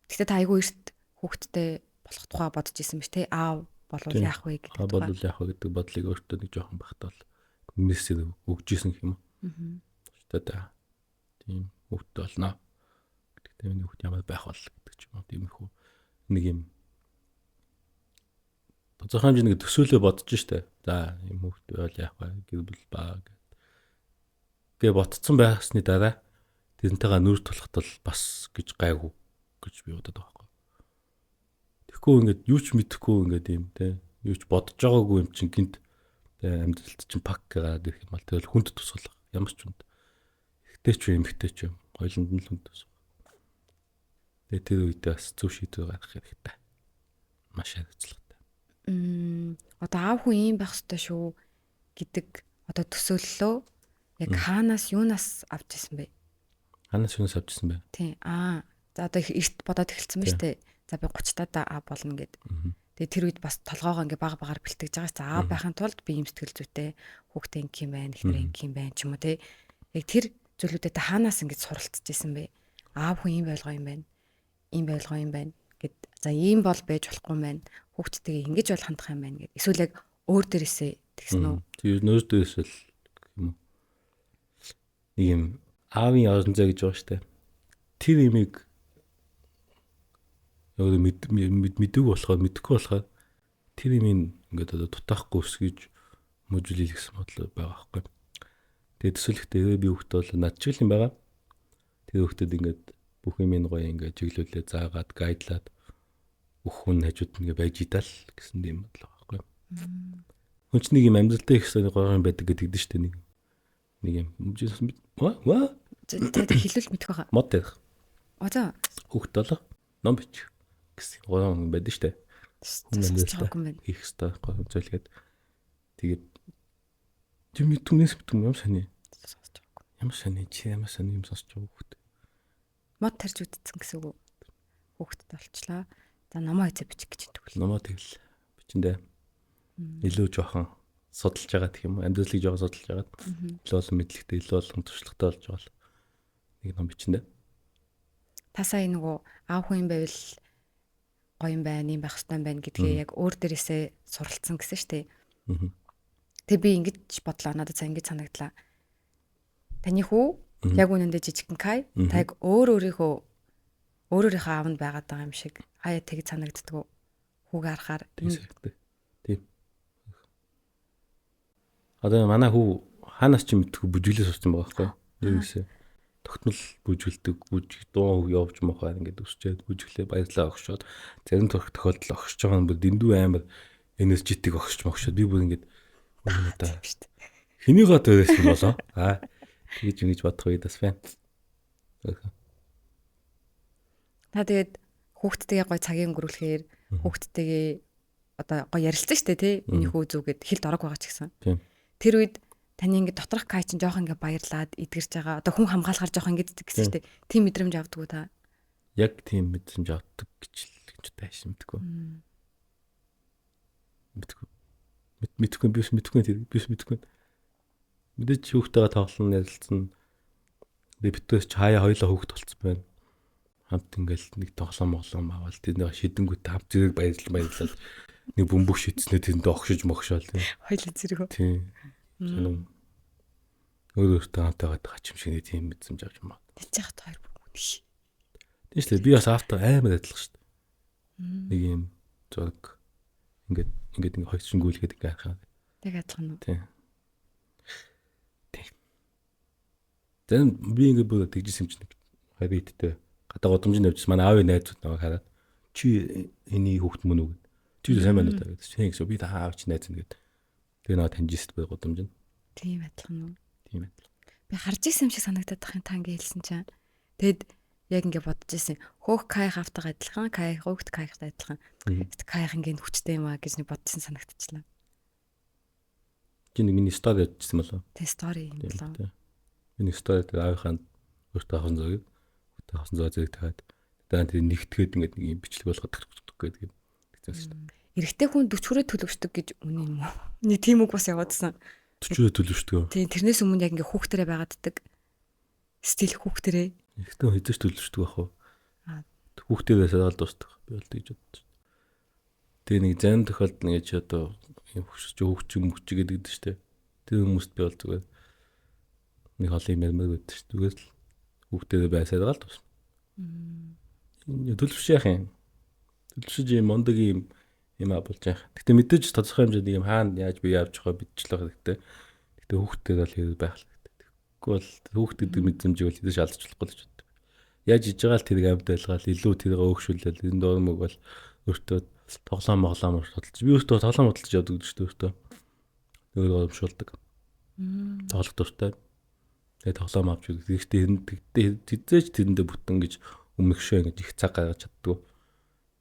Гэхдээ та айгүй эрт хүүхэдтэй болох тухай бодож исэн биш те, аав болвол яах вэ гэдэг тухай. Болвол яах вэ гэдэг бодлыг өөртөө нэг жоохон байхдаа бол мессеж өгч исэн гэх юм уу. Аа. Тийм хүүхэдтэй болно. Гэхдээ миний хүүхэд ямар байх бол гэдэг ч юм уу. Тиймэрхүү нэг юм тодорхой хэмжээний нэг төсөөлөө бодож штэ. За ийм хүүхэд байвал яах вэ? Гэр бүл баа гэд. Гэ ботцсон байсны дараа тэрнтэйгээ нүр тулахад бол бас гэж гайгүй гэж би бодод байгаа байхгүй. Тэгэхгүй ингээд юу ч мэдэхгүй ингээд юм те юу ч бодож байгаагүй юм чинь гинт те амьдралд чинь пак гараад ирэх юм бол тэгэл хүнд тусгалах ямар ч хүнд. Эрэгтэй ч юм эмэгтэй ч юм хоёуланд нь л хүнд тусгах. Тэгээ тэр үедээ бас зөв шийдвэр гаргах хэрэгтэй. Маш хариуцлагатай. Одоо аав хүн ийм байх ёстой шүү гэдэг одоо төсөөллөө яг хаанаас юунаас авч ирсэн бэ? Хаанаас юунаас авч ирсэн бэ? Тийм. Аа за одоо эрт бодоод эхэлсэн ба штэ. За би 30 таа аа болно гэд. Тэгээ тэр үед бас толгоогоо ингээ баг багаар бэлтгэж байгаа ш. За аав байхын тулд би ийм сэтгэл зүйтэй, хүүхдээ ингэх юм байна, эхнэр ингэх юм байна ч юм уу те. Яг тэр зүйлүүдэд та хаанаас ингэж суралцж исэн бэ? Аав хүн ийм ойлгоо юм байна. Ийм ойлгоо юм байна гэд. За ийм бол байж болохгүй юм байна. Хүүхдтэйгээ ингэж бол хандах юм байна гэд. Эсвэл яг өөр дээрээсээ тэгсэн үү? Тэр нөр дээрээс л юм уу? Нэг юм аавын орон зай гэж байгаа штэ. Тэр имийг өөрөө мэддэг болохоор мэдэхгүй болохоор тэр имийг ингээд одоо дутаахгүй өсгөж мөжлөл гэсэн бодлоо байгаа байхгүй. Тэгээд төсөөлөхдөө би хүүхдээ бол над чиг юм байгаа. Тэр хүүхдэд ингээд бүх юм гоё ингээд чиглүүлээ заагаад гайдлаад бүх хүн хажууд нь ингээд байж идал гэсэн тийм бодлоо байхгүй. Хүн ч нэг юм амьдралтай их гоё юм байдаг гэдэг дээ шүү дээ нэг. Нэг юм. Ва За хэлвэл мэдэх байгаа. Мод ярих. О за. Хүүхд болоо ном бичих гэсэн гоё юм байдаг шүү дээ. Хүн амьдралтай хийх ёстой гоё зүйл гээд тэгээд тэр мэдүнээс мэдүн юм сони. Сонсож байгаагүй. Ямар сони чи ямар сони юм сонсож байгаа хүүхд. Мод тарж үтцсэн гэсэн үг үү? Хүүхдэд болчлаа. За номоо хэзээ бичих гэж тэгвэл. Номоо тэгэл бичэндээ. Илүү жоохон судалж байгаа гэх юм уу? Амьдралыг жоохон судалж байгаад илүү олон мэдлэгтэй, илүү олон туршлагатай болж байгаа л нэг ном бичэндээ. Та сая нөгөө аав хүн юм байвал гоё юм байна, юм байх хэрэгтэй юм байна гэдгээ яг өөр дээрээсээ суралцсан гэсэн шүү дээ. Тэг би ингэж бодлоо, надад цаа ингэж санагдлаа. Таны хүү яг үнэндээ жижигхэн Кай, та яг өөр өөрийнхөө аавнд байгаад байгаа юм шиг хаяа тэг санагддгүү. Хүүгээ харахаар тийм. Одоо манай хүү хаанаас ч мэдхгүй бүжиглээ сурсан байгаа байхгүй юу? Ерөөсөө тогтмол бүжгэлдэг, бүжиг дуу явж мохоор ингээд өсчээд бүжиглээ баярлаа огшоод зарим тохиолдол огшож байгаа нь бүр дэндүү амар энержитик огшж могшоод би бүр ингээд одоо хэнийгөө төрөөс юм болоо. Аа тэгэж ингэж бодох үед бас байна. Та тэгээд хүүхдтэйгээ гой цагийн өнгөрүүлэхээр хүүхдтэйгээ одоо гой ярилцсан шүү дээ тий. Миний хүү зүгээд хилд орог байгаа ч гэсэн. Тэр үед таны ингээд доторх Кай чинь жоох ингээд баярлаад эдгэрч байгаа. Одоо хүн хамгаалахаар жоох ингээд гэсэн шүү дээ. Тийм мэдрэмж авдаггүй та. Яг тийм мэдрэмж авдаг гэж л гэж тааш мэдгүй. Мэдгүй. Мэдгүй биш мэдгүй тэр биш мэдгүй. Мэдээж хүүхдтэйгээ тоглоно ярилцсан. Тэгээ битээс ч хаяа хоёлоо хүүхд болцсон байна. Хамт ингээл нэг тоглоом моглоом аваад тэндээ шидэнгүүт хамт зэрэг баярлал нэг бөмбөг шидснээ тэндээ огшиж могшоол тийм. Хоёлоо зэрэг. Тийм. Сонин өөр өөртөө хамтаагаад гач юм шиг нэг тийм мэдрэмж авч юм аа. Тэнд яхад хоёр бүр үнэх. Тийм шүү дээ. Би бас авто амар адилхан шүү дээ. Нэг юм зураг ингээд ингээд ингээд хоёр шингүүлгээд ингээд харах. Яг адилхан уу? Тийм. Тийм. Зарим би ингээд бүр тэгжсэн юм чинь нэг хоёр идтэй гадаа годомжинд явжсэн. Манай аавын найзууд намайг хараад чи энэний хүүхд мөн үү гэд. Чи сайн байна уу гэдэг. Тийм гэсэн. Би та аав чи найз нь гэд. Тэгээ наваа таньжсэн бай годомж нь. Тийм адилхан уу? Тийм адилхан. Би харж исэн юм шиг санагдаад тахын та ингэ хэлсэн чинь. Тэгэд яг ингэ бодож исэн. Хөөх Кай хафтайгаа адилхан, Кай хөөхт Кайхтай адилхан. Кайх ингэ хүчтэй юм аа гэж нэг бодсон санагдчихлаа. Чи нэг миний стори ярьжсэн болов? Тэ стори юм болов. Миний стори дээр аавынхаа өөртөө авсан зургийг өөртөө авсан зураг зэрэг тавиад дараа нь тэр нэгтгээд ингэ нэг юм бичлэг болгоод гэдэг юм тэгсэн шүү дээ. Эрэгтэй хүн 40 хүрээ төлөвшдөг гэж үнэн юм уу? Нэг тийм үг бас яваадсан. 40 хүрээ төлөвшдөг. Тийм тэрнээс өмнө яг ингээ хүүхдэрээ байгааддаг. Стил хүүхдэрээ. Эрэгтэй хүн хэзээ ч төлөвшдөг байх уу? Хүүхдэрээ саал дуустдаг. Би бол тэгж бодож. Тэгээ нэг зарим тохиолдолд нэг чи одоо юм хөшиж хүүхч мөч гэдэг дээ шүү дээ. Тэр хүмүүст би бол зүгээр нэг олон юм ярмаар байдаг шүү. Зүгээр л хүүхдэрээ байсаар гал дуусна. Төлөвшөх яах юм? Төлөвшөж юм мондөг юм юм абулж яах. Гэтэ мэдээж тодорхой хэмжээнд юм хаана яаж би явж байгаа мэдчихлээ хэрэгтэй. Гэтэ хүүхдтэй бол хэрэг байх хэрэгтэй. Тэгэхгүй бол хүүхд гэдэг мэдрэмжийг бол хэдэж алдаж болохгүй л гэж боддог. Яаж иж байгаа л тэрийг амьд байлгаал илүү тэрийг өөгшүүлэл энэ дурмаг бол өөртөө тоглоом моглоом судалж би өөртөө тоглоом судалж явдаг шүү дээ өөртөө. Өөр урамшуулдаг. Тоглох дуртай. Тэгээ тоглоом авч үздэг. Гэхдээ тэзээч тэрэндээ бүтэн гэж өмнөхшөө ингэж их цаг гаргаж чаддгүй.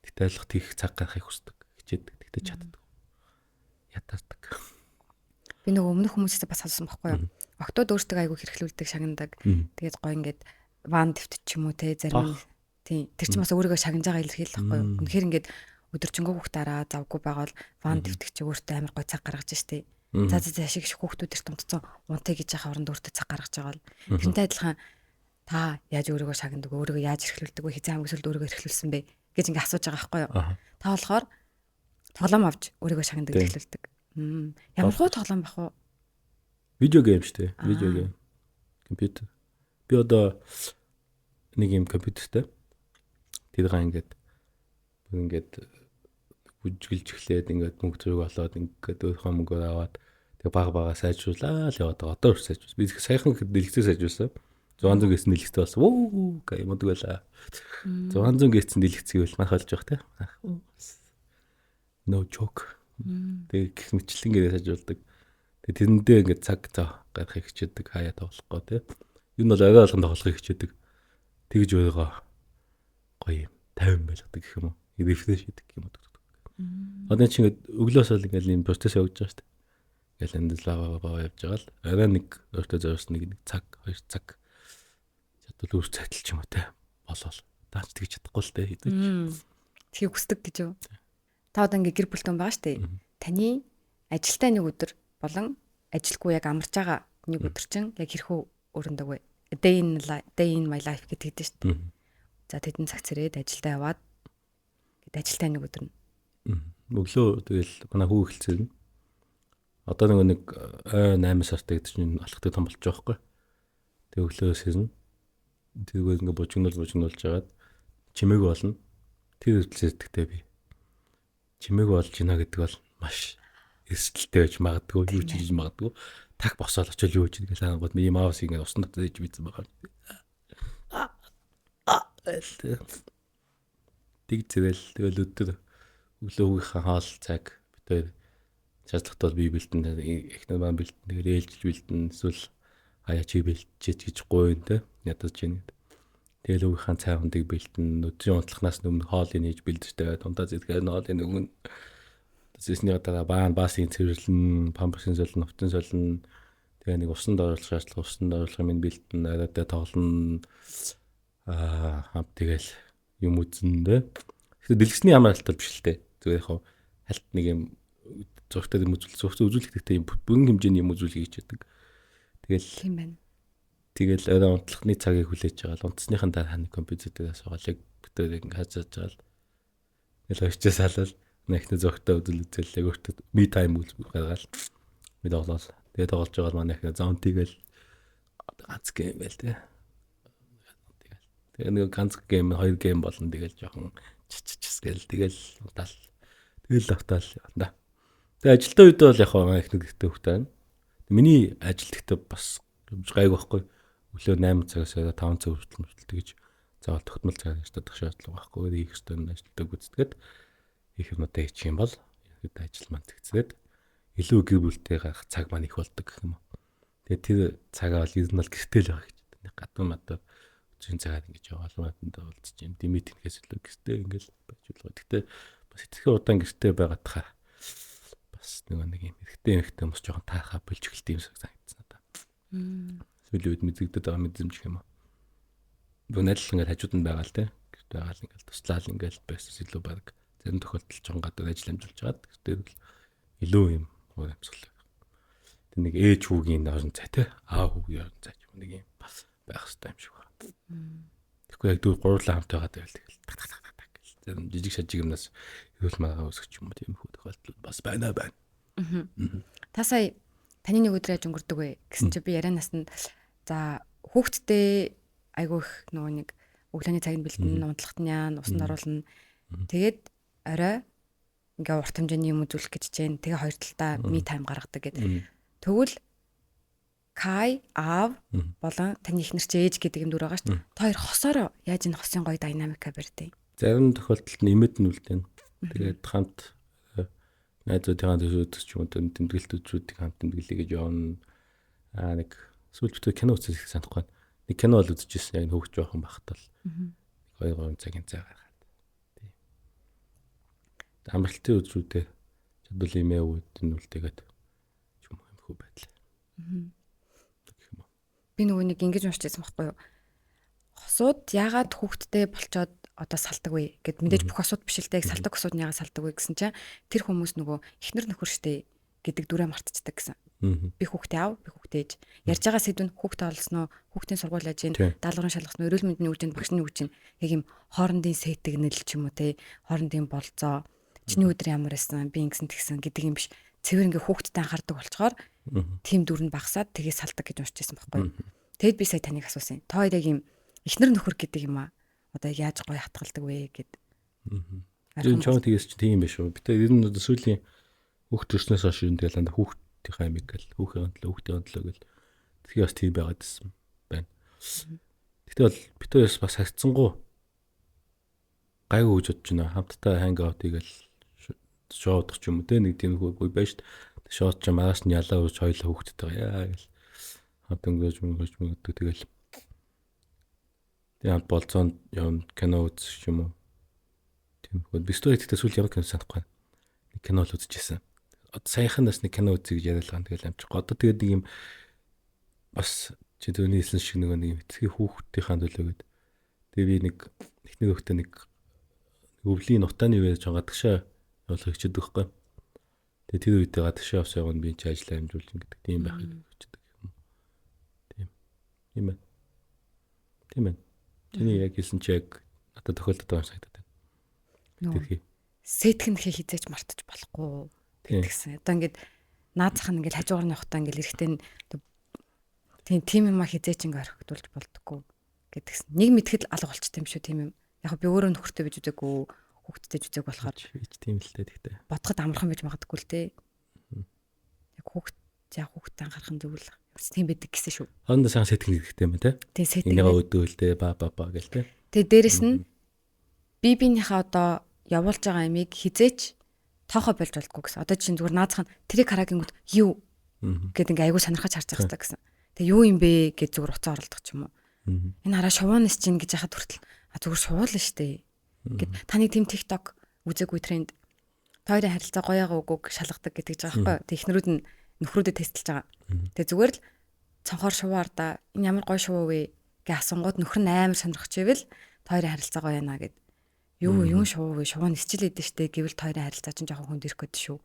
Тэгтээ алах тийх цаг гаргахыг хүсдэг. Хичээдэг. Тэгтээ чаддгүй. Ятардаг. Би нөгөө өмнөх хүмүүсээс бас асуусан байхгүй юу? Октод өөртөө айгүй хэрэглүүлдэг, шагнадаг. Тэгээд гоё ингээд ван дэвт ч юм уу те зарим тийм тэр чинь бас өөрийгөө шагнаж байгаа илэрхийлэл байхгүй юу? Үнэхээр ингээд Өдөржингөө хүүхдаараа завгүй байгаа бол ван дэвтэх чи өөртөө амар гой цаг гаргаж штэ. За за за шиг хүүхдүүд эрт унтцсан унтъя гэж яхаа оронд өөртөө цаг гаргаж байгаа бол тэрнтэй адилхан та яаж өөрийгөө шагнадаг, өөрийгөө яаж эрхлүүлдэг вэ, хэзээ хамгийн сүүлд өөрийгөө эрхлүүлсэн бэ гэж ингээ асууж байгаа байхгүй юу? Та болохоор тоглоом авч өөрийгөө шагнадаг, эрхлүүлдэг. Ямар хуу тоглоом бах вэ? Video game шүү дээ. Video game. Компьютер. Би одоо нэг юм компьютертэй. Тэрийг ингээд бүр ингээд бүжгэлж эхлээд, ингээд мөнгө зөрөг олоод, ингээд өөрийнхөө мөнгөөр аваад, тэгээ бага бага сайжруулаа л яваад байгаа. Одоо ч сайжруулсан. Би саяхан дэлгэцээ сайжруулсан. 600 гэсэн дэлгэцтэй болсон. Вуу гай мудаг байла. 600 гэсэн дэлгэц гэвэл манайх болж байгаа те. No joke. Тэгээ гэх мэтлэнгээр сайжруулдаг. Тэгээ тэрэндээ ингээд цаг зав гаргахыг хичээдэг, хаяа тоглохгүй те. Энэ бол орой болгон тоглохыг хичээдэг. Тэгж өөрийгөө гоё юм 50 байлгадаг гэх юм уу. Refresh хийдэг гэх юм уу. Одоо чи ингээд өглөөс бол ингээд ийм процесс явагдаж байгаа шүү дээ. Ингээл энд л баа баа явж байгаа л орой нэг өөртөө зориулсан нэг нэг цаг, 2 цаг чадвал үр цайтал ч юм уу те болол. Даач тэгж чадахгүй л те хэдэж. Тгийг хүсдэг гэж юу? Та одоо ингээ гэр бүлтэй хүн байгаа шүү дээ. Таны ажилтай нэг өдөр болон ажилгүй яг амарч байгаа нэг өдөр чинь яг хэрхүү өрөндөг вэ? Day in my life гэдэг шүү дээ. За, тэдэн цаг цэрээд ажилдаа яваад гэд ажилтай нэг өдөр нь. Өглөө тэгэл манай хүү эхэлсэн. Одоо нөгөө нэг ой 8 сартай гэдэг чинь алхдаг том болчих жоохгүй. Тэг өглөө сэрнэ. Тэгвэл ингээ бужигнуул бужигнуулж жагаад чимээг болно. Тэр хүртэл сэрдэгтэй би. Чимээг болж гинэ гэдэг бол маш эрсдэлтэй байж магадгүй, юу ч хийж магадгүй. Таг босоод очил юу ч гэх лаангууд ийм mouse ингээ усан дотор ээж мэдсэн байгаа. Тэг зэрэл тэгэл өдөр өглөө хүүгийнхаа хоол цаг бид хоёр шаардлагатай бол би бэлтэн, эхнэр маань бэлтэн, тэгэл ээлжил бэлтэн, эсвэл хаяа чи бэлтжээч гэж гуйн те ядаж гин гэдэг. Тэгэл хүүгийнхаа цай хундыг бэлтэн, өдрийн унтлахнаас өмнө хоолыг нээж бэлдэж тавиад ундаа зэтгэхэд хоолыг өгнө. Зэсний дараа баан баасын цэвэрлэн, памперсын солино, хувцсан солино. Тэгээ нэг усанд оруулах шаардлага, усанд оруулах юм бэлтэн, арайдаа тоглоно. Хамт тэгэл юм үзэн тэ. Тэгэхээр дэлгэсний ямар алтал биш л дээ. Зүгээр яг хальт нэг юм зургтай юм үзүүл, зургтай үзүүлэх хэрэгтэй юм бүрэн хэмжээний юм үзүүлэх хийж яадаг. Тэгэл Тийм байна. Тэгэл орой унтлахны цагийг хүлээж байгаа л унтсныхан дараа хань компьютер дээр суугаад яг битээр ингээ хааж байгаа л тэгэл очиж салал нэгтээ зургтай үзэл үзэл яг өөртөө me time үйл гаргаал би тоглоол. Тэгээ тоглож байгаа л манай их зонтигээл ганц game байл те. Тэгээ нэг ганц game, хоёр game болно, тэгэл жоохон чич чич гээл тэгэл унтаал. Тэгэл автаал да. Тэгээ ажилтаа үед бол яг хаа их нэг ихтэй хөвгтэй байна. Миний ажил гэхдээ бас гайг байхгүй. Өглөө 8 цагаас 5 цаг хүртэл мөртөл тэгж заавал тогтмол цагаар ажиллах шаардлага байхгүй. Хийх ёстой юм ажилтдаг гүйцэтгээд их юмудаа хийчих юм бол ерхэд ажил маань зэгцээд илүү гэр бүлтэй гарах цаг маань их болдог гэх юм уу. Тэгээ тэр цагаа бол ер нь бол гэртээ л байх гэж. Нэг гадуур мадуур өдрийн цагаар ингэж яваал мадандаа уулзч юм. Димит хийхээс илүү гэртээ ингээл байж болох. Гэхдээ бас итгэх удаан гэртээ байгаад бас нэг юм эрэгтэй эмэгтэй хүмүүс жоохон таархаа болж эхэлдэг юм шиг санагдсан надад. Сүүлийн үед мэдрэгдэд байгаа мэдрэмж гэх юм уу. Бүгд адилхан ингээл хажууд нь байгаа л те. Гэрт байгаа л ингээл туслаал ингээл байсаас илүү баг зарим тохиолдолд жоохон гадуур ажил амжуулж хагаад гэртээ бол илүү юм уур амьсгал. Тэр нэг ээж хүүгийн орон зай те. Аав хүүгийн орон зай ч юм нэг юм бас байх хэрэгтэй юм шиг байна. Тэгэхгүй яг дүүр гурлаа хамт байгаа байвал тэгэл так так так так гэл зарим жижиг шажиг юмнаас эрүүл маргаа үүсгэх юм уу, тийм хүү тохиолдол бас байна байна. Та сая таны нэг өдөр яаж өнгөрдөг вэ гэсэн чи би ярианаас нь за хүүхдтэй айгүй их нөгөө нэг өглөөний цагт бэлтэн, унтлахт нь яана, усанд оруулна. Тэгээд орой ингээ урт хэмжээний юм үзүүлэх гэж чинь тэгээ хоёр талдаа me time гаргадаг гэд. Тэгвэл Кай, аав болон таны эхнэр чи ээж гэдэг юм дүр байгаа шүү дээ. Та хоёр хосоороо яаж энэ хосын гоё динамика барьдیں۔ Зарим тохиолдолд нь имэд нь үлдэнэ. Тэгээд хамт найзуудынхаа төсөөдөс ч юм уу тэмдэглэлт өдрүүдийг хамт тэмдэглэе гэж явна. Аа, нэг сүүл битүү кино үзэх санахгүй байна. Нэг кино бол үзчихсэн, яг хөөгч жоохон багтал. Нэг 2 3 цагийн цай гаргаад. Тийм. Амралтын өдрүүдээ чадвал имээ үүд нь үлдээгээд ч юм уу юм хөө байдлаа. Гэх юм уу. Би нөгөө нэг ингэж уншиж байсан байхгүй юу? Хосууд яагаад хүүхдтэй болчоод одоо салдаг вэ гэд мэдээж бүх осууд биш л дээ, яг салдаг осууд нь яагаад салдаг вэ гэсэн чинь тэр хүмүүс нөгөө эхнэр нөхөр штэ гэдэг дүрээ мартчихдаг гэсэн. Би хүүхдээ аав, би хүүхдээ ээж. Ярьж байгаа сэдв нь хүүхдээ олсон уу, хүүхдийн сургууль яаж ийн, даалгаврын шалгасан уу, эрүүл мэндийн үеж, багш нь үеж ийн. Яг юм хоорондын сэтгэнэл ч юм уу те, хоорондын болцоо, чиний өдөр ямар байсан, би ингэсэн тэгсэн гэдэг юм биш. Цэвэр ингээ хүүхдтэй анхаардаг болчоор тийм дүр нь багасаад тэгээ салдаг гэж уншиж байсан байхгүй. Тэгэд би сая таныг асуусан. Та хоёр яг юм эхнэр нөхөр гэдэг юм аа. Одоо яаж гоё хатгалдаг вэ гэд. Тэр чам тэгээс чи тийм биш үү? Гэтэ ер нь одоо сүүлийн хүүхд төрснөөс хойш ер нь тэгэл дандаа хүүхдийнхээ амиг гэл хүүхийн төлөө хүүхдийн төлөө гэл тэгэхээр бас тийм байгаад ирсэн байна. Гэтэ бол бид хоёр бас харьцангуй гайгүй гэж бодож байна. Хамтдаа hang out хийгээл шоудах ч юм уу те нэг тийм хүү байж шүү дээ. Шоуд ч маргааш нь ялаа ууж хоёлаа хүүхдтэйгээ яа гэл хамт өнгөрөөж мөнгөж мөнгөдөг тэгэл тэг хамт болцоонд явна кино үзэх юм уу. Тийм хөө бистро ихдээ сүүл ямар кино санахгүй байна. Нэг кино л үзчихсэн. Одоо саяхан бас нэг кино үзье гэж яриад байгаа. Тэгэл амжихгүй. Одоо тэгээд нэг юм бас чи түүний хэлсэн шиг нөгөө нэг юм эцгийн хүүхдийнхаа төлөө гээд тэгээ би нэг эхнэр хүүхдээ нэг өвлийн нутааны үеэр жоо гадагшаа явуулах хичээдэг байхгүй. Тэгээ тэр үедээ гадагшаа явсан явна би чи ажиллаа амжуулж гэдэг тийм байхыг хичээдэг юм. Тийм. Тийм байна. Тийм байна. Чиний яг хэлсэн чи яг надад тохиолдод байгаа юм санагдаад байна. Нөгөө сэтгэнхээ хизээч мартаж болохгүй гэдгсэн. Одоо ингээд наад зах нь ингээд хажуугаар нь явахдаа ингээд эрэхтэй нь тийм тийм юм а хизээч ингээд орхигдуулж болдгоо гэдгсэн. Нэг мэдхэд алга болчтой юм шүү тийм юм. Яг би өөрөө нөхөртэй биж үзээгүй, хүүхдтэй ч үзег болохоор би ч тийм л дээ тэгтээ. Бодоход амархан байж магадгүй л дээ. Яг хүүхд яг хүүхдтэй анхаарах нь зөв л юм тийм байдаг гэсэн шүү. Хоорондоо сайн сэтгэн хэрэгтэй юм те. Тийм сэтгэн. Энийгээ өдөөл те ба ба ба гэл те. Тэгээ дээрэс нь би биенийхээ одоо явуулж байгаа ямиг хизээч тоохоо болж болдгоо гэсэн. Одоо чинь зүгээр наазах нь тэрийг хараа гингүүд юу гэд ингээ айгуу сонирхож харж байгаа хэрэгтэй гэсэн. Тэгээ юу юм бэ гэж зүгээр уцаа оролдох ч юм уу. Энэ хараа шувуунес чинь гэж яхад хүртэл а зүгээр шувуулна штэ. Гэт таны тийм TikTok үзээгүй тренд. Та хоёрын харилцаа гоёгаа үгүйг шалгадаг гэдэг жаа байхгүй. Тэг эхнэрүүд нь нөхрүүдэд тестэлж байгаа. Тэг зүгээр л цонхоор шувуу ардаа энэ ямар гоё шувуу вэ гэж асуунгууд нөхөр нь амар сонирхож ивэл та хоёрын харилцаа гоё яана гэд. Юу юм шувуу вэ? Шувуу нисчил идэв штэ гэвэл та хоёрын харилцаа чинь жоохон хүнд ирэх гээд шүү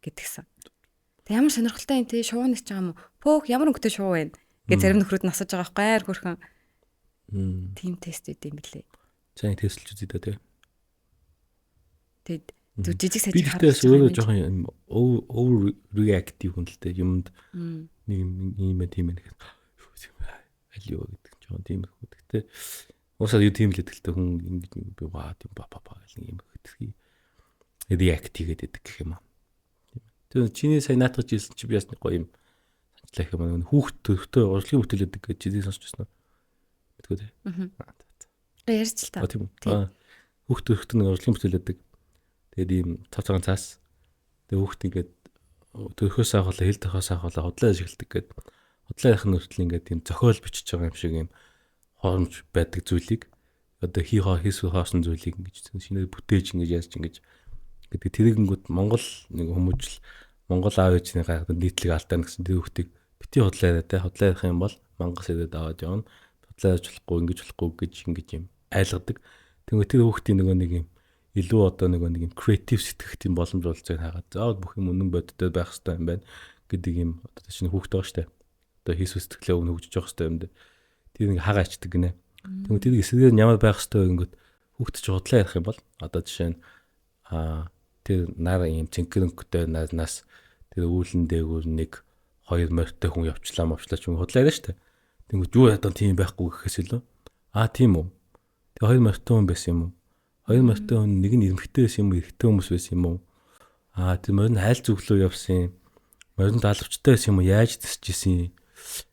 гэдгсэн. Тэг ямар сонирхолтой юм те шувуу нисч байгаа юм уу? Пөөх ямар өнгөтэй шувуу вэ? Гэж зарим нөхрүүд нь асууж байгаа байхгүй айр хөрхөн. Тийм тест үүд юм билээ. Сайн тестлж үзье дээ те. Тэгэд зүг жижиг сажиг харагдаж. Би тэгтээс өөрөө жоохон юм over reactive хүн л дээ юмд нэг юм ийм тийм ээ аль юу гэдэг жоохон тийм их. Тэгтээ уусаа юу тийм л гэдэг л дээ хүн ингэж би ваа тийм ба ба ба гэл нэг юм хэвчээ react хийгээд байдаг гэх юм аа. Тэр чиний сая наатгаж хэлсэн чи би бас нэг гоё юм санчлаа гэх юм. Хүүхд төрхтөө урлагийн бүтээл өгдөг гэж чиний сонсч байсан уу? Мэдгүй те. Аа. Ярьж л та. Тийм үү. Хүүхд төрхтөө нэг урлагийн бүтээл өгдөг. Тэгээд ийм цав цагаан цаас. Тэгээд хүүхд ингээд төрхөөс авахлаа, хэл төрхөөс авахлаа худлаа ашигладаг гээд худлаа ярих нь хүртэл ингээд ийм зохиол бичиж байгаа юм шиг ийм хоромж байдаг зүйлийг одоо хий хийсүү хоосон зүйлийг ингэж шинээр бүтээж ингэж яаж ингэж гэдэг тэрийгэнгүүд Монгол нэг хүмүүжил Монгол аав ээжний гаргадаг нийтлэг алдаана гэсэн тэр хүүхдийг бити худлаа яриа те худлаа ярих юм бол мангас ирээд аваад явна худлаа ярьж болохгүй ингэж болохгүй гэж ингэж юм айлгадаг. Тэгмээ тэр хүүхдийн нөгөө нэг юм илүү одоо нөгөө нэг юм креатив сэтгэх тийм боломж болцоог хагаад заавал бүх юм үнэн бодиттой байх хэрэгтэй юм байна гэдэг юм одоо чинь хүүхд байгаа штэ. Одоо хийсүү сэтгэлээ өгнө хөгжиж явах хэрэгтэй юм дээ. Тэр нэг хагаа ачдаг гинэ. Тэгмээ тэр эсрэгээр нь ямар байх хэрэгтэй вэ гингүүт хүүхд чи худлаа ярих юм бол одоо жишээ нь тэр нар ийм цэнхэр өнгөтэй нараас тэр үүлэн дээгүүр нэг хоёр морьтой хүн явчлаа мовчлаа ч юм худлаа яриа штэ. Тэнгүүт юу ядаа тийм байхгүй гэхээс илүү аа тийм үү. Тэгээ хоёр морьтой хүн байсан юм уу? Хоёр морьтой хүн нэг нь эрмэгтэй байсан юм уу, эрэгтэй хүмүүс байсан юм уу? Аа тэр морь нь хайл зүглөө явсан юм. Морь нь далавчтай байсан юм уу? Яаж тэсчихсэн юм?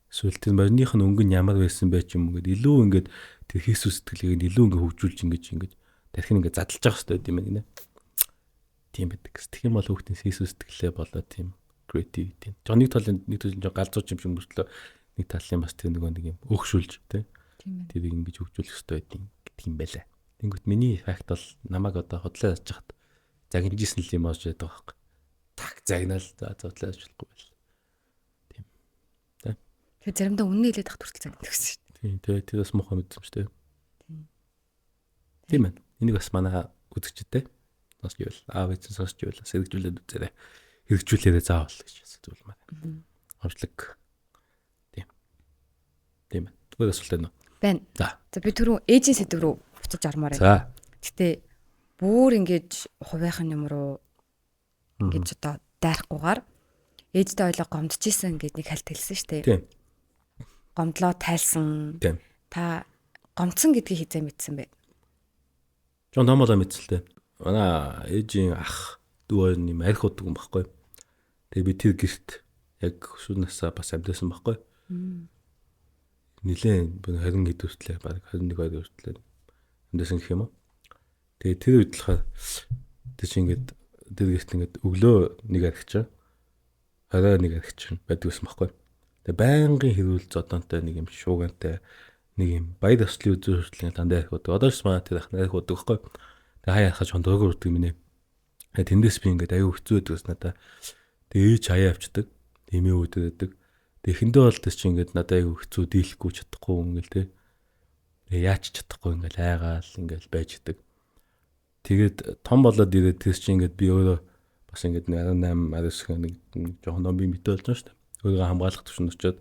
Эсвэл тэр морьных нь өнгө нь ямар байсан бэ ч юм уу гэд илүү ингээд тэр хийсүү сэтгэлийг илүү ингээд хөгжүүлж ингэж ингэж тархин ингээд задлж явах хэрэгтэй юм байна гинэ. Тийм байдаг. Тэгэх юм бол хүүхдийн хийсүү сэтгэлээ болоо тийм creativity. Жоо нэг талын нэг талын жоо галзууч юм шиг мөртлөө нэг талын бас тэр нөгөө нэг юм өөгшүүлж тий. Тэрийг ингэж хөгжүүлэх хэрэгтэй байдیں гэдэг юм байлаа. Тэнгүүт миний факт бол намайг одоо худлаа ярьж хахад загнажсэн л юм болж байдаг байхгүй. Так загнаал за худлаа ярьж болохгүй байл. Тийм. Тэ. Тэгэхээр заримдаа үнэн хэлээд тах хүртэл загнадаг гэсэн шүү дээ. Тийм тий. Тэр бас муухай мэдрэмж тий. Тийм. Тийм ээ. Энийг бас манай үзэгчтэй сонсч ивэл аав ээж сонсч ивэл бас хэрэгжүүлээд үзээрэй. Хэрэгжүүлээрэй заавал гэж зөвлөмөр. Онцлог. Тийм. Тийм ээ. Өөр асуулт байна уу? Байна. За. За би түрүүн ээжийн сэдв рүү буцаж ормоор байна. За. Гэтэ бүр ингэж хувийнхын юм руу ингэж одоо дайрахгүйгээр ээжтэй ойлоо гомдчихсэн гэж нэг хальт хэлсэн шүү дээ. Тийм. Гомдлоо тайлсан. Тийм. Та гомдсон гэдгийг хизээ мэдсэн бэ? Жон томолоо мэдсэлтэй. Манай ээжийн ах дүү хоёр юм арх удаг юм баггүй. Тэгээ би тэр гэрт яг өсвөр насаа бас амьдсан баггүй. Нилээн 20 хэд хүртлээ баг 21 2 хүртлээ амьдсан гэх юм уу. Тэгээ тэр үед болохоор тэр чинь ингээд тэр гэрт ингээд өглөө нэг архич, орой нэг архич байдаг гэсэн баггүй. Тэгээ байнгын хэрүүл зодонтой нэг юм шуугантай нэг юм баяр ёслолын үзүүр хүртэл ингээд дандаа арх удаг. Одоо ч манай тэр ах арх удаг байхгүй. Тэгээ хаяа харахад жон дургур удаг юм нэ. Тэгээ тэндээс би ингээд аюу хэцүү байдаг гэсэн надаа. Тэгээ ээж хаяа авчдаг. Тэмээ үүдээд байдаг. Тэгээ эхэндээ бол тэр чинь ингээд надад аюу хэцүү дийлэхгүй чадахгүй ингээл те. Тэгээ яач чадахгүй ингээл айгаал ингээл байж идэг. Тэгээд том болоод ирээд тэр чинь ингээд би өөрөө бас ингээд 18 19 нэг жоохон ном би мэдээ болж байгаа шүү дээ. Өөрийгөө хамгаалах төвшөнд очиод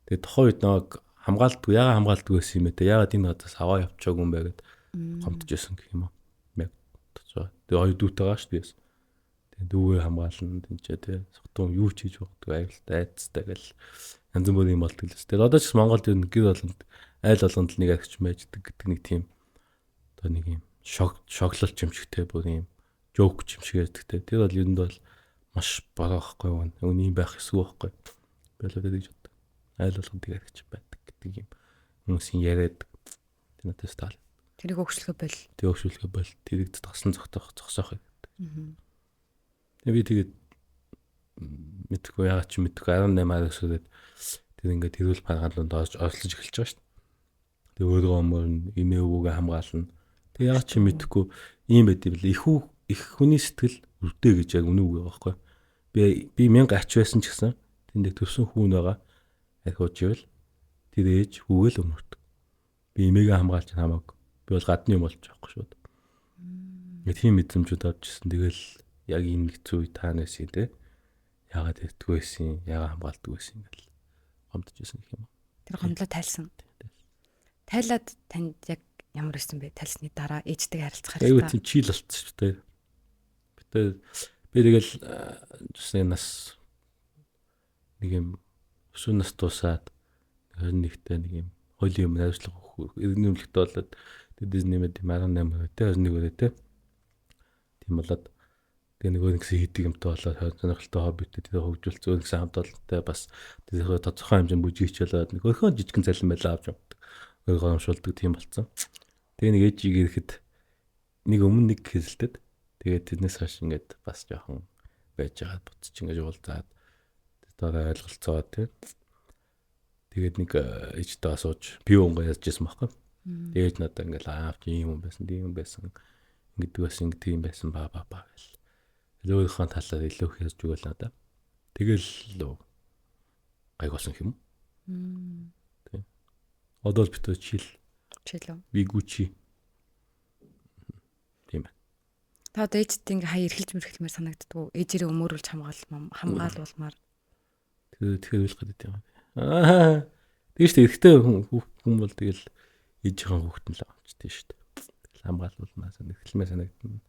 тэгээ тухайн үед нэг хамгаалдгүй яагаад хамгаалдгүй байсан юм бэ те. Яагаад энэ газаас аваа явчихаагүй юм бэ гэд гомдож байсан гэх юм уу. Яг бодож байгаа. Тэгээ хоёр дүүтэй байгаа шүү дээ. Тэгээ дүүгээ хамгаална тэнцээ те. Согтун юу ч хийж магадгүй аюултай айцтай гэл янз бүрийн юм болдог л тест. Тэгээд одоо ч гэсэн Монголд ер нь гэр болгонд айл болгонд л нэг архич байждаг гэдэг нэг тийм одоо нэг юм шоглолч юм шиг те бүр юм жоок юм шиг ярьдаг те. Тэр бол ер нь бол маш бороо байхгүй юу. Үний юм байх ёсгүй байхгүй. Би л тэгж боддог. Айл болгонд нэг архич байдаг гэдэг юм хүмүүсийн яриад тэр надад таал. Тэрийг өгшлөхө бол. Тэг өгшүүлэхэ бол тэрийг тасан зогтоох зогсоох гэдэг. Тэгээ би тэгээд мэдхгүй яагаад ч мэдхгүй 18 19-д тэр ингээд хэрүүл паргаалуунд орж оролцож эхэлж байгаа шүү дээ. Тэгээ өөрийгөө өмөрнө, эмээ өвгөө хамгаална. Тэгээ яагаад ч мэдхгүй ийм байд юм бэл. Их хүний сэтгэл өвдөө гэж яг үнэн үг байгаа байхгүй. Би 1000 ач байсан ч гэсэн тэнд төрсөн хүүн байгаа. Арх ууж ивэл тэр ээж хүүгээ л өмөрдөг. Би эмээгээ хамгаалж хамаагүй. Би бол гадны юм болж байгаа байхгүй шууд. Ингээ тийм мэдрэмжүүд авч ирсэн. Тэгэл яг энэ хэцүү үе таана байсан те. Яагаад ирдэггүй байсан, яагаад хамгаалдаггүй байсан гэл гомдож байсан гэх юм уу. Тэр гомдлоо тайлсан. Тайлаад танд яг ямар байсан бэ? Тайлсны дараа ээжтэйгээ харилцах Айгуу харилцаа. тийм чийл болцсон шүү дээ. Би тэгэл зүсний нас нэг юм өсвөр нас дуусаад 21-тэй нэг юм хуулийн юм найруулга иргэний өмнөлтөй болоод тэдээс нэмээд 18 те 21 өрөө те. Тийм болоод тэгээ нөгөө нэгсэн хийдэг юмтай болоод сонирхолтой хоббитэй тэр хөгжүүлсэн өөр нэгсэн хамт олонтой бас тэр тодорхой хэмжээнд бүжигч болоод нэг өөрхөн жижигэн цалин байлаа авч явдаг. Өөр горомшуулдаг тийм болцсон. Тэгээ нэг ээжийг ирэхэд нэг өмнө нэг хэсэлтэд тэгээд тэрнээс хойш ингээд бас жоохон байж байгаад буцаж ингээд уулзаад дараа ойлголцоо тий. Тэгээд нэг ээжтэйгээ сууж пиво унгаа ярьж байсан байхгүй. Тэгээд надад ингээд аав чи ийм юм байсан, тийм юм байсан. Ингэдэг байсан, ингэдэг юм байсан ба ба ба гэл. Өөрийнхөө талаар илүү их ярьж өгөөл надад. Тэгэл лөө гайг болсон юм. Тий. Одоо л битүү чил, Чил үү? би гүчи. Тийм байна. Та одоо ээжтэй ингээ хаяа эрхэлж мэрхэлмээр санагддгүү. Ээжээрээ өмөрүүлж хамгаалуулмаар. Тэгэхээр уйлах гэдэг юм. Аа. Тийм шүү дээ. Эрэгтэй хүн бол тэгэл ээжийнхээ хүүхэд нь л авчдээ шүү дээ. Тэгэл хамгаалуулмаа санагдлмаа санагдана.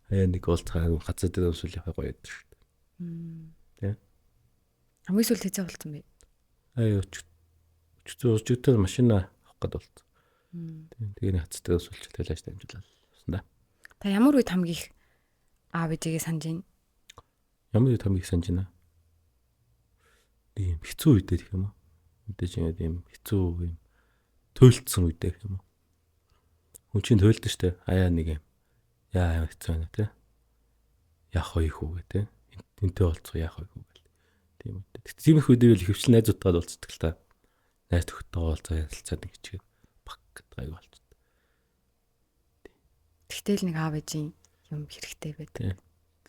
Хаяа нэг уулзахаар газар дээр өмсөл явах гоё байдаг шүү дээ. Хамгийн сүүлд хэзээ уулзсан бэ? Аа өчигдөр машина авах гээд болцсон. Тийм. Тэгээ нэг хацтай өсвөлч тэгэл ааш дамжуулаад явсан да. Та ямар үед хамгийн их аав ээжигээ санаж байна? Ямар үед хамгийн их санаж байна? Тийм хэцүү үедээ гэх юм уу? Мэдээж ингээд ийм хэцүү юм туйлдсан үедээ гэх юм уу? Хүн чинь туйлдсан штэ. Аяа нэг юм. Яа амар хэцүү байна те. Яах вэ хүү гэ те. Тэнтэй болцоо яах вэ хүү гэл. Тийм үү. Тиймэрхүү үедээ л хөвчлэн найзуудтайгаа болцдог л та. Найз төхөдтэйгээ болцоо ярилцаад нэг хичгээд баг гэдэг аяг болчихдог. Тэгтэл нэг аав ээжийн юм хэрэгтэй байдаг.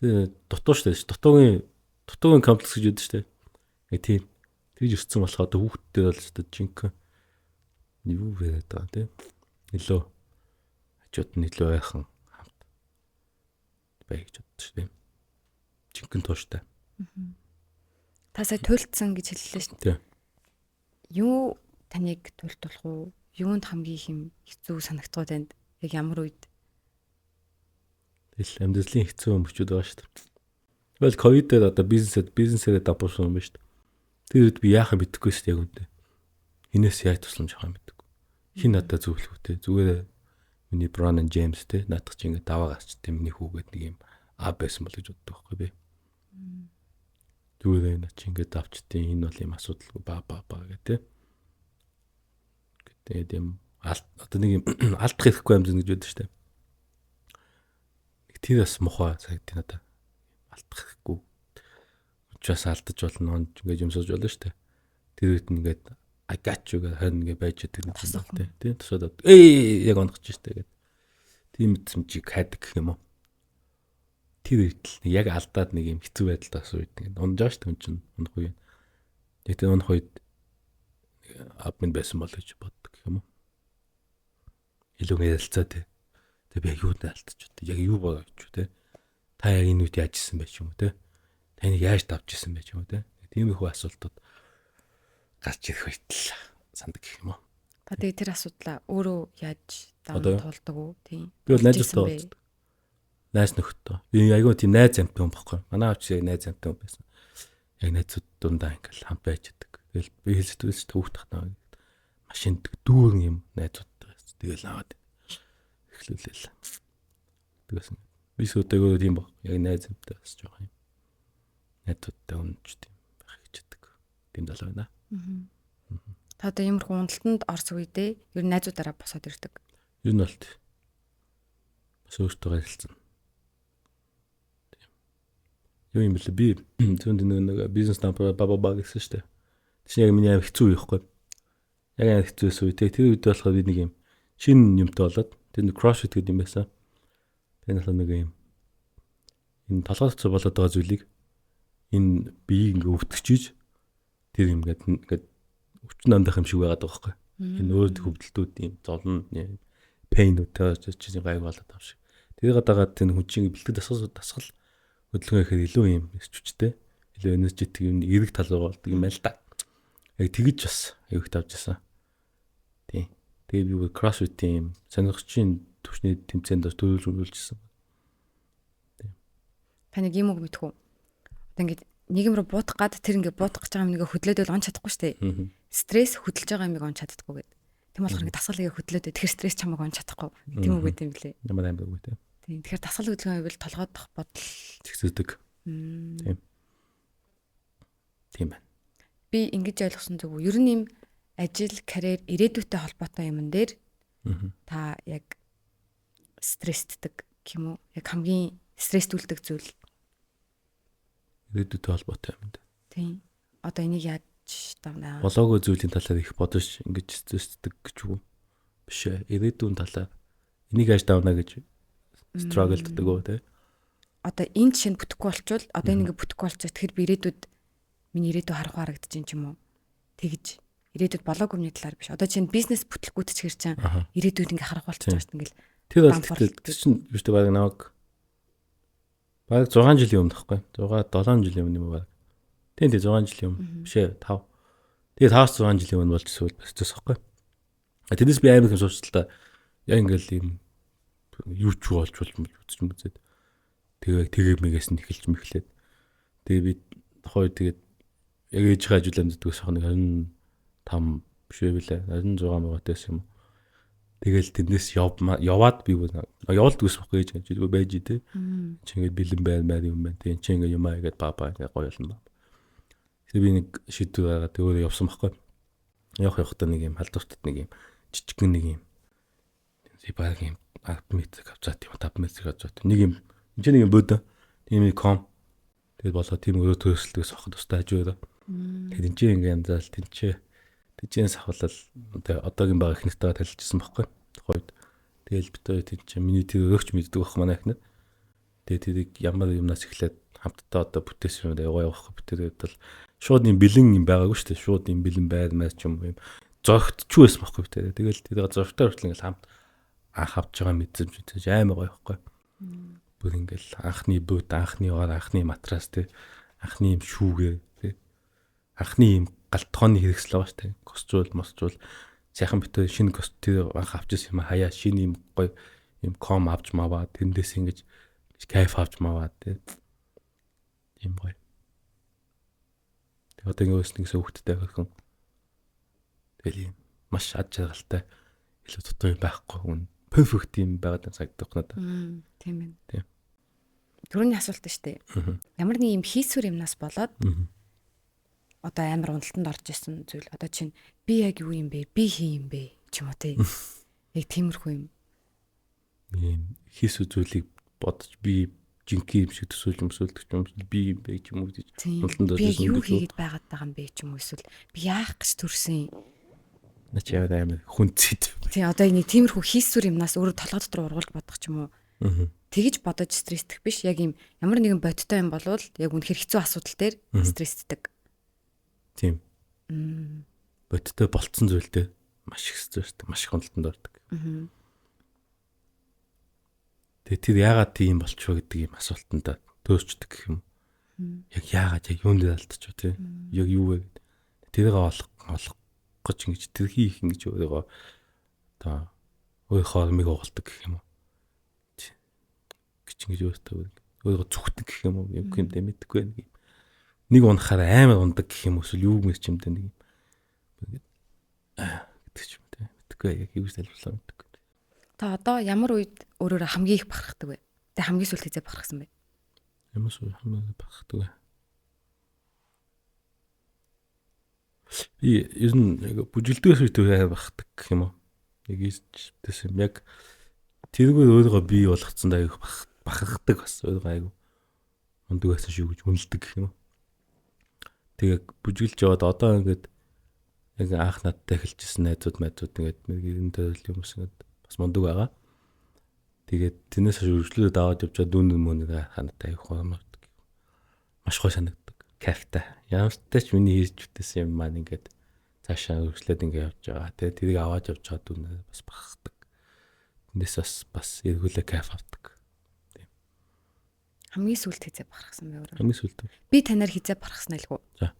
Тэгээ дутуу штэ. Дутуугийн комплекс гэж үүдэн штэ. Яг тийм. Тэгж өссөн болохоор одоо хүүхдтэй бол өстой жинхэнэ юу яриад байгаа тийм. Илүү Хажууд нь илүү ойрхон хамт бай гэж боддог шүү дээ. Жинхэнэ тууштай. Та сая туйлдсан гэж хэллээ шүү дээ. Юу таныг туйлдуулах уу? Юунд хамгийн их юм хэцүү санагдах вэ танд? Яг ямар үед? Тэгэл амьдралын хэцүү өмчүүд байгаа шүү дээ. Тэгэл ковид дээр одоо бизнесээ давбарсан юм байна шүү дээ. Тэр үед би яахаа мэдэхгүй шүү дээ яг үндэ. Хинээс яаж тусламж авах юм мэдэхгүй. Хин надад зөвлөх үү те. Зүгээр миний Брон and Джеймс те наадах чи ингээд даваа гарч те миний хүүгээд нэг юм а байсан бол гэж боддог байхгүй би. Зүгээр наа чи ингээд авчтیں۔ Энэ бол юм асуудалгүй ба ба ба гэх те. Тэгээд юм одоо нэг юм алдах хэрэггүй юм зэн гэж боддог шүү дээ. Тэр бас мухаа санагдیں۔ Надад. Алдах хэрэггүй. Учраас алдаж болно ингээд юм сууж болно шүү дээ. Тэр үед ингээд I got you гэх харин ингээд байж байдаг юм байна тий. Тийм тусаад яг онгоч штэ гэд. Тийм мэдрэмжийг хайдаг гэх юм уу. Тэр үед л яг алдаад нэг юм хэцүү байдалд бас үед ингээд унж байгаа штэ хүн чинь унах үе. Яг тэр унах үед админ байсан бол гэж боддог гэх юм уу. Илүү ярилцаа тий. Тэг би яг юунд алдчих вэ? Яг юу болоо ч тий. Та яг энэ үед яаж исэн байх юм уу тий. Таныг яаж давж исэн байх юм уу тий. Тиймэрхүү асуултууд гарч ирэх үед л сандаг гэх юм уу. Та тэгээ тэр асуудлаа өөрөө яаж даван туулдаг уу? Тийм. Би бол найзуудтай уулздаг. Найз нөхдөд. Би айгүй тийм найз амтан хүн байхгүй. Манай аавч яг найз амтан хүн байсан. Яг найзууд дундаа ингээл хамт байж идэг. Тэгэл би хэлсэн шүү дээ хүүхд тахнаа. Машинд дүүрэн юм найзуудтай байсан. Тэгэл аваад эхлүүлээл. Тэгээс би сүйтэйгөө тийм баг. Яг найз амттай бас жоох юм. Найзуудтай үнж тийм байх хичээдэг. Тийм залуу байна. Та одоо иймэрхүү уналтанд орсон үедээ ер нь найзуудаараа босоод ирдэг. Ер нь бол бас өөртөө харилцсан. Тийм. Юу юм бэлээ би зүүнд нэг бизнес намбар ба ба гэсэн шүү дээ. Тэр чинь яг миний аим хэцүү үе ихгүй. Яг аим хэцүү байсан үе. Тэр үед болохоор би нэг юм шинэ юмтай болоод тэр нэг CrossFit гэдэг юм байсан. Тэр нь болохоор нэг юм энэ толгой цэцэг болоод байгаа зүйлийг энэ биеийг ингээ өвтгөчиж тэр юм ингээд өвчин андах юм шиг байгаад байгаа байхгүй. Энэ өөр хөвдөлтүүд юм зовлон пейнүүдтэй чинь гайг болоод байгаа юм шиг. Тэрийг дагаад тэр хүн чинь бэлтгэл дасгал хөдөлгөөн ихээр илүү юм эрч хүчтэй, илүү энержетик юм эерэг тал руу болдог юм байна л да. Яг тэгэж бас аюулт авч ирсэн. Тийм. Тэгээ би бүр CrossFit-ийн сонирхчийн түвшний тэмцээнд бас төлөвлөж үлжсэн. Тийм. Та нэг юм үг мэдэх үү? Одоо ингээд нийгэм рүү буутах гад тэр ингээд буутах гэж байгаа юм ингээ хөдлөөд бол он чадахгүй шүү дээ. Стресс хөдөлж байгаа юмыг он чаддаггүй гэдэг. Тийм болохоор ингээд дасгал ингээ хөдлөөд тэгэхээр стресс чамайг он чадахгүй. Тийм үг гэдэг юм блэ. Ямар амар үг те. Тийм. Тэгэхээр дасгал хөдөлгөөн байвал толгойдох бодол зэгцэдэг. Тийм. Тийм байна. Би ингэж ойлгосон зүг үү? Ер нь юм ажил, карьер, ирээдүйтэй холбоотой юмн дээр та яг стресстдэг гэх юм уу? Яг хамгийн стресстүүлдэг зүйл ирээдүйтэй холбоотой юм дээ. Тийм. Одоо энийг яаж давнаа? Болоогүй зүйлийн талаар их бодож ингэж стресстдэг гэж үү? Биш ээ. Ирээдүйн талаар энийг яаж давна гэж struggle-ддаг үү те? Одоо энэ жишээ нь бүтэхгүй болчвол одоо энэ ингээ бүтэхгүй болчих. Тэгэхээр би ирээдүйд миний ирээдүй харахгүй харагдаж чинь юм уу? Тэгж ирээдүйд болоогүй юмны талаар биш. Одоо чинь бизнес бүтлгүүт ч хэр чинь ирээдүйд ингээ харах болчихж байгаа шүү дээ ингээл. Тэр бол тэр чинь биш үү баг намайг баг 6 жилийн өмнө тахгүй. 6 7 жилийн өмнө юм уу баг. Тийм тийм 6 жилийн өмнө. Биш ээ 5. Тэгээ 5 6 жилийн өмнө болж эсвэл процесс байхгүй. Тэрнээс би амар их суурчлаа. Яг ингээл юм юу ч болж болж үзэж мүзээд. Тэгээ мэгээс нь эхэлж мэхлээд. Тэгээ би тухайн үед тэгээд яг ээжийнхээ ажил амьддагс нэг 25 биш ээ билээ. 26 мөгөөтэйс юм уу. Тэгэл тэндээс яваад би явуулдаг гэсэн байхгүй ээж гэж байж тий. Чи ингээд бэлэн байна маар юм байна. Тий чи ингээд юм аа гэдээ ба ба ингээд гоё болно. Тэгээ би нэг шийдвэр гаргаад өөрөө явсан байхгүй. Явах явахдаа нэг юм халдвартад нэг юм жижигхэн нэг юм баг юм 10 метр авцаад юм 5 метр авцаад нэг юм энэ ч нэг юм бөөдөө тийм нэг ком тэгээд болоо тийм өрөө төрөсөлтөөс авах тустай хажуу. Тэгээд энэ ч ингээд янзаал тэнцээ тэжээс авахлал одоогийн байгаа эхнэртэйгээ танилцсан байхгүй тухайд. Тэгэл бид хоёр тийм чинь миний тэр өрөөгч мэддэг байх манай эхнэр. Тэгээ тэрийг ямар юмнаас эхлээд хамтдаа одоо бүтээсэн юм яваа явах бүтээгээд бол шууд юм бэлэн юм байгаагүй шүү дээ. Шууд юм бэлэн байр маяг ч юм юм зөрөгдчихүү байсан байхгүй бүтээ. Тэгэл тэр зөрөгтэй хүртэл ингээл хамт анх авч байгаа мэдрэмж гэж амар гоё байхгүй. Бүр ингээл анхны бут, анхны ор, анхны матрас те, анхны юм шүүгээ те, анхны юм галтгооны хэрэгсэл байгаа шүү дээ. Костюм, мосчул сайхан битээ шинэ костюм анх авчихсан юм хаяа шинэ юм гоё юм ком авч маваа тэндээс ингэж кайф авч маваа те. Тийм гоё. Тэгээ одоо ингэ өөс нэгсээ хүүхдтэй хөрхөн. Тэгэл юм маш ад жаргалтай илүү дутуу юм байхгүй үн perfect юм байгаад санагдах надад. Тийм ээ. Тийм. Түрүүний асуулт нь шүү дээ. Ямар нэг юм хийсвэр юмнаас болоод одоо амар уналтанд орж исэн зүйл. Одоо чинь би яг юу юм бэ? Би хий юм бэ? Ч юм уу тий. Яг тиймэрхүү юм. Ийм хийсвэр зүйлийг бодож би жинхэнэ юм шиг төсөөлж өмсөлдөг юм би юм бэ ч юм уу гэж уналтанд орж исэн. Би юу хийгээд байгаад байгаа юм бэ ч юм уу эсвэл би яах гэж төрсөн. Наа чи ямар амар хүнцэд. Тий, одоо нэг тиймэрхүү хийсвэр юмнаас өөрөө толгой дотор ургуулж бодох ч юм уу. Тэгэж бодож стресстэх биш. Яг юм ямар нэгэн бодиттой юм болвол яг үнэхэр хэцүү асуудал дээр стресстдэг. Тийм. Бодиттой болцсон зүйлтэй маш их стресстэй, маш их уналтанд ордог. Тэгээ тэр яагаад тийм болчихоо гэдэг юм асуултанд төөрчдөг гэх юм. Яг яагаад яг юунд алдчих вэ те? Яг юу вэ гэдэг. Тэрийг олох гэж ингэж тэр хийх ингэж өөрийгөө одоо өөрийнхөө ормыг угалдаг гэх юм уу. Гэж ингэж өөрийгөө зүхдэг гэх юм уу. Юм юм дэ мэдэхгүй байна юм. Нэг унахаар амар ундаг гэх юм эсвэл юу мэр ч юм дэ нэг юм. Ингээд гэдэг ч юм те. Мэдэхгүй яг юу гэж тайлбарлаа мэдэхгүй. Та одоо ямар үед өөрөөрөө хамгийн их бахархдаг вэ? Тэ хамгийн сүүлд хэзээ бахархсан бэ? Ямар сүүл хамгийн бахархдаг вэ? Би ер нь яг бүжгэлдгээс үед амар бахархдаг гэх юм уу? Яг ийчтэйс юм яг тэргээр өөрийгөө бий болгоцсон даа их бахархдаг бас өөрийгөө айгу мундаг байсан шүү гэж үнэлдэг гэх юм уу? Тэгээ бүжгэлж яваад одоо ингээд яг анх надтай эхэлжсэн найзууд ингээд нэг 90 төрлийн хүмүүс ингээд бас мундаг байгаа. Тэгээд тэрнээс хойш үргэлжлүүлээд аваад явж байгаа дүүн мөнөө ханаатай их хормогддог. Маш гоё санагддаг. Кайфтай. Ямар ч миний хийж бүтээсэн юм маань ингээд цаашаа үргэлжлээд ингээд явж байгаа. Тэгээд тэрийг аваад явж байгаа дүүнээ бас бахархдаг. Тэндээс бас эргүүлээ кайф авдаг. Тийм. Хамгийн сүүлд хэзээ бахархсан бэ өөрөө? Хамгийн сүүлд. Би танаар хэзээ бахархсан айлгүй. За.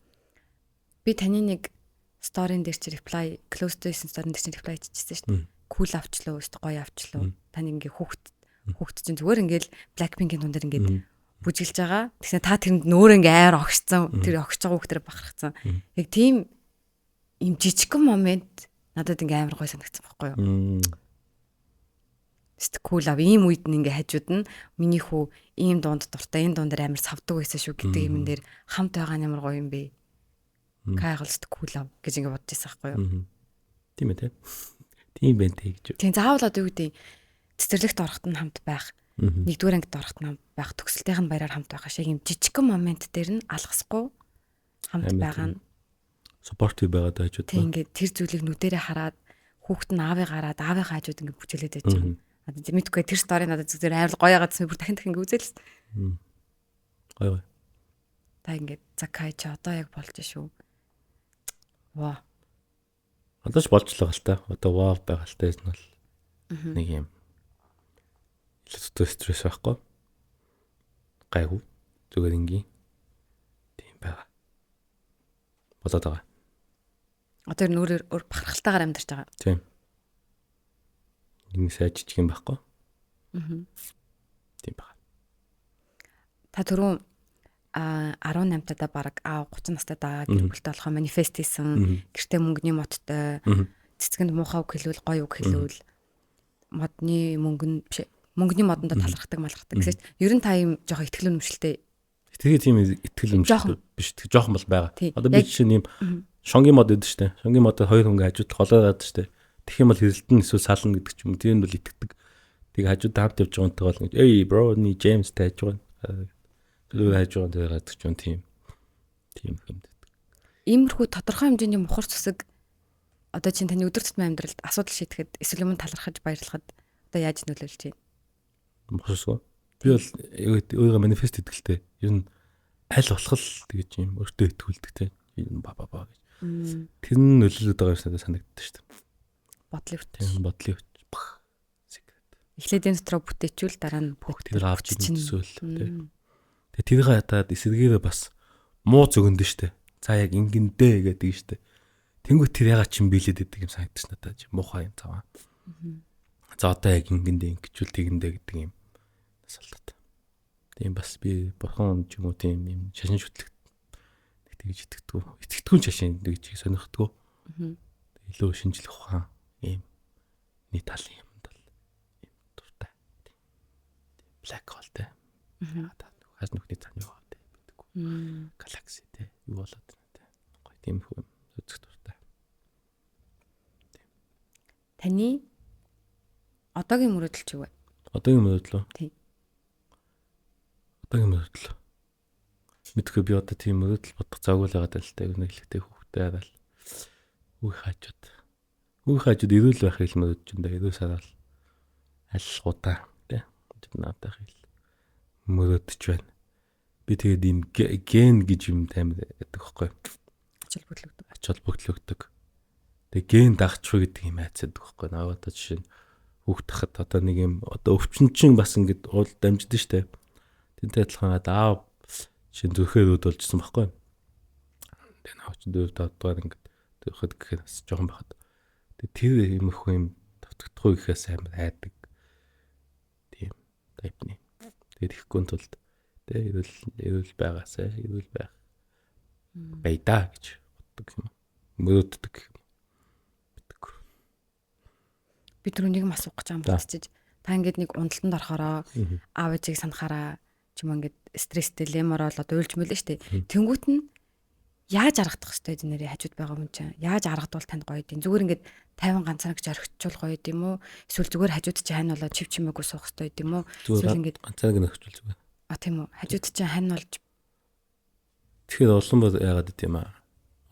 Би таны нэг сторийн дээр чи reply close to хийсэн сторийн дээр чи reply хийчихсэн шүү дээ. Кул авчлаа, өст гоё авчлаа. Таны ингээ хүүхд чинь зүгээр ингээл Blackpink-ийн дунд дээр ингээд бүжиглж байгаа. Тэгсэн та тэрэнд нөөр ингээ айр огшцсан. Тэр огшж байгаа хүүхдээр бахархсан. Яг тийм юм жижигхэн момент надад ингээ амар гоё санагдсан байхгүй юу? Өст кул ав ийм үед нь ингээ хажууд нь миний хүү ийм дунд дуртай, энэ дунд дээр амар савдаг байсан шүү гэдэг юмн дээр хамт байгаа нь ямар гоё юм бэ? Кайгал өст кул ав гэж ингээ бодож байсан байхгүй юу? Тийм ээ. Тийм байх тэ гэж. Тийм заавал одоо юу гэдэг цэцэрлэгт орохт нь хамт байх. Нэгдүгээр ангид орохт нь хамт байх, төгсөлтийнх нь баяраар хамт байх шиг юм жижигхэн момент дээр нь алгасгүй хамт байгаа нь supportive байгаад хажууд. Тийм ингээд тэр зүйлийг нүдэрээ хараад хүүхэд нь аавыг гараад аавынхаа хажууд ингээд бүжгэлээд байж байгаа. Надад мэдгүй тэр стори надад зүгээр амар гоё яагаадсан бүр дахин дахин ингээд үзээлсэн. Гоё гоё. Та ингээд за кай чи одоо яг болж шүү. Ваа. Одоо ч болж л байгаа л та. Одоо вау байгаа л та энэ бол нэг юм илүү дутуу стресс байхгүй. Гайгүй. Зүгээр энгийн. Тийм байгаа. Болоод байгаа. Одоо ер нь өөр бахархалтайгаар амьдарч байгаа. Тийм. Нэг сайн жижиг юм байхгүй. Тийм байгаа. Та түрүүн 18 тадаа бараг 30 настай даа гэр бүлтэй болохоо манифест хийсэн. Гэртээ мөнгөний модтой. Цэцгэнд муухай үг хэлвэл гоё үг хэлвэл модны мөнгө нь биш мөнгөний модондоо талархдаг малархдаг гэсэн чинь ер нь та юм жоохон итгэл үнэмшилтэй. Тэгээ тийм итгэл үнэмшилтэй биш. Жоохон бол байгаа. Одоо би жишээ нь юм шонгийн мод өгдөө штэ. Шонгийн модоор хоёр хүн хажууд голоор гардаг штэ. Тэгэх юм бол хэрэлдэн эсвэл сална гэдэг ч юм. Тийм бол итгэдэг. Тэгээ хажууд хамт явж байгаа хүнтэй бол ингэж "Эй бро, ни Джеймс тайж байгаа." Тэр хайж байгаа дээр гадаг ч юм тийм хэмддэг. Иймэрхүү тодорхой хэмжээний мухар зүсэг одоо чинь таны өдөр тутмын амьдралд асуудал шийдэхэд эсвэл юм талархаж баярлахад одоо яаж нөлөөлж байна? Мухар зүсэг. Би бол өөрийгөө манифест хийдэг л дээ. Ер нь аль болох л тэгэж юм өөртөө итгүүлдэг те. Ба ба ба гэж. Тэр нь нөлөөлөд байгаа юм санагддаг шүү дээ. Бодлын хүч. Тийм бодлын хүч. Бах. Зэг. Эхлээд энэ дотроо бүтээчүүл дараа нь бүх тэрийг авч ирсэн тий. Тэгээ тэрийг ятаад эсэргээрээ бас муу зөгөндөн штэ. За яг ингэндээ гэдэг штэ. Тэнгүүт тэр яга чин биелээд идэг юм санагдчих надад чи муухай юм цаваа. За одоо яг ингэндээ ингэчүүл тэгэндээ гэдэг юм асуулт. Тийм бас би бурхан ч юм уу тийм юм шашин шүтлэг нэг тэгж итгэдэггүй. Итгэдэггүй шашин гэж сонирхдаггүй. Илүү шинжлэх ухаан ийм нэг талын юмд бол ийм дуртай. Black hole те. Хаас нүхний цаана юу байгаа те мэдгүй. Galaxy те юу болоод байна те. Гоё тийм хүү үзэх дуртай. Таны одоогийн мөрөөдөл чи юу вэ? Одоогийн мөрөөдөл үү? Тийм. Одоогийн мөрөөдөл. Мэдгүй би одоо тийм мөрөөдөл бодох завгүй л байгаа даа л та. Нэг хэлэхдээ хүүхдээ хараад үе хаажууд. Үе хаажууд эрүүл байхыг л мөрөөдж юм да. Эрүүл сараал алгуудаа тий. Надад хэл мөрөөдөж байна. Би тэгээд ийм ген гэж юм таймар гэдэг байхгүй. Ач холбогдол өгдөг. Ач холбогдол өгдөг. Тэгээ ген дагчгүй гэдэг юм айцад байхгүй. Наваа одоо жишээ нь хүүхд тахад одоо нэг юм одоо өвчин чинь бас ингээд уул дамждаг штэ. Тэнтэй адилхан аав жишээ нь зүрхээр өөд болжсон байхгүй. Тэгээ наваа чинь 4 5 дугаар ингээд төрөхөд гэхээр бас жоохон байхад. Тэгээ тэр иймэрхүү юм тавтагдахгүй гэхээс амар айдаг. Тийм тайпны. Тэгээд ихгүй тулд тэ эрүүл байгаасай, эрүүл байх байда гэж боддог юм. Мөрөөддөг юм. Мэдгүй. Би түрүү нэг юм асуух гэж байгаа юм болчих. Та ингээд нэг уналтанд орохороо аав ээжийг санахаараа ч юм ингээд стресстэй лемор бол одоо уйлж мөлөө штэ. Тэнгүүт нь яаж аргадах хэвтэй энэ нэрээ хажууд байгаа хүн чинь яаж аргадвал танд гоё юм. Зүгээр ингээд 50 ганцаар гэж орхичвол гоё юм уу? Эсвэл зүгээр хажууд чинь хань болоо чив чимээгүй суух хэвтэй юм уу? Эсвэл ингээд ганцаар гэнэ орхичвол зүгээр. А тийм үү. Хажууд чинь хань болж. Тэгэхээр улам бүр яагаад гэдэм юм аа.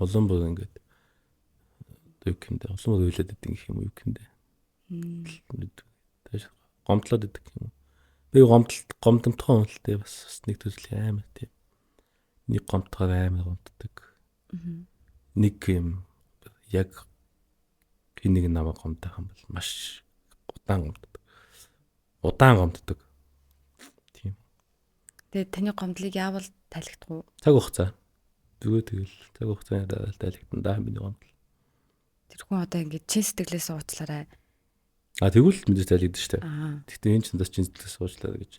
Улам бүр ингээд юу гэмдэ улам бүр уйлаад идэг гэх юм уу юу гэмдэ. Тэш гомдлоод идэг юм уу. Би гомдомтхон хүн л дээ бас нэг төрлийн амар тийм. Нэг гомдохоор амар гомддог. Нэг юм яг хин нэг намайг гомдох юм бол маш удаан гомддог. Удаан гомддог. Тийм. Тэгээд таны гомдлыг яавал тайлагдах уу? Цаг хугацаа. Зүгээр тэгэл цаг хугацааны дараа тайлагдана да миний гомдол. Тэр хүн одоо ингээд чин сэтгэлээс уучлаарай. А тэгвэл мэдээж тайлагдана шүү дээ. Гэхдээ энэ ч надад чин сэтгэлээс уучлаарай гэж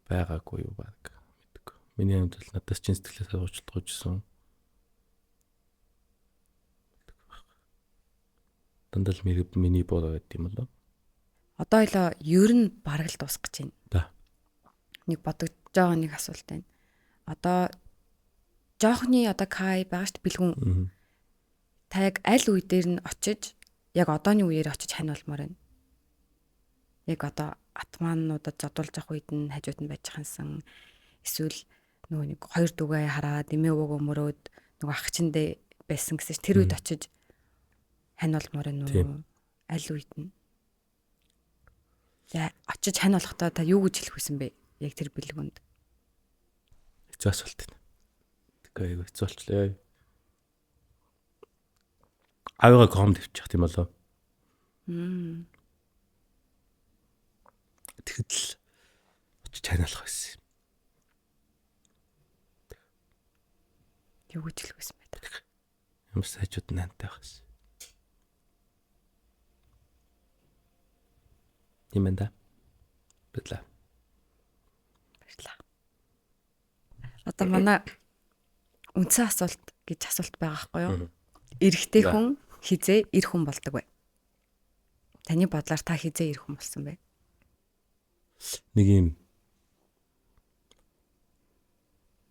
байгаагүй юу баг мэдгүй. Миний амьдрал надад чин сэтгэлээс уучлахгүй гэсэн. Дандаа л миний бороо гэдэг юм болоо. Одоо ойлоо ер нь бараг л дуусах гэж байна. Да. Нэг бодогдож байгаа нэг асуулт байна. Одоо жоохны одоо Кай байгаа шүү дээ бэлгүн. Та яг аль үе дээр нь очиж яг одооны үеэр очиж хань болмоор байна. Яг одоо атмануудад зодуулж явах үед нь хажууд нь байж хансан. Эсвэл нөгөө нэг хоёр дүгээ хараад эмээ өвөөгөө мөрөөд нөгөө ах чиндээ байсан гэсэн чи тэр үед очиж хань болмоор байна уу? Аль үед нь? За очиж хань болохдоо та юу гэж хэлэх байсан бэ? Яг тэр бэлгүнд. Хэцүү асуулт байна. Тэгэхгүй айгүй хэцүү болчлээ. Аавыгаа ком тавьчих тийм болоо. Тэгэхэд л очиж ханиалах байсан юм. Юу гэж хэлэх байсан бэ? Ямар сайжууд нантай байх байсан. Тийм байна да. Баярлалаа. Баярлалаа. Одоо манай үндсэн асуулт гэж асуулт байгаа байхгүй юу? Эрэгтэй хүн хизээ эр хүн болдог вэ? Таны бодлоор та хизээ эр хүн болсон бэ? Нэг юм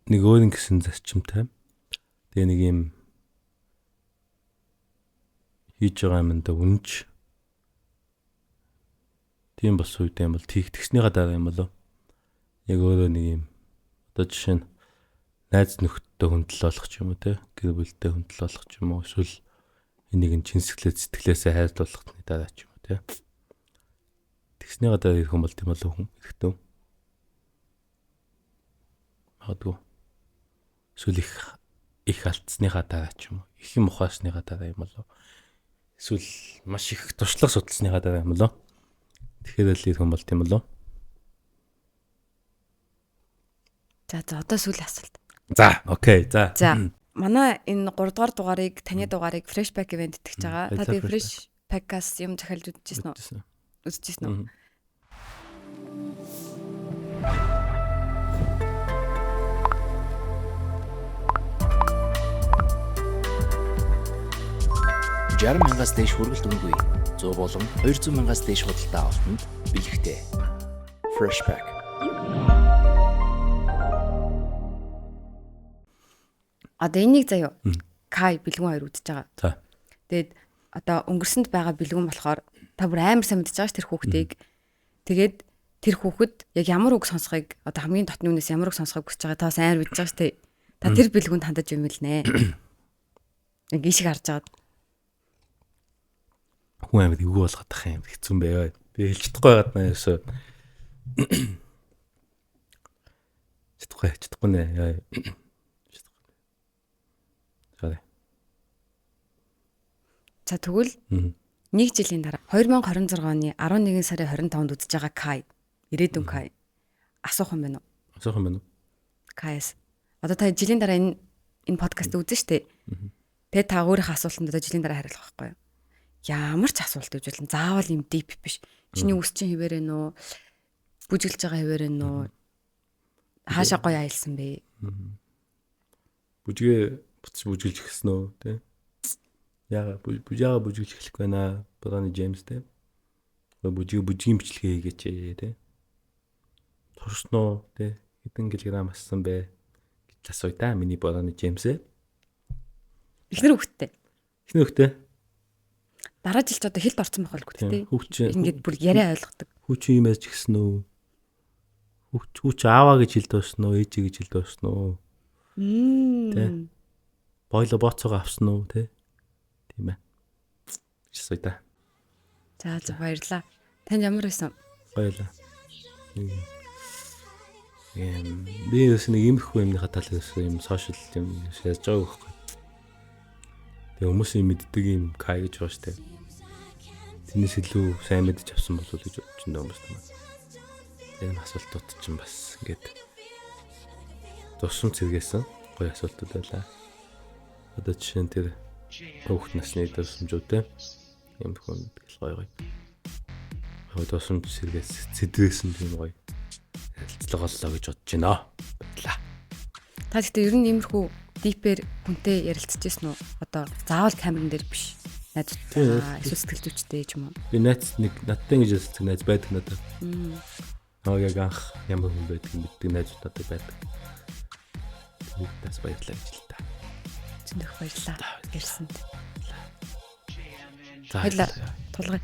нэг өөр ингэсэн зарчимтай. Тэгээ нэг юм хийж байгаа юмдаа үнж тийм бас үед юм бол тэгснийхаа дараа юм болов. Яг өөрөө нэг юм одоо жишээ нь найз нөхдөдөө хүндэл болох ч юм уу те гэр бүлтэй хүндэл болох ч юм уу эсвэл энийг нь чин сэтгэлээсээ хайрлуулахны дараа ч юм уу те. Тэгснийхаа дараа ирэх юм бол тийм болов хүн эрэхтэн. Магадгүй. Эсвэл их алдсныхаа дараа ч юм уу их юм ухаасныхаа дараа юм болов. Эсвэл маш их туршлага судалсныхаа дараа юм болов. Тэгэхээр л ир хүн болт юм болов. За за одоо сүүлийн асуулт. За, окей. За. За манай энэ 3 дугаар дугаарыг таны дугаарыг Fresh Pack event итгэж байгаа. Та тэгээ Fresh Pack-аас юм захиалж үзчихсэн үү? Үзчихсэн үү? Жаран мянгаас дээш хүргэлт үнэгүй. 100 болон 200 мянгаас дээш худалдаа авалтанд бэлэгтэй. Fresh Pack. Одоо энийг заяа. Кай бэлгүүн хоёр үзэж байгаа. За. Тэгээд одоо өнгөрсөнд байгаа бэлгүүн болохоор та бүр амар сайн мэдж байгаа ш тэр хүүхдийг. Тэгээд тэр хүүхэд яг ямар үг сонсохыг одоо хамгийн дотны үнээс ямар үг сонсохыг хүсэж байгаа та бас амар мэдж байгаа ш тэ. Та тэр бэлгүүнд хандаж юм л нэ. Яг ишиг харж байгаад Хүн амьд эвгүй болгох юм хэцүү юм бэ. Би хэлж чадахгүй байгаад наа ерөөсөө. Чадахгүй нэ. Яа. Чадахгүй. Sorry. За тэгвэл нэг жилийн дараа 2026 оны 11 сарын 25-нд үзэж байгаа Кай, ирээдүйн Кай асуух юм байна уу? Асуух юм байна уу? Кайс. Одоо та жилийн дараа энэ подкаст үзэн штэ. Тэгээ та өөрийнхөө асуултанд одоо жилийн дараа хариулах байхгүй юу? Ямар ч асуулт гэж болно. Заавал юм deep биш. Чиний үс чинь хэвээр ээ нүү? Бүжиглж байгаа хэвээр ээ нүү? Хаашаа гоё аялсан бэ? Бүжгээ буцаж бүжиглж эхэлсэн үү, тэ? Яага яага бүжиглж эхлэхгүй байна. Брони Джеймс тэ. Бүжиг бүжгийн бичлэгээ хийгээч тэ. Туршсан уу, тэ? Хэдэн килограмм ассан бэ гэж асууя та миний Брони Джеймсээ. Эхнэр хүүхэдтэй. Эхнэр хүүхдээ. Дараа жил ч одоо хэлд орсон байх болгүй тэ. Хүүхд чинь Ингээд бүр яриа ойлгодог. Хүү чи юм яаж гисэн үү? Хүү чи ааваа гэж хэлд болсон уу? Ээжээ гэж хэлд болсон уу? Тэ. Бойло боцоогоо авсан уу, тэ? Тийм ээ. Асууя та. За за баярлаа. Танд ямар байсан? Баярлаа. Би ерөөс нэг иймэрхүү юмныхаа талаар ерөөс юм сошиал юм ярьж байгааг байхгүй. Тэгээ хүмүүс юм мэддэг юм Кай гэж байгаа штэ. Тэрнээс илүү сайн мэдэж авсан болов уу гэж бодож байна хүмүүс тамаа. Энэ асуултууд чинь бас ингээд тусам цэргээсэн гоё асуултууд байлаа. Одоо жишээ нь тэр хүүхд насны дурсамжууд те. Иймэрхүү юм тэгэл гоё гоё. Гоё тусамж сэргээс сэдвээсэн тийм гоё ярилцлага боллоо гэж бодож байна. Баярлалаа. Та гэхдээ ер нь иймэрхүү дипээр хүнтэй ярилцчихсэн үү? Одоо заавал камерын дээр биш. Найзуудтай эсвэл сэтгэл зүйчтэй ч юм уу? Би найз нэг надтай ингэж ярилцдаг найз байдаг надад. Аа яг анх ямар хүн байдгийг мэддэг найзууд надад байдаг. Тэнд бас баярлалаа гэж л та. Зөндөх баярлалаа. Ярьсанд. За. Баярлалаа. Тулгай.